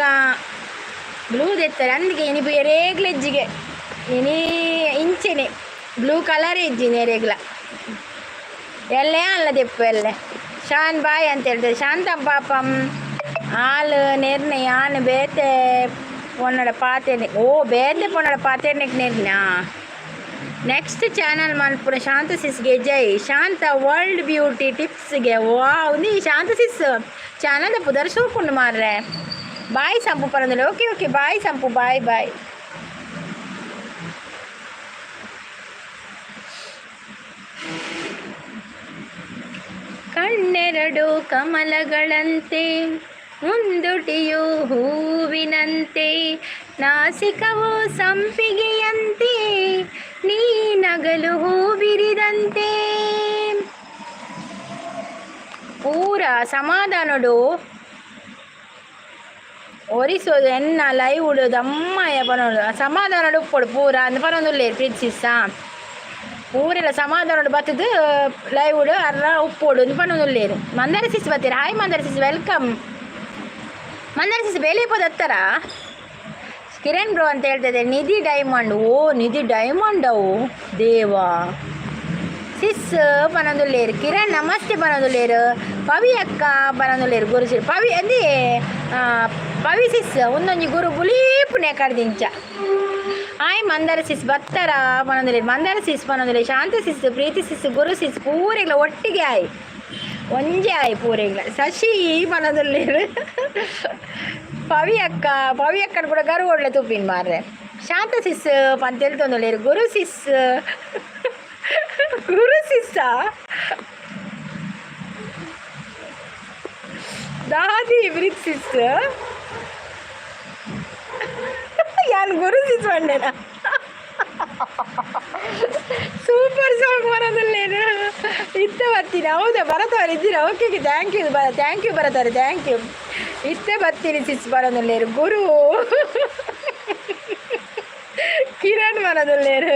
ಬ್ಲೂ ದೆತ್ತಾರೆ ಅಂದಿಗೆ. ಇನಿ ಎರೇಗ್ಲೆಜ್ಜಿಗೆ ಇನಿ ಇಂಚೆನೆ ಬ್ಲೂ ಕಲರ್ ಇಜ್ಜಿ ನೆರೆಗ್ಲ ಎಲ್ಲೇ ಅಲ್ಲ ದೆಪ್ಪು ಎಲ್ಲೆ. ಶಾನ್ ಬಾಯ್ ಅಂತ ಹೇಳ್ತಾರೆ ಶಾಂತಂ ಪಾಪಂ. ಆಲ್ ನೆರ್ನೆ ಯಾನ್ ಬೇತೆ ಪೊನ್ನಡ ಪಾತೆನೆ. ಓ ಬೇತೆ ಪೊನ್ನಡ ಪಾತೆರ್ನೆಕ್ ನೆರ್ನ. ನೆಕ್ಸ್ಟ್ ಚಾನಲ್ ಮಲ್ಪುನ ಶಾಂತ ಸಿಸ್ಗೆ ಜೈ. ಶಾಂತ ವರ್ಲ್ಡ್ ಬ್ಯೂಟಿ ಟಿಪ್ಸ್ಗೆ. ವಾವ್, ನೀ ಶಾಂತ ಸಿಸ್ ಚಾನಲ್ ಪುದರ್ ಸೋಪುಂಡು ಮಾರ್ರೆ. ಬಾಯ್ ಸಂಪು ಪರಂದಿಲ್ಲ. ಓಕೆ ಓಕೆ, ಬಾಯ್ ಸಂಪು, ಬಾಯ್ ಬಾಯ್. ಕಣ್ಣೆರಡು ಕಮಲಗಳಂತೆ, ಮುಂದುಟಿಯು ಹೂವಿನಂತೆ, ನಾಸಿಕವು ಸಂಪಿಗೆಯಂತೆ, ನೀ ನಗಲು ಹೂ ಬಿರಿದಂತೆ. ಪೂರ ಸಮಾಧಾನಡು ಒರಿಸೋದು ಎನ್ನ ಲೈವ್ ಉಡೋದು ಅಮ್ಮಯ್ಯ ಪನೋಡು. ಸಮಾಧಾನಡು ಉಪ್ಪೊಡು ಪೂರ ಅಂದ್ ಪನೊಂದುಲ್ಲೇರು ಪ್ರೀತಿಸಿಸ್ಸ. ಪೂರೆಲ್ಲ ಸಮಾಧಾನ ಬತ್ತದು ಲೈವ್ ಅರ್ರ ಉಪ್ಪೋಡು ಒಂದು ಪನ್ನೊಂದುಲ್ಲೇರು. ಮಂದಾರ ಸಿಸ್ ಬತ್ತೀರ. ಹಾಯ್ ಮಂದಾರ ಸಿಸ್, welcome. Mandara sis ಬೇಲೆ ಪೋದತ್ತಾರ. ಕಿರಣ್ ಬ್ರೋ ಅಂತ ಹೇಳ್ತಾ. ನಿಧಿ ಡೈಮಂಡ್, ಓ ನಿಧಿ ಡೈಮಂಡ್ ಅವು ದೇವಾ. ಸಿಸ್ ಪನೊಂದುಲ್ಲೇರು. ಕಿರಣ್ ನಮಸ್ತೆ ಪನೊಂದುಲ್ಲೇರು. ಪವಿ ಅಕ್ಕ ಪನೊಂದುಲ್ಲೇರು. ಗುರು ಸಿ ಪವಿ ಅಂದಿ ಪವಿ ಸಿಸ್ ಒಂದೊಂಜಿ ಗುರು ಬುಲೀಪುನೆ ಕಡ್ದಿಂಚ. ಹಾಯ್ ಮಂದಾರ ಸಿಸ್ ಬತ್ತಾರ ಪನೊಂದುಲ್ಲೇರು. ಮಂದಾರ ಸಿಸ್ ಪನೊಂದುಲ್ಲೇರು. ಶಾಂತ ಸಿಸ್, ಪ್ರೀತಿ ಸಿಸ್, ಗುರು ಸಿಸ್ ಪೂರೆಗ್ಲ ಒಟ್ಟಿಗೆ ಆಯ್ ಒಂಜೆ ಆಯ್ ಪೂರೆಗ್ಲ. ಶಶಿ ಪನೊಂದುಲ್ಲೇರು. ಪವಿ ಅಕ್ಕ, ಪವಿ ಅಕ್ಕನ ಕೂಡ ಗರು ಒಳ್ಳೆ ತುಪ್ಪಿನ ಮಾರ್ರೆ. ಶಾಂತ ಸಿಸ್ ಪಂತೇಳ್ತೊಂದುಲ್ಲೇರು. ಗುರು ಸಿಸ್, ಗುರು ಸಿಸ್ಸ ದಾದಿ ಬ್ರಿತ್ ಸಿಸ್ ಯಾನ್ ಗುರು ಸಿಸ್ ಬಂಡೆನ. ಸೂಪರ್ ಸಾಂಗ್ ಬರೋದಲ್ಲೇನು ಇತ್ತೆ ಬರ್ತೀನಿ. ಹೌದಾ ಭರತ್ ಅವ್ರು ಇದ್ದೀರಾ? Okay, thank you ಬರ thank you Bharat ಅವ್ರೆ, thank you. ಇತ್ತೆ ಬರ್ತೀನಿ ಸಿಸ್ ಬರೋದಲ್ಲೇರು. ಗುರು ಕಿರಣ್ ಬರೋದಲ್ಲೇರು.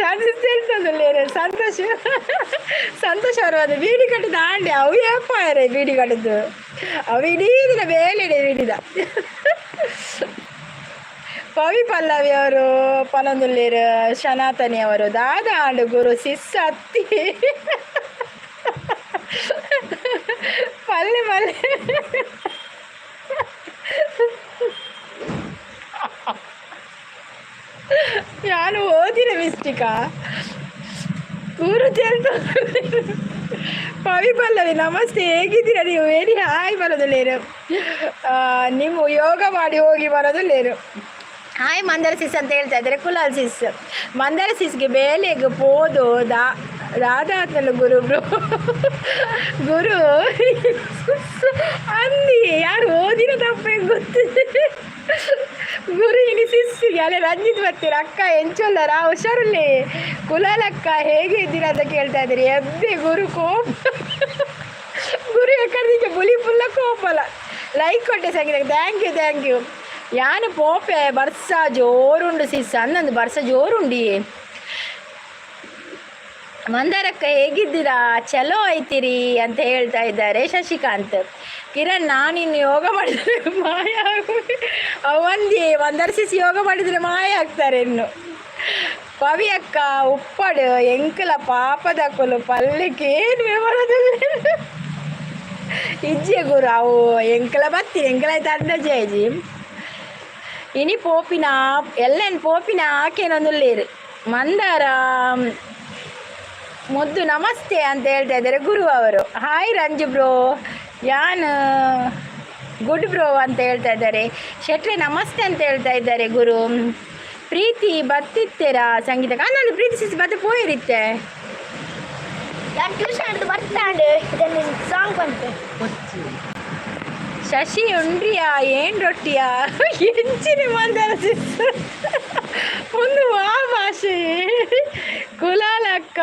ಶಾಂತಿ ಹೇಳ್ತದಲ್ಲೇರು. ಸಂತೋಷ್, ಸಂತೋಷ್ ಅವರು ಅದು ಬೀಡಿ ಕಟ್ಟಿದ ಆಂಡಿ ಅವು ಏಪಾಯರೆ ಬೀಡಿ ಕಟ್ಟಿದ್ದು ಅವು ಇಡೀ ದಿನ ಬೇಲೆಡೆ ಬೀಡಿದ. ಪವಿ ಪಲ್ಲವಿ ಅವರು ಪನೊಂದುಲ್ಲೇರು. ಸನಾತನಿ ಅವರು ದಾದಾ ಆಂಡು ಗುರು ಸಿಸ್ ಅತ್ತಿ ಪಲ್ಲೆ ಮಲ್ಲೆ. ನಾನು ಓದಿನ ಮಿಸ್ಟಿಕಾ ಗುರು ತೆಲ್ತ. ಪವಿ ಪಲ್ಲವಿ ನಮಸ್ತೆ, ಹೇಗಿದ್ದೀರಾ ನೀವು? ವೆರಿ ಹಾಯ್ ಬರೋದಿಲ್ಲೇನು. ನೀವು ಯೋಗ ಮಾಡಿ ಹೋಗಿ ಬರೋದಿಲ್ಲೇನು. ಹಾಯ್ ಮಂದರ ಸಿಸ್ ಅಂತ ಹೇಳ್ತಾ ಇದ್ದಾರೆ ಕುಲಾಲ್ ಸಿಸ್. ಮಂದರ ಸಿಸ್ಗೆ ಬೇಲೆಗೆ ಪೋದು ದಾ ದಾದಾತ್ಮಲ ಗುರು ಬ್ರೋ ಗುರು ಅಂದಿ ಯಾರು ಓದಿನ ತಪ್ಪೇ ಗೊತ್ತು. ಗುರು ಇನಿ ಸಿಸ್ಸಿಗೆ ಅಲ್ಲೇ ರಂಜಿತ್ ಬರ್ತೀರ. ಅಕ್ಕ ಎಂಚೊಲ್ಲರ ಹುಷಾರಲ್ಲಿ. ಕುಲಾಲಕ್ಕ ಹೇಗೆ ಇದ್ದೀರಾ ಅಂತ ಕೇಳ್ತಾ ಇದ್ದೀರಿ. ಎಬ್ಬೆ ಗುರು ಕೋಪ ಗುರು ಎಕ್ಕಡಿಗೆ ಬುಲಿ ಪುಲ್ಲ ಕೋಪಲ್ಲ. ಲೈಕ್ ಕೊಟ್ಟೆ ಸಂಗೀತ, thank you thank you. ಯಾನು ಪೋಪೆ ಬರ್ಸ ಜೋರುಂಡು ಸಿಸ್ ಅನ್ನೊಂದು ಬರ್ಸ ಜೋರುಂಡಿ. ಮಂದಾರಕ್ಕ ಹೇಗಿದ್ದೀರಾ? ಚಲೋ ಐತಿರಿ ಅಂತ ಹೇಳ್ತಾ ಇದ್ದಾರೆ ಶಶಿಕಾಂತ್. ಕಿರಣ್ ನಾನಿನ್ನು ಯೋಗ ಮಾಡಿದರೆ ಮಾಯ ಅವಂದಿ ಒಂದರ್ಸಿಸಿ ಯೋಗ ಮಾಡಿದರೆ ಮಾಯ ಆಗ್ತಾರೆ ಇನ್ನು. ಪವಿ ಅಕ್ಕ ಉಪ್ಪಡು ಎಂಕಲ ಪಾಪದಕ್ಕಲು ಪಲ್ಲಕ್ಕೆ ಏನು ವ್ಯವಹಾರದಲ್ಲಿ ಇಜ್ಜೆ ಗುರು ಅವು ಎಂಕಲ ಬತ್ತಿ ಎಂಕಲ ಆಯ್ತು ಅಂದಾಜಿ. ಇನಿ ಪೋಪಿನ ಎಲ್ಲೇನು ಪೋಪಿನ ಆಕೇನೊಂದುಲ್ಲೇರು. ಮಂದಾರ ಮುದ್ದು ನಮಸ್ತೆ ಅಂತ ಹೇಳ್ತಾ ಇದ್ದಾರೆ ಗುರು ಅವರು. ಹಾಯ್ ರಂಜು ಬ್ರೋ, ಯಾನ್ ಗುಡ್ ಬ್ರೋ ಅಂತ ಹೇಳ್ತಾ ಇದ್ದಾರೆ. ಶೆಟ್ರೆ ನಮಸ್ತೆ ಅಂತ ಹೇಳ್ತಾ ಇದ್ದಾರೆ ಗುರು. ಪ್ರೀತಿ ಬತ್ತಿತ್ತೀರಾ ಸಂಗೀತ ನಾನು ಪ್ರೀತಿ ಸಿಸ್ ಬತ್ತ ಪೋಯಿರಿತ್ತೆ. ನಾನು ಟ್ಯೂಷನ್ ಬರ್ತಾಂಡು ಇದನ್ನು ಸಾಂಗ್ ಬಂತು. ಶಶಿ ಉಂಡ್ರಿಯಾ ಏನ್ ರೊಟ್ಟಿಯಾ ಎಂಚಿನ ಮಂದರ ಸಿಸ್ ಒಂದು ವಾ ಭಾಷೆ. ಕುಲಾಲಕ್ಕ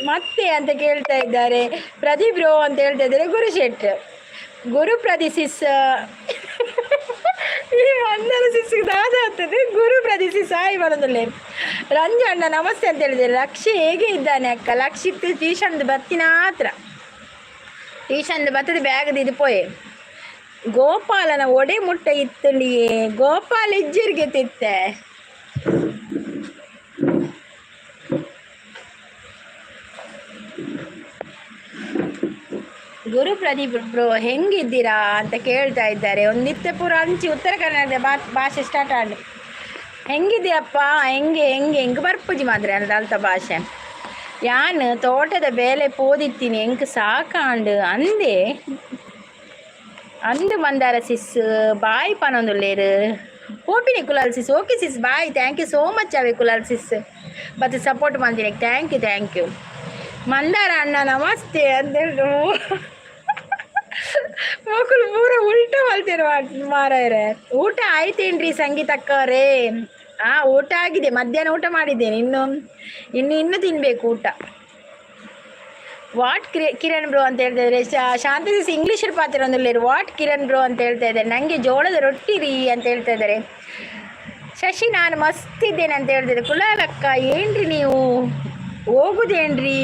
ಮತ್ತೆ ಅಂತ ಕೇಳ್ತಾ ಇದ್ದಾರೆ. ಪ್ರದೀಪ್ ಬ್ರೋ ಅಂತ ಹೇಳ್ತಾ ಇದ್ದಾರೆ ಗುರು ಶೆಟ್. ಗುರು ಪ್ರದಿ ಸಿಸ್ ಈ ಮಂದರ ಸಿಸ್ ದಾದ ಆಗ್ತದೆ. ಗುರು ಪ್ರದಿ ಸಾಯಿ ಬರೋದಿಲ್ಲ. ರಂಜು ಅಣ್ಣ ನಮಸ್ತೆ ಅಂತ ಹೇಳಿದ್ದಾರೆ. ಲಕ್ಷಿ ಹೇಗೆ ಇದ್ದಾನೆ ಅಕ್ಕ? ಲಕ್ಷಿತ್ ಟ್ಯೂಷನ್ದು ಬತ್ತಿನ ಹತ್ರ ಟ್ಯೂಷನ್ದು ಬತ್ತದ ಬ್ಯಾಗದ ಇದು ಪೋಯೆ. ಗೋಪಾಲನ ಒಡೆ ಮುಟ್ಟೆ ಇತ್ತುಂಡಿಯೇ ಗೋಪಾಲ ಇಜ್ಜಿರ್ಗೆ ತಿತ್ತೆ. ಗುರು ಪ್ರದೀಪ್ ಬ್ರೋ ಹೆಂಗಿದ್ದೀರಾ ಅಂತ ಕೇಳ್ತಾ ಇದ್ದಾರೆ. ಒಂದು ನಿತ್ಯ ಪೂರ ಅಂಚಿ ಉತ್ತರ ಕನ್ನಡ ಭಾಷೆ ಸ್ಟಾರ್ಟ್ ಆಂಡ್. ಹೆಂಗಿದ್ದೀಯಪ್ಪ? ಹೆಂಗೆ ಹೆಂಗೆ ಹೆಂಗೆ ಬರ್ಪುಜಿ ಮಾತ್ರ ಅಲ್ತ ಅಲ್ತ ಭಾಷೆ. ಯಾನ್ ತೋಟದ ಬೇಲೆ ಪೋದಿತ್ತೀನಿ ಎಂಕ್ ಸಾಕಾಂಡ್ ಅಂದೆ ಅಂದು. ಮಂದಾರ ಸಿಸ್ ಬಾಯ್ ಪನೊಂದುಲ್ಲೇರು. ಪೋಪಿನಿ Kulal sis. Okay sis, bye, thank you so much ಅವೆ ಕುಲಾಲ್ ಸಿಸ್ ಮತ್ತೆ ಸಪೋರ್ಟ್ ಮಾಡ್ತೀನಿ. Thank you thank you. Mandara ಅಣ್ಣ ನಮಸ್ತೆ ಅಂತೇಳಿ ಮಕ್ಕಳು ಪೂರ ಉಲ್ಟಾ ಮಲ್ತೇರು ಮಾರಾಯರೆ. ಊಟ ಆಯ್ತೇನ್ರಿ ಸಂಗೀತಕ್ಕವರೇ? ಊಟ ಆಗಿದೆ, ಮಧ್ಯಾಹ್ನ ಊಟ ಮಾಡಿದ್ದೇನೆ. ಇನ್ನು ಇನ್ನು ಇನ್ನು ತಿನ್ನಬೇಕು ಊಟ. What Kiran bro ಅಂತ ಹೇಳ್ತಾ ಇದ್ದಾರೆ. ಶಾಂತಿ ಇಂಗ್ಲೀಷ್ ಪಾತ್ರ ಒಂದಿಲ್ಲ. What Kiran bro ಅಂತ ಹೇಳ್ತಾ ಇದ್ದಾರೆ. ನನಗೆ ಜೋಳದ ರೊಟ್ಟಿ ರೀ ಅಂತ ಹೇಳ್ತಾ ಇದ್ದಾರೆ. ಶಶಿ ನಾನು ಮಸ್ತ್ ಇದ್ದೇನೆ ಅಂತ ಹೇಳ್ತಿದ್ದೆ. ಕುಲಾಲಕ್ಕ ಏನ್ರಿ ನೀವು ಹೋಗುದೇನ್ರಿ?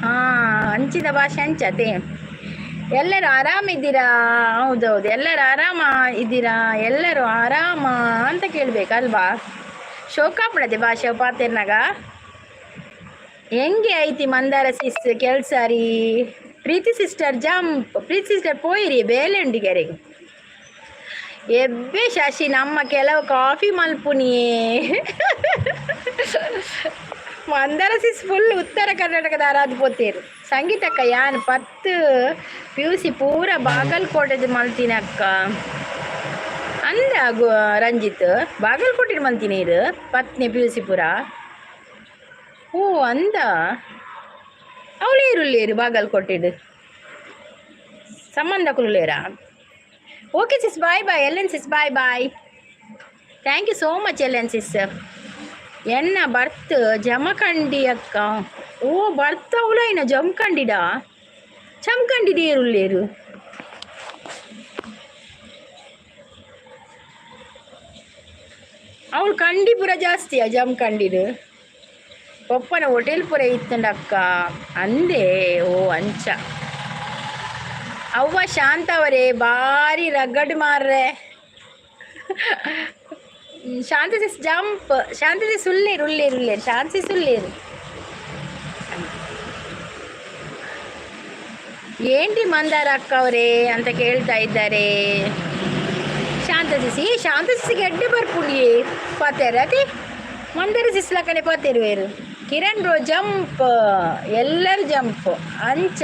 ಹಾಂ, ಅಂಚಿದ ಭಾಷೆ ಅಂಚತೆ. ಎಲ್ಲರೂ ಆರಾಮಿದ್ದೀರಾ? ಹೌದೌದು, ಎಲ್ಲರೂ ಆರಾಮ ಇದ್ದೀರಾ? ಎಲ್ಲರೂ ಆರಾಮ ಅಂತ ಕೇಳಬೇಕಲ್ವಾ? ಶೋಕಾಪಡದೆ ಭಾಷೆ ಪಾತೆರ್ನಾಗ. ಹೆಂಗೆ ಐತಿ ಮಂದಾರ ಸಿಸ್ ಕೆಲಸ ರೀ? ಪ್ರೀತಿ ಸಿಸ್ಟರ್ ಜಂಪ್. ಪ್ರೀತಿ ಸಿಸ್ಟರ್ ಪೋಯಿರಿ ಬೇಲೆ ಉಂಡಿಗೆರೆಗೆ. ಎಬ್ಬೆ ಶಶಿ ನಮ್ಮ ಕೆಲವು ಕಾಫಿ ಮಲ್ಪುನಿಯೇ. ಮಂದಾರ ಸಿಸ್ ಫುಲ್ ಉತ್ತರ ಕರ್ನಾಟಕದ ಆರಾಧ ಪೋತೇರು. ಸಂಗೀತಕ್ಕ ಯಾನ್ 10 ಪಿಯುಸಿ ಪೂರ ಬಾಗಲಕೋಟೆದು ಮಲ್ತಿನ ಅಕ್ಕ ಅಂದ. ರಂಜಿತ್ ಬಾಗಲಕೋಟೆ ಮಲ್ತೀನಿ ಇದು 10ನೇ ಪಿಯುಸಿ ಪೂರ. ಓ ಅಂದ, ಅವಳೇರುಲ್ಲೇರು ಬಾಗಲಕೋಟೆಡು ಸಂಬಂಧ ಕುಲ್ಲೇರಾ? Okay sis, bye bye. Ellen sis, bye bye. Thank you so much Ellen sis. ಎನ್ನ ಬರ್ತ್ ಜಮಖಂಡಿ ಅಕ್ಕ. ಓ ಬರ್ತ್ ಅವಳೈನ ಜಮಖಂಡಿಡಾ? ಜಮಖಂಡಿ ಉಲ್ಲೇರು. ಅವಳು ಕಂಡಿಪುರ ಜಾಸ್ತಿಯಾ ಜಮಖಂಡಿಡು? ಪಪ್ಪನ ಹೋಟೆಲ್ ಪುರ ಇತ್ತಂಡಕ್ಕ ಅಂದೆ. ಓ ಅಂಚ. ಅವ್ವ ಶಾಂತವರೇ ಭಾರಿ ರಗಡ್ ಮಾರ್ರೆ. ಶಾಂತಿ ಸಿಸ್ ಜಂಪ್. ಶಾಂತಿ ಸಿಸ್ ಉಲ್ಲೇರು ಉಲ್ಲೇರು ಉಲ್ಲೇರು. ಶಾಂತಿ ಸಿಸ್ ಉಲ್ಲೇರು. ಏನ್ರಿ ಮಂದಾರ ಅಕ್ಕ ಅವರೇ ಅಂತ ಕೇಳ್ತಾ ಇದ್ದಾರೆ ಶಾಂತ ಸಿಸ್. ಈ ಶಾಂತ ಸಿಸ್ಗೆ ಎಡ್ಡೆ ಬರ್ಪುಂಡಿ ಪಾತೇರ ಅತಿ ಮಂದಾರ ಸಿಸ್ಲಕನೆ ಪಾತೇರುವೇರು. Kiran bro jump. ಎಲ್ಲರೂ ಜಂಪ್. ಅಂಚ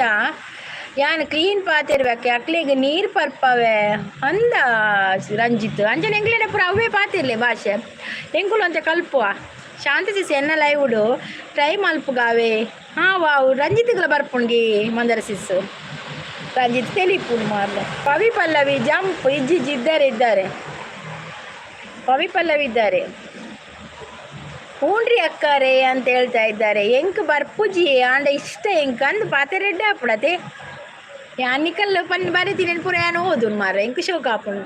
ಯಾನ್ ಕ್ಲೀನ್ ಪಾತಿರ್ಬೇಕೆ ಅಕ್ಲಿಗೆ ನೀರು ಪರ್ಪವೆ ಅಂದ ರಂಜಿತ್. ಅಂಚನೆ ಎಂಗ್ಲೇನ ಪೂರ ಅವೇ ಪಾತಿರ್ಲೆ ಭಾಷೆ ಎಂಕುಲು ಅಂತ ಕಲ್ಪುವ. ಶಾಂತಿ ಸಿಸ್ ಎನ್ನ ಲೈವುಡು ಟ್ರೈ ಮಲ್ಪುಗಾವೆ. ಹಾಂ ವಾವ್, ರಂಜಿತ್ಗಳ ಬರ್ಪುಂಗಿ ಮಂದರ ಸಿಸ್. ರಂಜಿತ್ ತೆಲಿಪುಂಡು ಮಾರ್ಲೆ. ಪವಿ ಪಲ್ಲವಿ ಜಂಪ್. ಇಜ್ಜಿಜ್ಜಿ ಇದ್ದಾರೆ ಇದ್ದಾರೆ, ಪವಿ ಪಲ್ಲವಿ ಇದ್ದಾರೆ. ಹೂಂಡ್ರಿ ಅಕ್ಕಾರೆ ಅಂತ ಹೇಳ್ತಾ ಇದ್ದಾರೆ. ಎಂಕ್ ಬರ್ಪುಜಿ ಆಂಡ ಇಷ್ಟ ಎಂಕ್ ಅಂದ್ ಪಾತೆರೆಡ್ಡೆ ಆಪುಡತೆ. ಯಾನಿಕಲ್ಲ ಪನ್ ಬರೀತೀನಿ ಪೂರ ಯಾನ್ ಓದುನ್ ಮಾರ್ರೆ, ಎಂಕ್ ಶೋಕ್ ಆಪುಂಡು.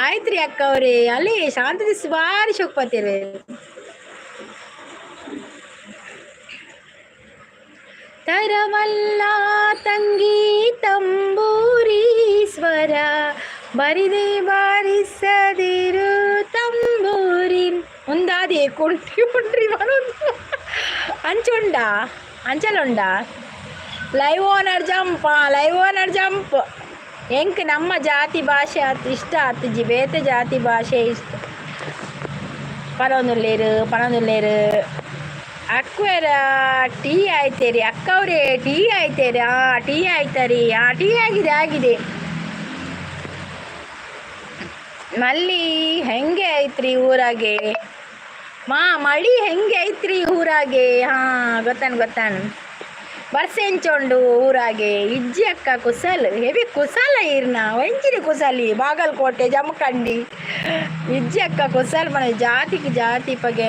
ಆಯ್ತ್ರಿ ಅಕ್ಕ ಅವರೇ. ಅಲ್ಲಿ ಶಾಂತ ದಿಸ್ ಬಾರಿ ಶೋಕ್ ಪಾತೆರೆ. ತರವಲ್ಲ ತಂಗಿ ತಂಬೂರೀಶ್ವರ ಬರಿದೆ ಬಾರಿಸದಿರು ತಂಬೂರಿ. ಒಂದಾದೆ ಕೊಂಡ್ರಿ ಕೊಂಡ್ರಿ ಬರೋದು. ಅಂಚುಂಡ ಅಂಚಲುಂಡ. Live owner jump, live owner jump. ಎಂಕ್ ನಮ್ಮ ಜಾತಿ ಭಾಷೆ ಆತ್ ಇಷ್ಟ ಆತುಜಿ, ಬೇತೆ ಜಾತಿ ಭಾಷೆ ಇಷ್ಟ. ಪನೊಂದುಲ್ಲೇರು ಪನೊಂದುಲ್ಲೇರು. ಅಕ್ವೇರ ಟೀ ಆಯ್ತೇರಿ ಅಕ್ಕವ್ರೇ? ಟೀ ಆಯ್ತೇರಿ? ಹಾಂ, ಟೀ ಆಯ್ತರಿ. ಹಾಂ, ಟೀ ಆಗಿದೆ ಆಗಿದೆ. ಮಲ್ಲಿ ಹೆಂಗೆ ಐತ್ರಿ ಊರಾಗೆ? ಮಾ ಮಳಿ ಹೆಂಗೆ ಐತ್ರಿ ಊರಾಗೆ? ಹಾಂ, ಗೊತ್ತಾನ ಗೊತ್ತಾನ. ಬರ್ಸೆಂಚೊಂಡು ಊರಾಗೆ. ಇಜ್ಜಿ ಅಕ್ಕ ಕುಸಲ್ ಹೆವಿ ಕುಸಲ ಇರ್ನ ಒಂಚಿನ ಕುಸಲಿ ಬಾಗಲಕೋಟೆ ಜಮಖಂಡಿ. ಇಜ್ಜಿ ಅಕ್ಕ ಕುಸಲ್ ಮನೆ ಜಾತಿಗೆ ಜಾತಿ ಪಗೆ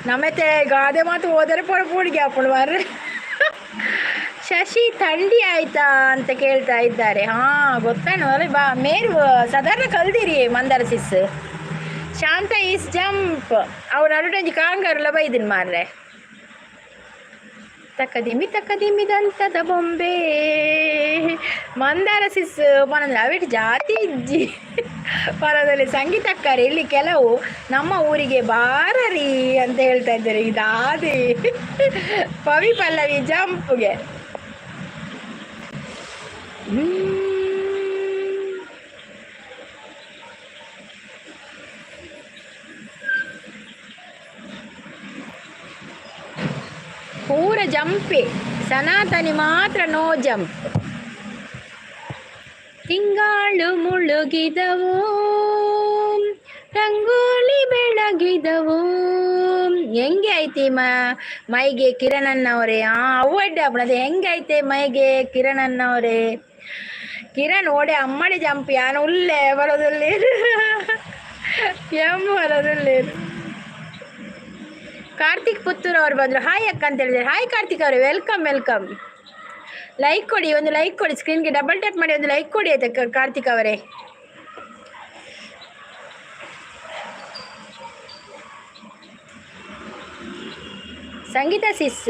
ನಮ್ಮತ್ತೆ ಗಾದೆ ಮಾತು ಹೋದರೆ ಪೊರ ಪೂಡಿಗೆ ಹಾಕೊಂಡು ಮಾರ್ರೆ. ಶಶಿ ಥಂಡಿ ಆಯ್ತಾ ಅಂತ ಕೇಳ್ತಾ ಇದ್ದಾರೆ. ಹಾಂ ಗೊತ್ತಾನು ಅಲ್ಲ ಬಾ ಮೇರು ಸಾಧಾರಣ ಕಲ್ದಿರಿ ಮಂದಾರ ಸಿಸ್. ಶಾಂತ is jump. ಅವ್ರು ನಡುಟಂಜಿ ಕಾಂಗಾರಲ್ಲ ಬೈದಿನ ಮಾರ್ರೆ. ತಕ್ಕದಿಮಿ ತಕ್ಕದಿಮಿ ದಂತದ ಬೊಂಬೆ. ಮಂದಾರ ಸಿಸ್ ಪನಂದ್ರೆ ಅವಿಟ್ ಜಾತಿ ಇಜ್ಜಿ ಪರದಲ್ಲಿ. ಸಂಗೀತಕ್ಕರೆ ಇಲ್ಲಿ ಕೆಲವು ನಮ್ಮ ಊರಿಗೆ ಬಾರರಿ ಅಂತ ಹೇಳ್ತಾ ಇದ್ದಾರೆ. ಇದಾದೆ ಪವಿ ಪಲ್ಲವಿ ಜಂಪ್ಗೆ. ಪೂರ ಜಂಪೆ, ಸನಾತನಿ ಮಾತ್ರ ನೋ ಜಂಪ್. ತಿಂಗಾಳು ಮುಳುಗಿದವು, ರಂಗೋಲಿ ಬೆಳಗಿದವು. ಹೆಂಗೆ ಐತಿ ಮೈಗೆ ಕಿರಣನ್ನವರೇ? ಅವು ಅಡ್ಡೆ ಅದೇ ಹೆಂಗೆ ಐತೆ ಮೈಗೆ ಕಿರಣನ್ನವರೇ? ಕಿರಣ್ ಓಡೆ ಅಮ್ಮಡೆ ಜಂಪ್ ಯಾನ ಉಲ್ಲೆ ಬರೋದುಲ್ಲೇರು ಎಂ ಬರೋದುಲ್ಲೇರು. ಕಾರ್ತಿಕ್ ಪುತ್ತೂರ್ ಅವರು ಬಂದರು. ಹಾಯ್ ಅಕ್ಕ ಅಂತ ಹೇಳಿದ್ದಾರೆ. ಹಾಯ್ ಕಾರ್ತಿಕ್ ಅವರೇ, welcome welcome. Like ಕೊಡಿ, ಒಂದು ಲೈಕ್ ಕೊಡಿ. ಸ್ಕ್ರೀನ್ಗೆ ಡಬಲ್ ಟ್ಯಾಪ್ ಮಾಡಿ ಒಂದು ಲೈಕ್ ಕೊಡಿ ಆಯ್ತಾ ಕಾರ್ತಿಕ್ ಅವರೇ. ಸಂಗೀತ ಸಿಸ್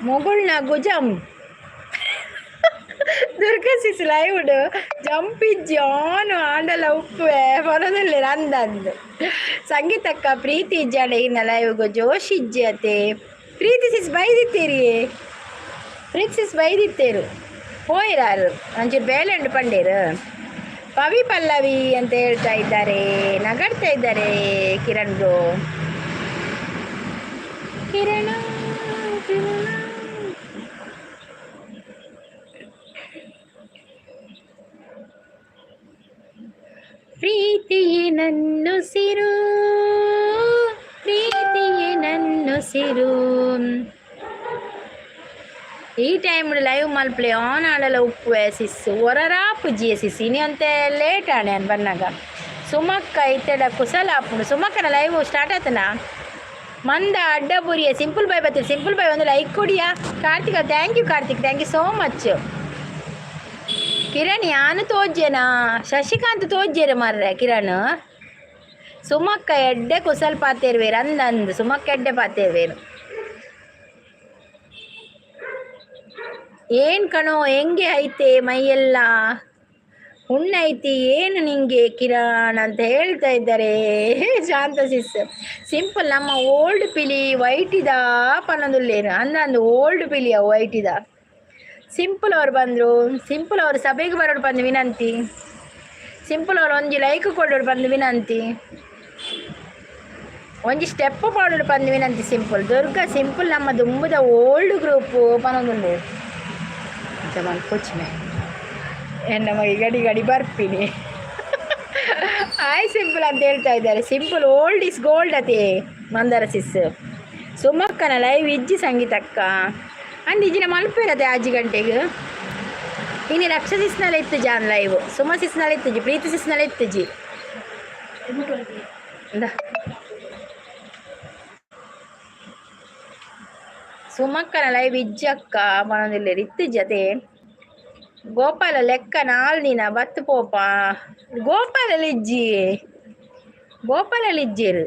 ಮೊಗುಳ್ನ ಗುಜಂ ದುರ್ಗಾ ಸಿಸ್ ಲೈವ್ ಜಂಪಿಜ್ಜಿ ಆನು ಆಂಡಲ ಉಪ್ಪುವೆ ಬರೋದಿಲ್ಲ ಅಂದಂದು. ಸಂಗೀತಕ್ಕ ಪ್ರೀತಿ ಇಜ್ಜಾಂಡ ಇನ್ನ ಲೈವ್ಗು ಜೋಶ್ ಇಜ್ಜಿ. ಪ್ರೀತಿ ಸಿಸ್ ಬೈದಿತ್ತೀರಿ, ಪ್ರೀತಿ ಸಿಸ್ ಬೈದಿತ್ತೇರು ಪೋಯಿರಾರು ಒಂಚೂರು ಬೇಲೆ ಉಂಡು ಪಂಡೇರು. ಪವಿ ಪಲ್ಲವಿ ಅಂತ ಹೇಳ್ತಾ ಇದ್ದಾರೆ, ನಗಡ್ತಾ ಇದ್ದಾರೆ ಕಿರಣ್ ಬ್ರೋ. ಕಿರಣ ಕಿರಣ ಪ್ರೀತಿಯೇ ನನ್ನುಸಿರು, ಪ್ರೀತಿಯೇ ನನ್ನುಸಿರು. ಈ ಟೈಮ್ ಲೈವ್ ಮಲ್ಪಲೆ ಆನ್ ಆಡಲ ಉಪ್ಪುವೆ ಸಿಸ್ ಒರರಾಪುಜಿ ಸಿಸ್. ಇನಿ ಅಂತೆ ಲೇಟ್ ಆಣೆ ಅನ್ ಬನ್ನಾಗ. ಸುಮಕ್ಕ ಇತ್ತೆಡ ಕುಸಲ ಆಪುಂಡು. ಸುಮಕ್ಕನ ಲೈವ್ ಸ್ಟಾರ್ಟ್ ಆತನ. ಮಂದ ಅಡ್ಡಬುರಿಯ ಸಿಂಪಲ್ ಬಾಯ್ ಬತ್ತೀರಿ. ಸಿಂಪಲ್ ಬಾಯ್ ಒಂದು ಲೈಕ್ ಕೊಡಿಯಾ. Karthika, thank you Karthik, thank you so much. Kiran ಯಾನು ತೋಜ್ಜೆನಾ? ಶಶಿಕಾಂತ್ ತೋಜ್ಜೆರ ಮಾರ್ರೆ ಕಿರಣ್. ಸುಮಕ್ಕ ಎಡ್ಡೆ ಕುಸಲ್ ಪಾತೇರ್ವೇರು ಅಂದಂದು. ಸುಮಕ್ಕ ಎಡ್ಡೆ ಪಾತೇರ್ವೇರು. ಏನ್ ಕಣೋ ಹೆಂಗೆ ಐತೆ ಮೈಯೆಲ್ಲ ಹುಣ್ಣೈತಿ ಏನು ನಿಂಗೆ ಕಿರಣ್ ಅಂತ ಹೇಳ್ತಾ ಇದ್ದಾರೆ ಶಾಂತ ಸಿಸ್. ಸಿಂಪಲ್ ನಮ್ಮ ಓಲ್ಡ್ ಪಿಲಿ ವೈಟ್ ಇದ ಪನ್ನೊಂದುಲ್ಲೇನು ಅಂದಂದು. ಓಲ್ಡ್ ಪಿಲಿಯ ವೈಟ್ ಇದ. ಸಿಂಪಲ್ ಅವ್ರು ಬಂದರು. ಸಿಂಪಲ್ ಅವರು ಸಭೆಗೆ ಬರೋರು ಬಂದು ವಿನಂತಿ. ಸಿಂಪಲ್ ಅವರು ಒಂಜಿ ಲೈಕ್ ಕೊಡೋರು ಬಂದು ವಿನಂತಿ. ಒಂಜಿ ಸ್ಟೆಪ್ ಪಾಡೋರು ಬಂದು ವಿನಂತಿ. ಸಿಂಪಲ್ ದುರ್ಗಾ ಸಿಂಪಲ್ ನಮ್ಮ ದುಂಬುದ ಓಲ್ಡ್ ಗ್ರೂಪ್ ಪನೊಂದುಲ್ಲೇರು. ಮಲ್ಪೊಚ್ಚಿಮೆ ಎನ್ನ ಮಗೆ ಗಡಿ ಗಡಿ ಬರ್ಪಿನಿ. ಹಾಯ್ ಸಿಂಪಲ್ ಅಂತ ಹೇಳ್ತಾ ಇದ್ದಾರೆ. ಸಿಂಪಲ್ ಓಲ್ಡ್ is gold ಅತಿ. ಮಂದಾರ ಸಿಸ್ ಸುಮಕ್ಕನ ಲೈವ್ ಇಜ್ಜಿ ಸಂಗೀತಕ್ಕ ಅಂದ್ ಇಜ್ಜಿನ ಮಲ್ಪೇರತೆ ಆಜಿ ಗಂಟೆಗೆ. ಇನ್ನು ರಕ್ಷ ಸಿಸ್ನಲ್ಲ ಇತ್ತು ಜಾನ್ ಲೈವ್. ಸುಮ ಸಿಸ್ನಲ್ಲ ಇತ್ತುಜಿ, ಪ್ರೀತಿ ಸಿಸ್ನಲ್ಲ ಇತ್ತುಜಿ. ಸುಮಕ್ಕನ ಲೈವ್ ಇಜ್ಜಕ್ಕ ಪನೊಂದಿಲ್ಲೆರ್ ಇತ್ತುಜಿ ಅದೇ. ಗೋಪಾಲ ಲೆಕ್ಕ ನಾಲ್ ದಿನ ಬತ್ತು ಪೋಪ. ಗೋಪಾಲ ಇಜ್ಜಿ, ಗೋಪಾಲ ಇಜ್ಜಿರು.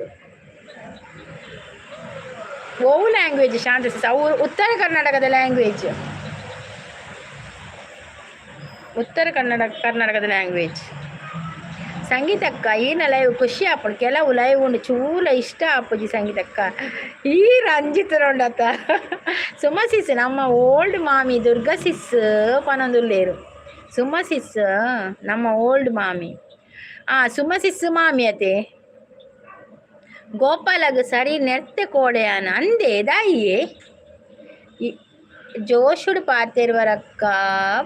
ಓವು ಲ್ಯಾಂಗ್ವೇಜ್ ಶಾಂತ ಸಿಸ್? ಅವು ಉತ್ತರ ಕರ್ನಾಟಕದ ಲ್ಯಾಂಗ್ವೇಜ್, ಉತ್ತರ ಕನ್ನಡ ಕರ್ನಾಟಕದ ಲ್ಯಾಂಗ್ವೇಜ್. ಸಂಗೀತಕ್ಕ ಈನ ಲೈವ್ ಖುಷಿ ಆಪುಂಡು. ಕೆಲವು ಲೈವ್ ಉಂಡು ಚೂಲ ಇಷ್ಟ ಆಪುಜಿ ಸಂಗೀತಕ್ಕ. ಈ ರಂಜಿತ್ ರೊಂಡತ. ಸುಮ ಸಿಸ್ ನಮ್ಮ ಓಲ್ಡ್ ಮಾಮಿ ದುರ್ಗಾ ಸಿಸ್ ಪನೊಂದುಲ್ಲೇರು. ಸುಮ ಸಿಸ್ ನಮ್ಮ ಓಲ್ಡ್ ಮಾಮಿ. ಆ ಸುಮ ಸಿಸ್ ಮಾಮಿ ಅತೆ. ಗೋಪಾಲಗ ಸರಿ ನೆರ್ತೆ ಕೋಡೆಯಾನ ಅಂದೆ ದಾಯಿಯೇ ಜೋಶುಡು ಪಾತೆರ್ವರಕ್ಕ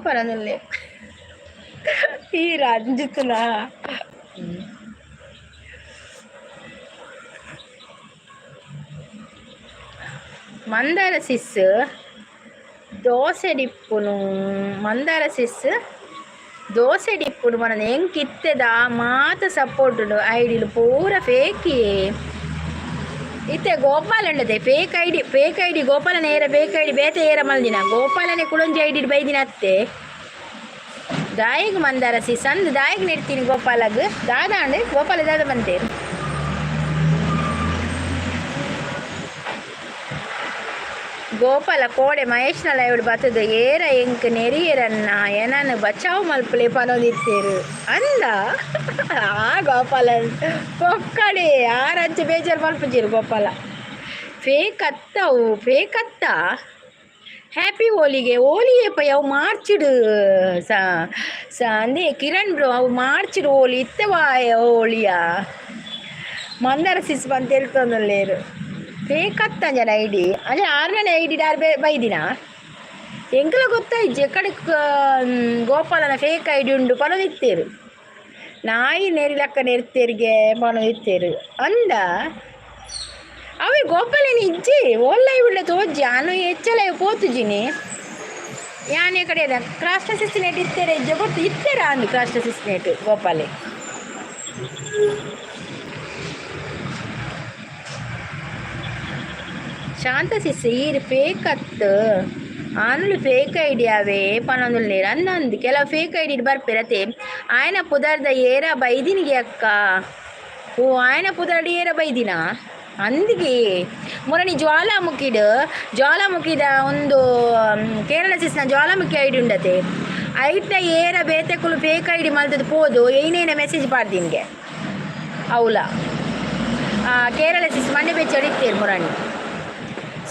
ಪನೊಂದುಲ್ಲೆ ಈ ರಂಜಿತ್ನ. ಮಂದಾರ ಸಿಸ್ ದೋಸೆ ಡಿಪ್ಪುನು, ಮಂದಾರ ಸಿಸ್ ದೋಸೆ ಡಿಪ್ಪುನು ಮನ ಎಂಕ್ ಇತ್ತೆದ ಮಾತ ಸಪೋರ್ಟ್ ಉಂಡು. ಐಡಿಲು ಪೂರ ಫೇಕಿಯೇ. ಇತ್ತೆ ಗೋಪಾಲ ಉಂಡತೆ ಫೇಕ್ ಐಡಿ, ಫೇಕ್ ಐಡಿ ಗೋಪಾಲನ ಏರ ಫೇಕ್ ಐಡಿ ಬೇತೆ ಏರ ಮಲ್ದಿನ. ಗೋಪಾಲನೆ ಕುಳೊಂಜಿ ಐಡಿ ಬೈದಿನ ಅತ್ತೆ. ದಾಯಿಗ್ ಮಂದಾರ ಸಿಸ್ ಅಂದ್ ದಾಯಿಗ್ ನೆಡ್ತೀನಿ ಗೋಪಾಲಗ್ ದಾದ ಅಂಡ್ ಗೋಪಾಲ ದಾದ ಬಂತೇರು. ಗೋಪಾಲ ಕೋಡೆ ಮಹೇಶ್ನ ಲೈವ್ ಬತ್ತದ ಏರ ಎಂಕ್ ನೆರಿಯರನ್ನ ಏನನ್ನು ಬಚಾವ್ ಮಲ್ಪಲೆ ಪನೊಂದಿತ್ತೇರು ಅಂದ. ಆ ಗೋಪಾಲ ಪೊಕ್ಕಡೆ ಆರಂಚ ಬೇಜಾರು ಮಲ್ಪುಜೀರು ಗೋಪಾಲ. ಫೇಕ್ ಅತ್ತವು, ಫೇಕ್ ಅತ್ತ. ಹ್ಯಾಪಿ ಹೋಲಿಗೆ ಹೋಲಿ ಏಪ ಅವು ಮಾರ್ಚಿಡ್ ಅಂದೇ ಕಿರಣ್ ಬ್ರೋ. ಅವು ಮಾರ್ಚಿಡ್ ಹೋಲಿ ಇತ್ತವಾ ಹೋಳಿಯ. ಮಂದಾರ ಸಿಸ್ ಬಂತ ಹೇಳ್ತೊಂದುಲ್ಲೇರು. ಫೇಕ್ ಅತ್ತ ಅಂಜನ ಐಡಿ ಅಂಜನ ಆರ್ನನೆ ಐಡಿ ದಾರ್ ಬೈದಿನ ಎಂಕಲ ಗೊತ್ತಾಯ್ಜಿ. ಎಕಡೆ ಗೋಪಾಲನ ಫೇಕ್ ಐಡಿ ಉಂಡು ಪನೊಂದಿತ್ತೇರು. ನಾಯಿ ನೆರಿಲಕ್ಕ ನೆರ್ತೇರಿಗೆ ಪನೊಂದಿತ್ತೇರು ಅಂದ. ಅವೆ ಗೋಪಾಲನ ಇಜ್ಜಿ ಓಲ್ಲ ಉಳ್ಳ ತೋಜ್ಜಿ ಅನು ಹೆಚ್ಚಲ ಪೋತುಜಿನಿ ಯಾನೆ ಕಡೆ ಕ್ರಾಸ್ಟ ಸಿಸ್ನೇಟ್ ಇತ್ತೇರೆ ಇಜ್ಜೆ ಗೊತ್ತು ಇತ್ತೇರ ಅಂದು ಕ್ರಾಸ್ಟ ಸಿಸ್ನೇಟ್ ಗೋಪಾಲೆ. ಶಾಂತ ಸಿಸ್ ಈರ್ ಫೇಕ್ ಅತ್ತು ಆನುಲು ಫೇಕ್ ಐಡಿಯಾವೇ ಪನೊಂದುಲ್ಲೇರು ಅಂದಂದು. ಕೆಲವು ಫೇಕ್ ಐಡಿ ಬರ್ಪಿರತೆ. ಆಯನ ಪುದರ್ದ ಏರ ಬೈದಿನಿಗೆ ಅಕ್ಕ. ಓ ಆಯನ ಪುದರ್ಡ್ ಏರ ಬೈದಿನ. ಅಂದಿಗೆ ಮೊರಣಿ ಜ್ವಾಲಾಮುಖಿಡ್ ಜ್ವಾಲಾಮುಖಿದ ಒಂದು ಕೇರಳ ಸಿಸ್ನ ಜ್ವಾಲಾಮುಖಿ ಐಡಿ ಉಂಡತೆ. ಐಟ ಏರ ಬೇತೆಕುಲು ಫೇಕ್ ಐಡಿ ಮಲ್ತದ ಪೋದು ಏನೇನ ಮೆಸೇಜ್ ಪಾಡ್ದಿನ್ಗೆ ಅವಲ. ಕೇರಳ ಸಿಸ್ ಮಂಡೆ ಬೆಚ್ಚ ಹೊಡಿತೀರಿ ಮುರಾಣಿ.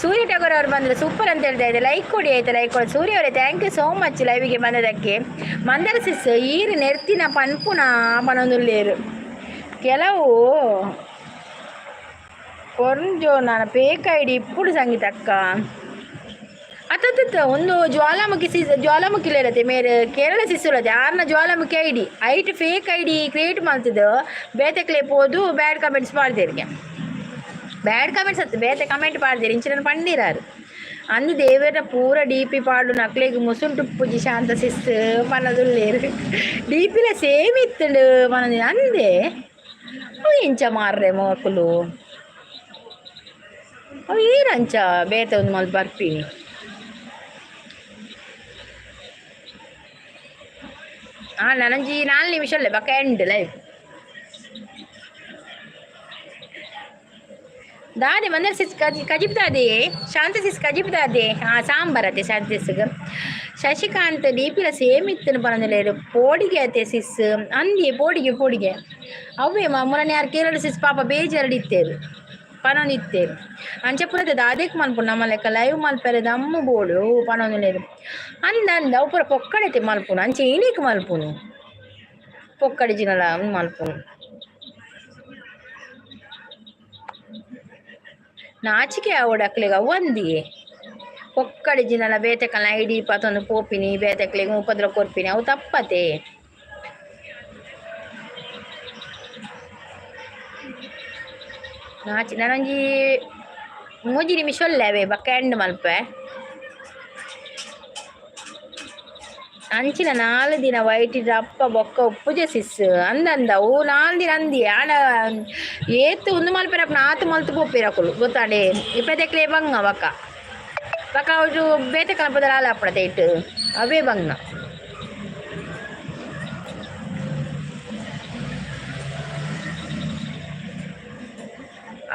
ಸೂರ್ಯ ಟಗೋರ್ ಅವರು ಬಂದರೆ ಸೂಪರ್ ಅಂತ ಹೇಳ್ತಾ ಇದ್ದೆ. ಲೈಕ್ ಕೊಡಿ ಆಯ್ತಾ, ಲೈಕ್ ಕೊಡಿ. ಸೂರ್ಯ ಅವರೇ, thank you so much ಲೈವಿಗೆ ಬಂದದಕ್ಕೆ. Mandara ಸಿಸ್ ಈರು ನೆರ್ತಿನ ಪನ್ಪುನ ಪನೊಂದುಲ್ಲೇರು ಕೆಲವು ಕೊಂಜೋ ನಾನು ಫೇಕ್ ಐಡಿ ಇಪ್ಪುಡು ಸಂಗೀತ ಅಕ್ಕ. ಅತ್ತತ್ತ ಒಂದು ಜ್ವಾಲಾಮುಖಿ ಸಿಸ್ ಜ್ವಾಲಾಮುಖಿ ಇರತ್ತೆ ಮೇರೆ ಕೇರಳ ಸಿಸ್ ಉಳ್ಳತೆ. ಆರ್ನ ಜ್ವಾಲಾಮುಖಿ ಐಡಿ ಐಟ್ ಫೇಕ್ ಐಡಿ ಕ್ರಿಯೇಟ್ ಮಾಡ್ತಿದ್ದು ಬೇತೆಕ್ಲೆ ಪೋದು ಬ್ಯಾಡ್ ಕಮೆಂಟ್ಸ್ ಮಾಡ್ತೇರಿಗೆ. ಬ್ಯಾಡ್ ಕಮೆಂಟ್ಸ್ ಅತ್ತು ಬೇತೆ ಕಮೆಂಟ್ ಪಾಡ್ದೇರಿ ಇಂಚಿನ ಪಂಡಿರಾರು. ಅಂದು ದೇವರ ಪೂರ ಡಿಪಿ ಪಾಡು ನಕ್ಲೆಗ್ ಮುಸುಂಟು ಪೂಜಿ ಶಾಂತ ಸಿಸ್ ಪನದುಲ್ಲೇರು. ಡಿಪಿಲ ಸೇಮ್ ಇತ್ತುಂಡು ಪನದಿ ಅಂದೆ. ಅವು ಇಂಚ ಮಾರ್ರೆ ಮಕ್ಕಳು. ಅವು ಏರಂಚ ಬೇತೆ ಒಂದು ಮಲ್ ಬರ್ಪಿನಿ. ಹಾಂ, ನನಂಜಿ 4 ನಿಮಿಷ ಅಲ್ಲೇ ಬಕ್ಕ ಎಂಡ್ ಲೈವ್. ದಾದೆ ಮಂದರ್ ಸಿಸ್ ಕಜಿ ಕಜಿಪ್ದಾದೆ ಶಾಂತ ಸಿಸ್ ಕಜಿಪ್ದಾದೆ. ಹಾಂ, ಸಾಂಬಾರತೆ ಶಾಂತ ಸಿಸ್ಗೆ. ಶಶಿಕಾಂತ್ ಡಿಪಿಲ ಸೇಮ್ ಇತ್ತನು ಪನೊಂದುಲ್ಲೆರ್. ಪೋಡಿಗೆ ಅತೆ ಸಿಸ್ ಅಂದಿ ಪೋಡಿಗೆ ಪೋಡಿಗೆ ಅವೇ ಮುರನೆ ಯಾರು ಕೇರಳ ಸಿಸ್ ಪಾಪ ಬೇಜಾರ್ಡ್ ಇತ್ತೇರು ಪನೊಂದಿತ್ತೇರು. ಅಂಚ ಪೂರ ದಾದೆಕ್ ಮಲ್ಪುಂಡು ನಮ್ಮ ಲೆಕ್ಕ ಲೈವ್ ಮಲ್ಪೆರೆ ದಮ್ಮು ಬೋಡು ಪನೊಂದುಲ್ಲೆರ್. ಅಂದ ಅಂದ ಅವು ಪೂರ ಪೊಕ್ಕಡೆತೆ ಮಲ್ಪುನು. ಅಂಚ ಏನೇಕ್ ಮಲ್ಪುನು ಪೊಕ್ಕಡೆ ಜಿನಲ ಮಲ್ಪುನು. ನಾಚಿಕೆ ಆವೊಡು ಅಕ್ಲೆಗ್ ಅವಂದಿಯೆ. ಪೊಕ್ಕಡೆ ಜಿನಲ ಬೇತೆಕಲ್ನ ಐಡಿ ಪತೊಂದು ಪೋಪಿನಿ, ಬೇತೆಕ್ಲೆಗ್ ಉಪದ್ರ ಕೊರ್ಪಿನಿ, ಅವು ತಪ್ಪತೆ. ನಾಚಿ ನನೊಂಜಿ 3 ನಿಮಿಷ ಉಲ್ಲೆ ಅವೇ ಬಕ್ಕ ಎಂಡ್ ಮಲ್ಪೆ. ಅಂಚಿನ 4 ದಿನ ವೈಟ್ ಅಪ್ಪ ಬೊಕ್ಕ ಉಪ್ಪುಜೆ ಸಿಸ್ ಅಂದಂದ. ಅವು 4 ದಿನ ಅಂದಿ ಆಂಡ ಏತ್ ಉಂದು ಮಲ್ಪೆರ ಆತು ಮಲ್ತು ಪೋಪೆರ್ ಅಕುಲು ಗೊತ್ತಾಂಡೆ. ಇಪ್ಪತ್ತಕ್ಲೆ ಬಂಗ ಬಕ್ಕ ಬಕ್ಕ ಅವು ಬೇತೆ ಕಲ್ಪದಲ್ಲ ಆಪಡತೆ ಇಟ್ಟು ಅವೇ ಬಂಗ.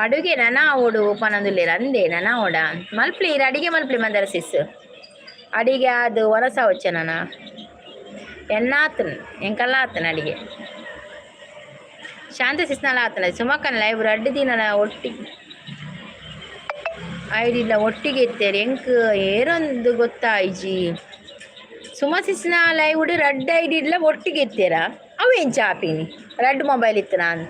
ಅಡುಗೆ ನನ ಅವಡು ಪನೊಂದುಲ್ಲೆರ್ ಅಂದೆ ನನ ಅವಡ ಮಲ್ಪ್ಲಿ ಇರ್ ಅಡಿಗೆ ಮಲ್ಪ್ಲಿ ಮಂದರ ಸಿಸ್. ಅಡಿಗೆ ಅದು ವನಸ ವಚ್ಚ ನನ ಎನ್ನಾತನ್ ಎಂಕಲ್ಲ ಆತನ ಅಡಿಗೆ. ಶಾಂತ ಸಿಸ್ನಲ ಆತನ. ಸುಮಕ್ಕನ ಲೈವ್ ರಡ್ಡು ದಿನಲ ಒಟ್ಟಿಗೆ ಐಡಿಲ್ಲ ಒಟ್ಟಿಗೆ ಇತ್ತೇರು ಎಂಕ್ ಏರೊಂದು ಗೊತ್ತಾಯ್ಜಿ. ಸುಮ ಸಿಸ್ನ ಲೈವ್ ರಡ್ಡು ಐಡಿ ಇಲ್ಲ ಒಟ್ಟಿಗೆ ಇತ್ತೀರಾ. ಅವು ಎಂಚ ಆಪಿನಿ ರಡ್ಡು ಮೊಬೈಲ್ ಇತ್ತು ನಾನು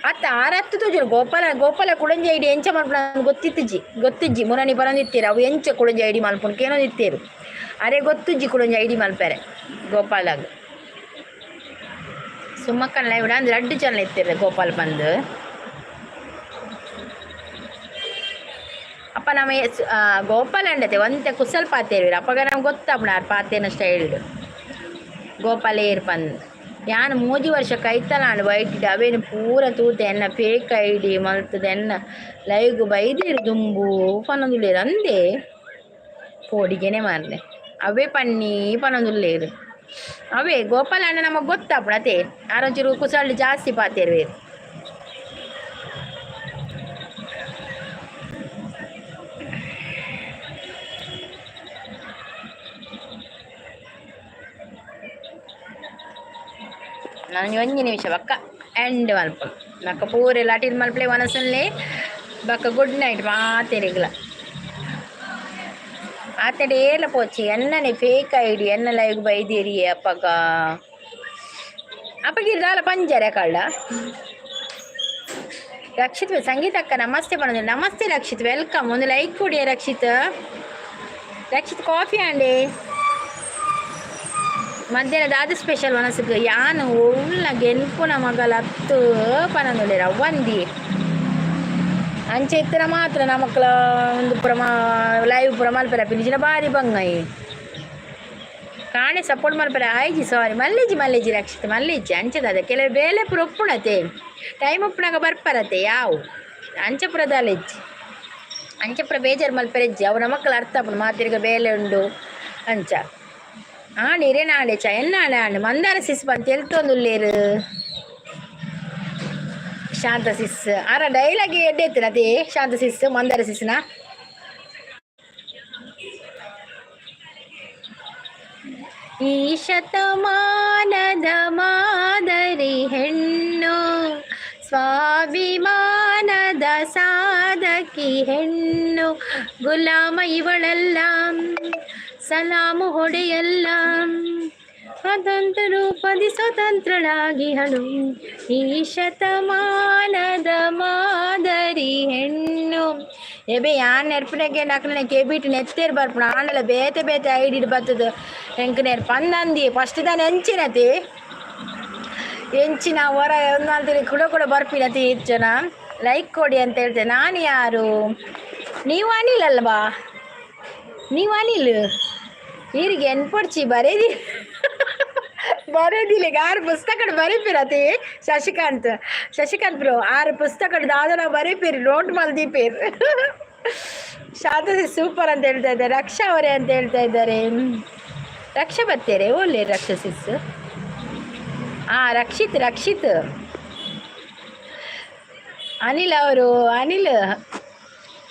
ಅತ್ತ ಆರತ್ತು ತೋಜುರು. ಗೋಪಾಲ ಗೋಪಾಲ ಕುಡಂಜಿ ಐಡಿ ಎಂಚ ಮಲ್ಪುನ ಗೊತ್ತಿತ್ತುಜಿ ಗೊತ್ತಿಜ್ಜಿ. ಮುರನಿ ಬರಂದಿತ್ತೀರ ಅವು ಎಂಚ ಕುಡಂಜಿ ಐಡಿ ಮಲ್ಪುನ ಕೇನೊಂದಿತ್ತೀರು. ಅರೆ ಗೊತ್ತುಜ್ಜಿ ಕುಡಂಜಿ ಐಡಿ ಮಲ್ಪೆರೆ ಗೋಪಾಲಾಗ. ಸುಮ್ಮಕ್ಕನ ಲೈವ್ ಅಂದ್ರೆ ರಡ್ಡು ಜನ ಇತ್ತೀರ ಗೋಪಾಲ್ ಬಂದು. ಅಪ್ಪ ನಮ್ಮ ಗೋಪಾಲ ಅಂಡತೆ ಒಂತೆ ಕುಸಲ್ ಪಾತೇರು ಅಪ್ಪಗ ನಮ್ಗೆ ಗೊತ್ತಾಪುಣ ಆರ್ ಪಾತೇನ ಸ್ಟೈಲ್ಡ್ ಗೋಪಾಲ ಏರ್ ಪಂದ್. ಯಾನ್ 3 ವರ್ಷ ಕೈತಲಾಂಡ್ ವೈಟ್ ಅವೇನು ಪೂರ ತೂತೆ ಎನ್ನ ಫೇಕ್ ಐಡಿ ಮಲ್ತದ ಎನ್ನ ಲೈವ್ ಬೈದೇರು ದುಂಬು ಪನೊಂದುಲ್ಲೇರು ಅಂದೆ. ಪೋಡಿಗೆನೆ ಮಾರ್ಲೆ ಅವೇ ಪನ್ನಿ ಪನೊಂದುಲ್ಲೇರು ಅವೇ. ಗೋಪಾಲ ಅಣ್ಣ ನಮಗೆ ಗೊತ್ತಾಪುಣ ಅತೆ ಆರೊಂಚೂರು ಕುಸಲ್ಡ್ ಜಾಸ್ತಿ ಪಾತೇರು ಬೇರು. ನಾನು ಒಂಜಿ ನಿಮಿಷ ಬಕ್ಕ ಎಂಡ್ ಮಲ್ಪುನು. ಬಕ್ಕ ಪೂರ ಲಾಟಿಲ್ ಮಲ್ಪಲೆ ವನಸನ್ಲೆ ಬಕ್ಕ ಗುಡ್ ನೈಟ್ ಮಾತೆರಿಗ್ಲ. ಆತಡೆ ಏರ್ಲ ಪೋಚಿ ಎನ್ನನೆ ಫೇಕ್ ಐಡಿ ಎನ್ನ ಲೈವ್ ಬೈದಿರಿ ಅಪ್ಪಗ ಅಪ್ಪಗ ದಾಲ ಪಂಜರೆ ಕಳ್ಳ. ರಕ್ಷಿತ್ ಸಂಗೀತ ಅಕ್ಕ ನಮಸ್ತೆ ಪನೊಂದು. ನಮಸ್ತೆ ರಕ್ಷಿತ್, welcome. ಒಂದು ಲೈಕ್ ಕೊಡಿ ರಕ್ಷಿತ್. ರಕ್ಷಿತ್ ಕಾಫಿ ಅಂಡೆ ಮಧ್ಯಾಹ್ನ ದಾದ ಸ್ಪೆಷಲ್ ವನಸುಗ್ ಯಾನ್ ಒವ್ಲ ಗೆನ್ಪುನ ಮಗಲ್ ಅತ್ತು ಪನೊಂದುಲ್ಲೆರ್ ಅವ್ವಂದಿ. ಅಂಚ ಇತ್ತಿನ ಮಾತ್ರ ನಮಕ್ಲ ಒಂದು ಪೂರ ಲೈವ್ ಪೂರ ಮಲ್ಪೆರೆ ಆಪಿನಿಜಿನ ಬಾರಿ ಬಂಗ. ಕಾಣೆ ಸಪೋರ್ಟ್ ಮಲ್ಪೆರೆ ಆಯ್ಜಿ ಸಾರಿ ಮಲ್ಲಿಜಿ ಮಲ್ಲಿಜಿ ರಕ್ಷಿತ್ ಮಲ್ಲಿಜಿ. ಅಂಚದಾದ ಕೆಲವು ಬೇಲೆ ಪೂರ ಉಪ್ಪುಣತೆ ಟೈಮ್ ಉಪ್ಪುನಾಗ ಬರ್ಪರತೆ ಯಾವು ಅಂಚ ಪೂರ ದಾಲೆಜ್ಜಿ ಅಂಚ ಪೂರ ಬೇಜಾರು ಮಲ್ಪೆರೆಜ್ಜಿ. ಅವು ನಮಕ್ಲ ಅರ್ಥ ಆಪುಂಡು ಮಾತಿರ್ಗ ಬೇಲೆ ಉಂಡು ಅಂಚ. ಆಂಡ್ ಇರೇನ ಆಂಡೆ ಚ ಎನ್ನ ಆಂಡೆ ಆಂಡ್ ಮಂದಾರ ಸಿಸ್ ಪಂತ ಎಲ್ತೊಂದುಲ್ಲೇರು. ಶಾಂತ ಸಿಸ್ ಆರ ಡೈಲಾಗ್ ಎಡ್ಡೆ ಅದೇ ಶಾಂತ ಸಿಸ್ ಮಂದಾರ ಸಿಸ್ನ. ಈ ಶತಮಾನದ ಮಾದರಿ ಹೆಣ್ಣು, ಸ್ವಾಭಿಮಾನದ ಸಾಧಕಿ ಹೆಣ್ಣು, ಗುಲಾಮ ಇವಳಲ್ಲ, ಸಲಾಮು ಹೊಡೆಯಲ್ಲ, ಸ್ವತಂತ್ರ ರೂಪದಿ ಸ್ವತಂತ್ರಳಾಗಿಹಳು. ಈ ಶತಮಾನದ ಮಾದರಿ ಹೆಣ್ಣು. ಎಬೆ ಯಾನ್ ನೆರ್ಪುನೆಗೆ ನಕ್ಲನೆ ಕೆಬಿಟ್ ನೆತ್ತೇರ್ ಬರ್ಪುಣ ಆಂಡಲ ಬೇತೆ ಬೇತೆ ಐಡಿಡ್ ಬತ್ತದ ಎಂಕ್ ನೆರ್ಪ ಅಂದಂದಿ ಫಸ್ಟ್ ದಾನೆ ಎಂಚಿನತಿ ಎಂಚಿನ ಹೊರ ಒಂದಾಲ್ತಿರಿ ಕುಡ ಕೂಡ ಬರ್ಪಿನತಿ ಜನ ಲೈಕ್ ಕೊಡಿ ಅಂತ ಹೇಳ್ತೇನೆ. ನಾನು ಯಾರು? ನೀವು ಅನಿಲ್ ಅಲ್ವಾ? ನೀವು ಅನಿಲ್ ಈರಿಗೆ ಎನ್ಪೊಡ್ಚಿ ಬರೇದಿ ಬರೇದಿಲ್ಲ. ಆರು ಪುಸ್ತಕ ಬರೀಪಿರತಿ ಶಶಿಕಾಂತ್, ಶಶಿಕಾಂತ್ ಬ್ರೋ. ಆರು ಪುಸ್ತಕ ದಾದನ ಬರೀಪಿರಿ, ನೋಟ್ ಮಲ್ದೀಪಿರ್. ಶಾಂತ ಸೂಪರ್ ಅಂತ ಹೇಳ್ತಾ ಇದ್ದಾರೆ. ರಕ್ಷಾ ಅವರೇ ಅಂತ ಹೇಳ್ತಾ ಇದ್ದಾರೆ. ರಕ್ಷಾ ಬತ್ತೇರೆ ಒಳ್ಳೆ ರಕ್ಷಾ ಸಿಸ್. ಹಾಂ, ರಕ್ಷಿತ್, ರಕ್ಷಿತ್ ಅನಿಲ್ ಅವರು. ಅನಿಲ್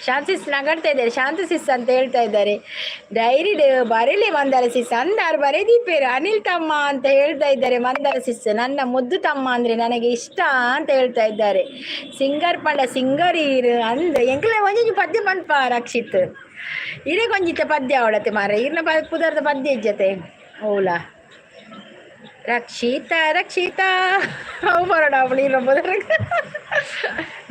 ಶಾಂತಿಸ್ ನಗಾಡ್ತಾ ಇದ್ದಾರೆ. ಶಾಂತ ಸಿಸ್ ಅಂತ ಹೇಳ್ತಾ ಇದ್ದಾರೆ. ಡೈರಿ ಬರೀಲಿ ಮಂದಾರ ಸಿಸ್ ಅಂದಾರು ಬರೆದೀಪೇರು. ಅನಿಲ್ ತಮ್ಮ ಅಂತ ಹೇಳ್ತಾ ಇದ್ದಾರೆ ಮಂದಾರ ಸಿಸ್. ನನ್ನ ಮುದ್ದು ತಮ್ಮ ಅಂದ್ರೆ ನನಗೆ ಇಷ್ಟ ಅಂತ ಹೇಳ್ತಾ ಇದ್ದಾರೆ. ಸಿಂಗರ್ ಪಂಡ ಸಿಂಗರ್ ಈರು ಅಂದ ಎಂಕ್ಲೆ ಒಂಜಿ ಪದ್ಯ ಪನ್ಪ ರಕ್ಷಿತ್. ಇರೇ ಕೊಂಜಿತ್ತ ಪದ್ಯ ಅವಳತೆ ಮಾರ ಇರ್ನ ಪುದರ್ದ ಪದ್ಯ ಇಜ್ಜತೆ ಓಲಾ. ರಕ್ಷಿತ ರಕ್ಷಿತ ಅವು ಬರೋಣ ಅವಳು ಇರೋ ಪುದರ್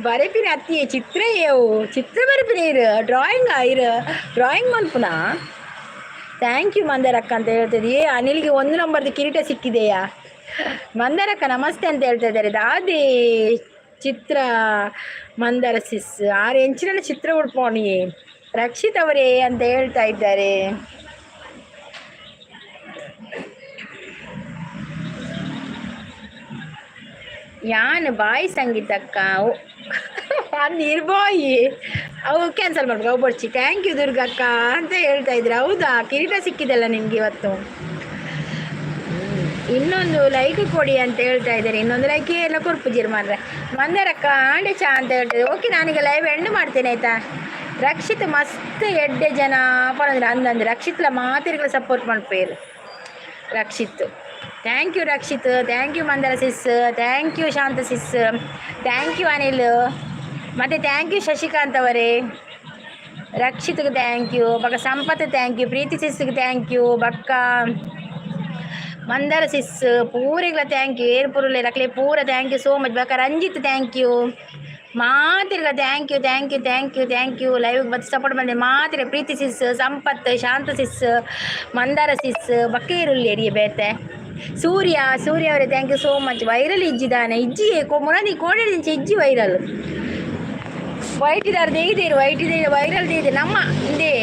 ಬರೆಪಿನ ಅತ್ತಿಯೇ ಚಿತ್ರ ಏವು ಚಿತ್ರ ಬರೆಪಿನ ಇರು ಡ್ರಾಯಿಂಗ್ ಇರು ಡ್ರಾಯಿಂಗ್ ಮನ್ಪುನ. Thank you ಮಂದರಕ್ಕ ಅಂತ ಹೇಳ್ತಿದ್ದೆ. ಏ ಅನಿಲ್ಗೆ ಒಂದು ನಂಬರ್ದು ಕಿರೀಟ ಸಿಕ್ಕಿದೆಯಾ? ಮಂದರಕ್ಕ ನಮಸ್ತೆ ಅಂತ ಹೇಳ್ತಾ ಇದ್ದಾರೆ. ದಾದಿ ಚಿತ್ರ ಮಂದರ ಸಿಸ್ ಆರು ಎಂಚಿನ ಚಿತ್ರ ಉಡ್ಪೋಣಿ. ರಕ್ಷಿತ್ ಅವರೇ ಅಂತ ಹೇಳ್ತಾ ಇದ್ದಾರೆ. ಯಾನ್ ಬಾಯ್ ಸಂಗೀತಕ್ಕ ನೀರು ಬಾಯಿ ಅವು ಕ್ಯಾನ್ಸಲ್ ಮಾಡ್ಬೇಕು ಅವು ಬರ್ಚಿ. Thank you ದುರ್ಗಕ್ಕ ಅಂತ ಹೇಳ್ತಾ ಇದ್ರು. ಹೌದಾ, ಕಿರೀಟ ಸಿಕ್ಕಿದಲ್ಲ ನಿಮ್ಗೆ ಇವತ್ತು. ಇನ್ನೊಂದು ಲೈಕ್ ಕೊಡಿ ಅಂತ ಹೇಳ್ತಾ ಇದ್ದಾರೆ. ಇನ್ನೊಂದು ಲೈಕ್ ಎಲ್ಲ ಕೊರ್ಪುಜಿರ್ ಮಾರ್ರೆ. ಮಂದರಕ್ಕ ಆಂಡೆ ಚಾ ಅಂತ ಹೇಳ್ತಾರೆ. ಓಕೆ, ನಾನೀಗ ಲೈವ್ ಎಂಡ್ ಮಾಡ್ತೇನೆ ಆಯಿತಾ. ರಕ್ಷಿತ್ ಮಸ್ತ್ ಎಡ್ಡೆ ಜನ ಪರಂದ್ರೆ ಅಂದಂದ್ರೆ ರಕ್ಷಿತ್ಲ ಮಾತಿರ್ಗಳ support ಮಾಡ್ಪೇರು Rakshit. Thank you Rakshit, thank you Mandara sis, thank you Shanta sis, thank you Anil, ಮತ್ತು thank you Shashikant ಅವರೇ. ರಕ್ಷಿತ್ಗೆ thank you, ಬಕ್ಕ ಸಂಪತ್ thank you, Preeti ಸಿಸ್ಗೆ thank you, ಬಕ್ಕ ಮಂದಾರ ಸಿಸ್ ಪೂರಿಗ್ಲ thank you, ಏರ್ಪುರುಲೆ ರಕ್ಲೆ ಪೂರ thank you so much, ಬಕ್ಕ Ranjith thank you, ಮಾತಿರ್ಗ thank you thank you thank you thank you. ಲೈವ್ಗೆ ಬಂದು support ಬಂದೆ ಮಾತಿರ Preethi sis, Sampath, Shanta sis, Mandara sis, ಬಕ್ಕೇರುಳ್ಳಿ ಎರಿಯ ಬೇತೆ ಸೂರ್ಯ, ಸೂರ್ಯ ಅವರೇ thank you so much. Viral ಇಜ್ಜಿದಾನೆ ಇಜ್ಜಿ ಮೊಳನಿ ಕೋಡೆ ಇಜ್ಜಿ ವೈರಲ್ ವೈಟ್ ಇದಾರೆ ದೇಯಿದೇರು ವೈಟ್ ಇದೆ ವೈರಲ್ ದೇದೆ ನಮ್ಮ ಇಂದೇ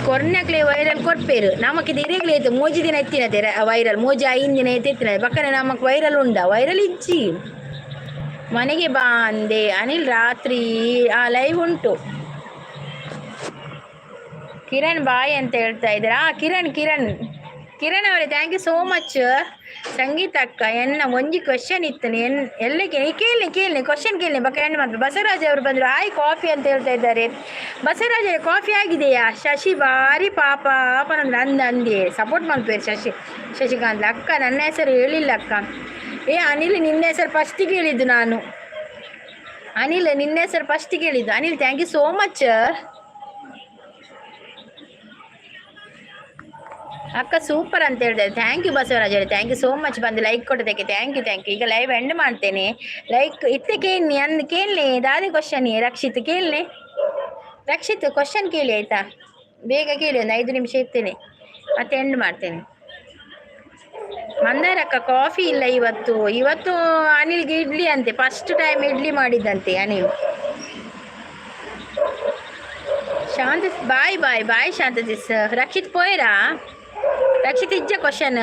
ಕೊರ್ನಕ್ಲೆ ವೈರಲ್ ಕೊರ್ಪೇರು ನಮಕ್ ಇದು ಇರೇಗ್ಲೇ ಐತೆ. ಮೂಜಿ ದಿನ ಎತ್ತಿನತೆ ವೈರಲ್, ಮೂಜಿ ಐದು ದಿನ ಎತ್ತಿನ ಬಕ್ಕನೆ ನಮಕ್ ವೈರಲ್ ಉಂಡ ವೈರಲ್ ಇಜ್ಜಿ. ಮನೆಗೆ ಬಾ ಅಂದೆ ಅನಿಲ್. ರಾತ್ರಿ ಆ ಲೈವ್ ಉಂಟು. ಕಿರಣ್ ಬಾಯ್ ಅಂತ ಹೇಳ್ತಾ ಇದ್ದೀರಾ. ಕಿರಣ್, ಕಿರಣ್, ಕಿರಣ್ ಅವರೇ thank you so much. ಸಂಗೀತ ಅಕ್ಕ ಎನ್ನ ಒಂಜಿ ಕ್ವಶನ್ ಇತ್ತು ಎನ್ ಎಲ್ಲ ಕೇಳಿ ಕೇಳಿ ಕ್ವಶನ್ ಕೇಳಿ ಬಕ್ಕ ಹೆಣ್ಣು ಮಾತ್ರ. ಬಸವರಾಜ್ ಅವರು ಬಂದರು. ಆಯ್ ಕಾಫಿ ಅಂತ ಹೇಳ್ತಾ ಇದ್ದಾರೆ. ಬಸವರಾಜ್ ಕಾಫಿ ಆಗಿದೆಯಾ? ಶಶಿ ಭಾರಿ ಪಾಪ ಅಂದ್ರೆ ಅಂದ ಅಂದೆ ಸಪೋರ್ಟ್ ಮಾಡ್ಬೇರು ಶಶಿ. ಶಶಿಕಾಂತ್ ಅಕ್ಕ ನನ್ನ ಹೆಸರು ಹೇಳಿಲ್ಲ ಅಕ್ಕ. ಏ ಅನಿಲ್ ನಿನ್ನ ಹೆಸರು ಫಸ್ಟಿಗೆ ಹೇಳಿದ್ದು ನಾನು. ಅನಿಲ್ ನಿನ್ನ ಹೆಸರು ಫಸ್ಟಿಗೆ ಹೇಳಿದ್ದು. Anil thank you so much. ಅಕ್ಕ ಸೂಪರ್ ಅಂತ ಹೇಳ್ತಾರೆ. Thank you Basavaraj ಅವರೇ, thank you so much ಬಂದು ಲೈಕ್ ಕೊಟ್ಟದಕ್ಕೆ thank you thank you. ಈಗ ಲೈವ್ ಎಂಡ್ ಮಾಡ್ತೇನೆ. ಲೈಕ್ ಇತ್ತೆ ಕೇಳಿ ಅಂದ್ ಕೇಳಲಿ ದಾದಿ ಕ್ವಶನ್ ರಕ್ಷಿತ್ ಕೇಳಲಿ. ರಕ್ಷಿತ್ ಕ್ವಶನ್ ಕೇಳಿ ಆಯ್ತಾ? ಬೇಗ ಕೇಳಿ, ಒಂದು 5 ನಿಮಿಷ ಇರ್ತೇನೆ ಮತ್ತೆ ಎಂಡ್ ಮಾಡ್ತೇನೆ. ಮಂದಾರಕ್ಕ ಕಾಫಿ ಇಲ್ಲ ಇವತ್ತು. ಇವತ್ತು ಅನಿಲ್ಗೆ ಇಡ್ಲಿ ಅಂತೆ, ಫಸ್ಟ್ ಟೈಮ್ ಇಡ್ಲಿ ಮಾಡಿದ್ದಂತೆ Anil. Shanta bye bye bye Shanta sis. Rakshit ಪೋಯ್ರಾ? ರಕ್ಷಿತ್ ಇಜ್ಜ ಕ್ವಶನ್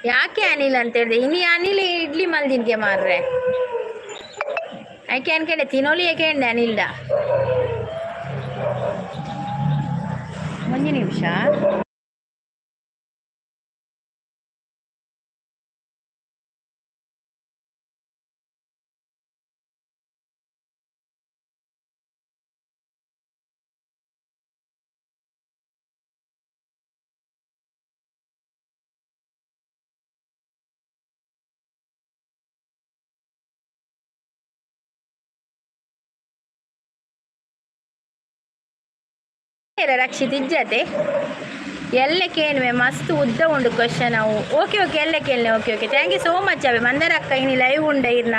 ಯಾಕೆ ಅನಿಲ್ ಅಂತ ಹೇಳಿದೆ. ಇನ್ನು ಅನಿಲ್ ಇಡ್ಲಿ ಮಲ್ದಿನ್ಗೆ ಮಾರ್ರೆ ಆಕೆ ಅನ್ಕಂಡೆ ತಿನ್ನೋಲಿ ಏಕೆ ಅನಿಲ್ದ. ಒಂದು ನಿಮಿಷ. ರಕ್ಷಿತ್ ಇಜ್ಜತೆ. ಎಲ್ಲ ಕೇನ್ವೆ, ಮಸ್ತ್ ಉದ್ದ ಉಂಡು ಕ್ವಶನ್ ಅವು. ಓಕೆ ಓಕೆ, ಎಲ್ಲ ಕೇಳನೆ. Okay okay, thank you so much. ಅವೆ ಮಂದರಕ್ಕ, ಇನಿ ಲೈವ್ ಉಂಡ ಇರ್ನ?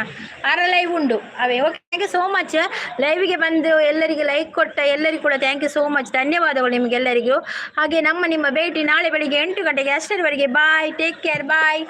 ಆರ ಲೈವ್ ಉಂಡು ಅವೇ. Okay, thank you so much. ಲೈವಿಗೆ ಬಂದು ಎಲ್ಲರಿಗೆ ಲೈಕ್ ಕೊಟ್ಟ ಎಲ್ಲರಿಗೂ ಕೂಡ thank you so much. ಧನ್ಯವಾದಗಳು ನಿಮಗೆಲ್ಲರಿಗೂ. ಹಾಗೆ ನಮ್ಮ ನಿಮ್ಮ ಭೇಟಿ ನಾಳೆ ಬೆಳಿಗ್ಗೆ 8 ಗಂಟೆಗೆ. ಅಷ್ಟರವರೆಗೆ ಬಾಯ್, ಟೇಕ್ ಕೇರ್, ಬಾಯ್.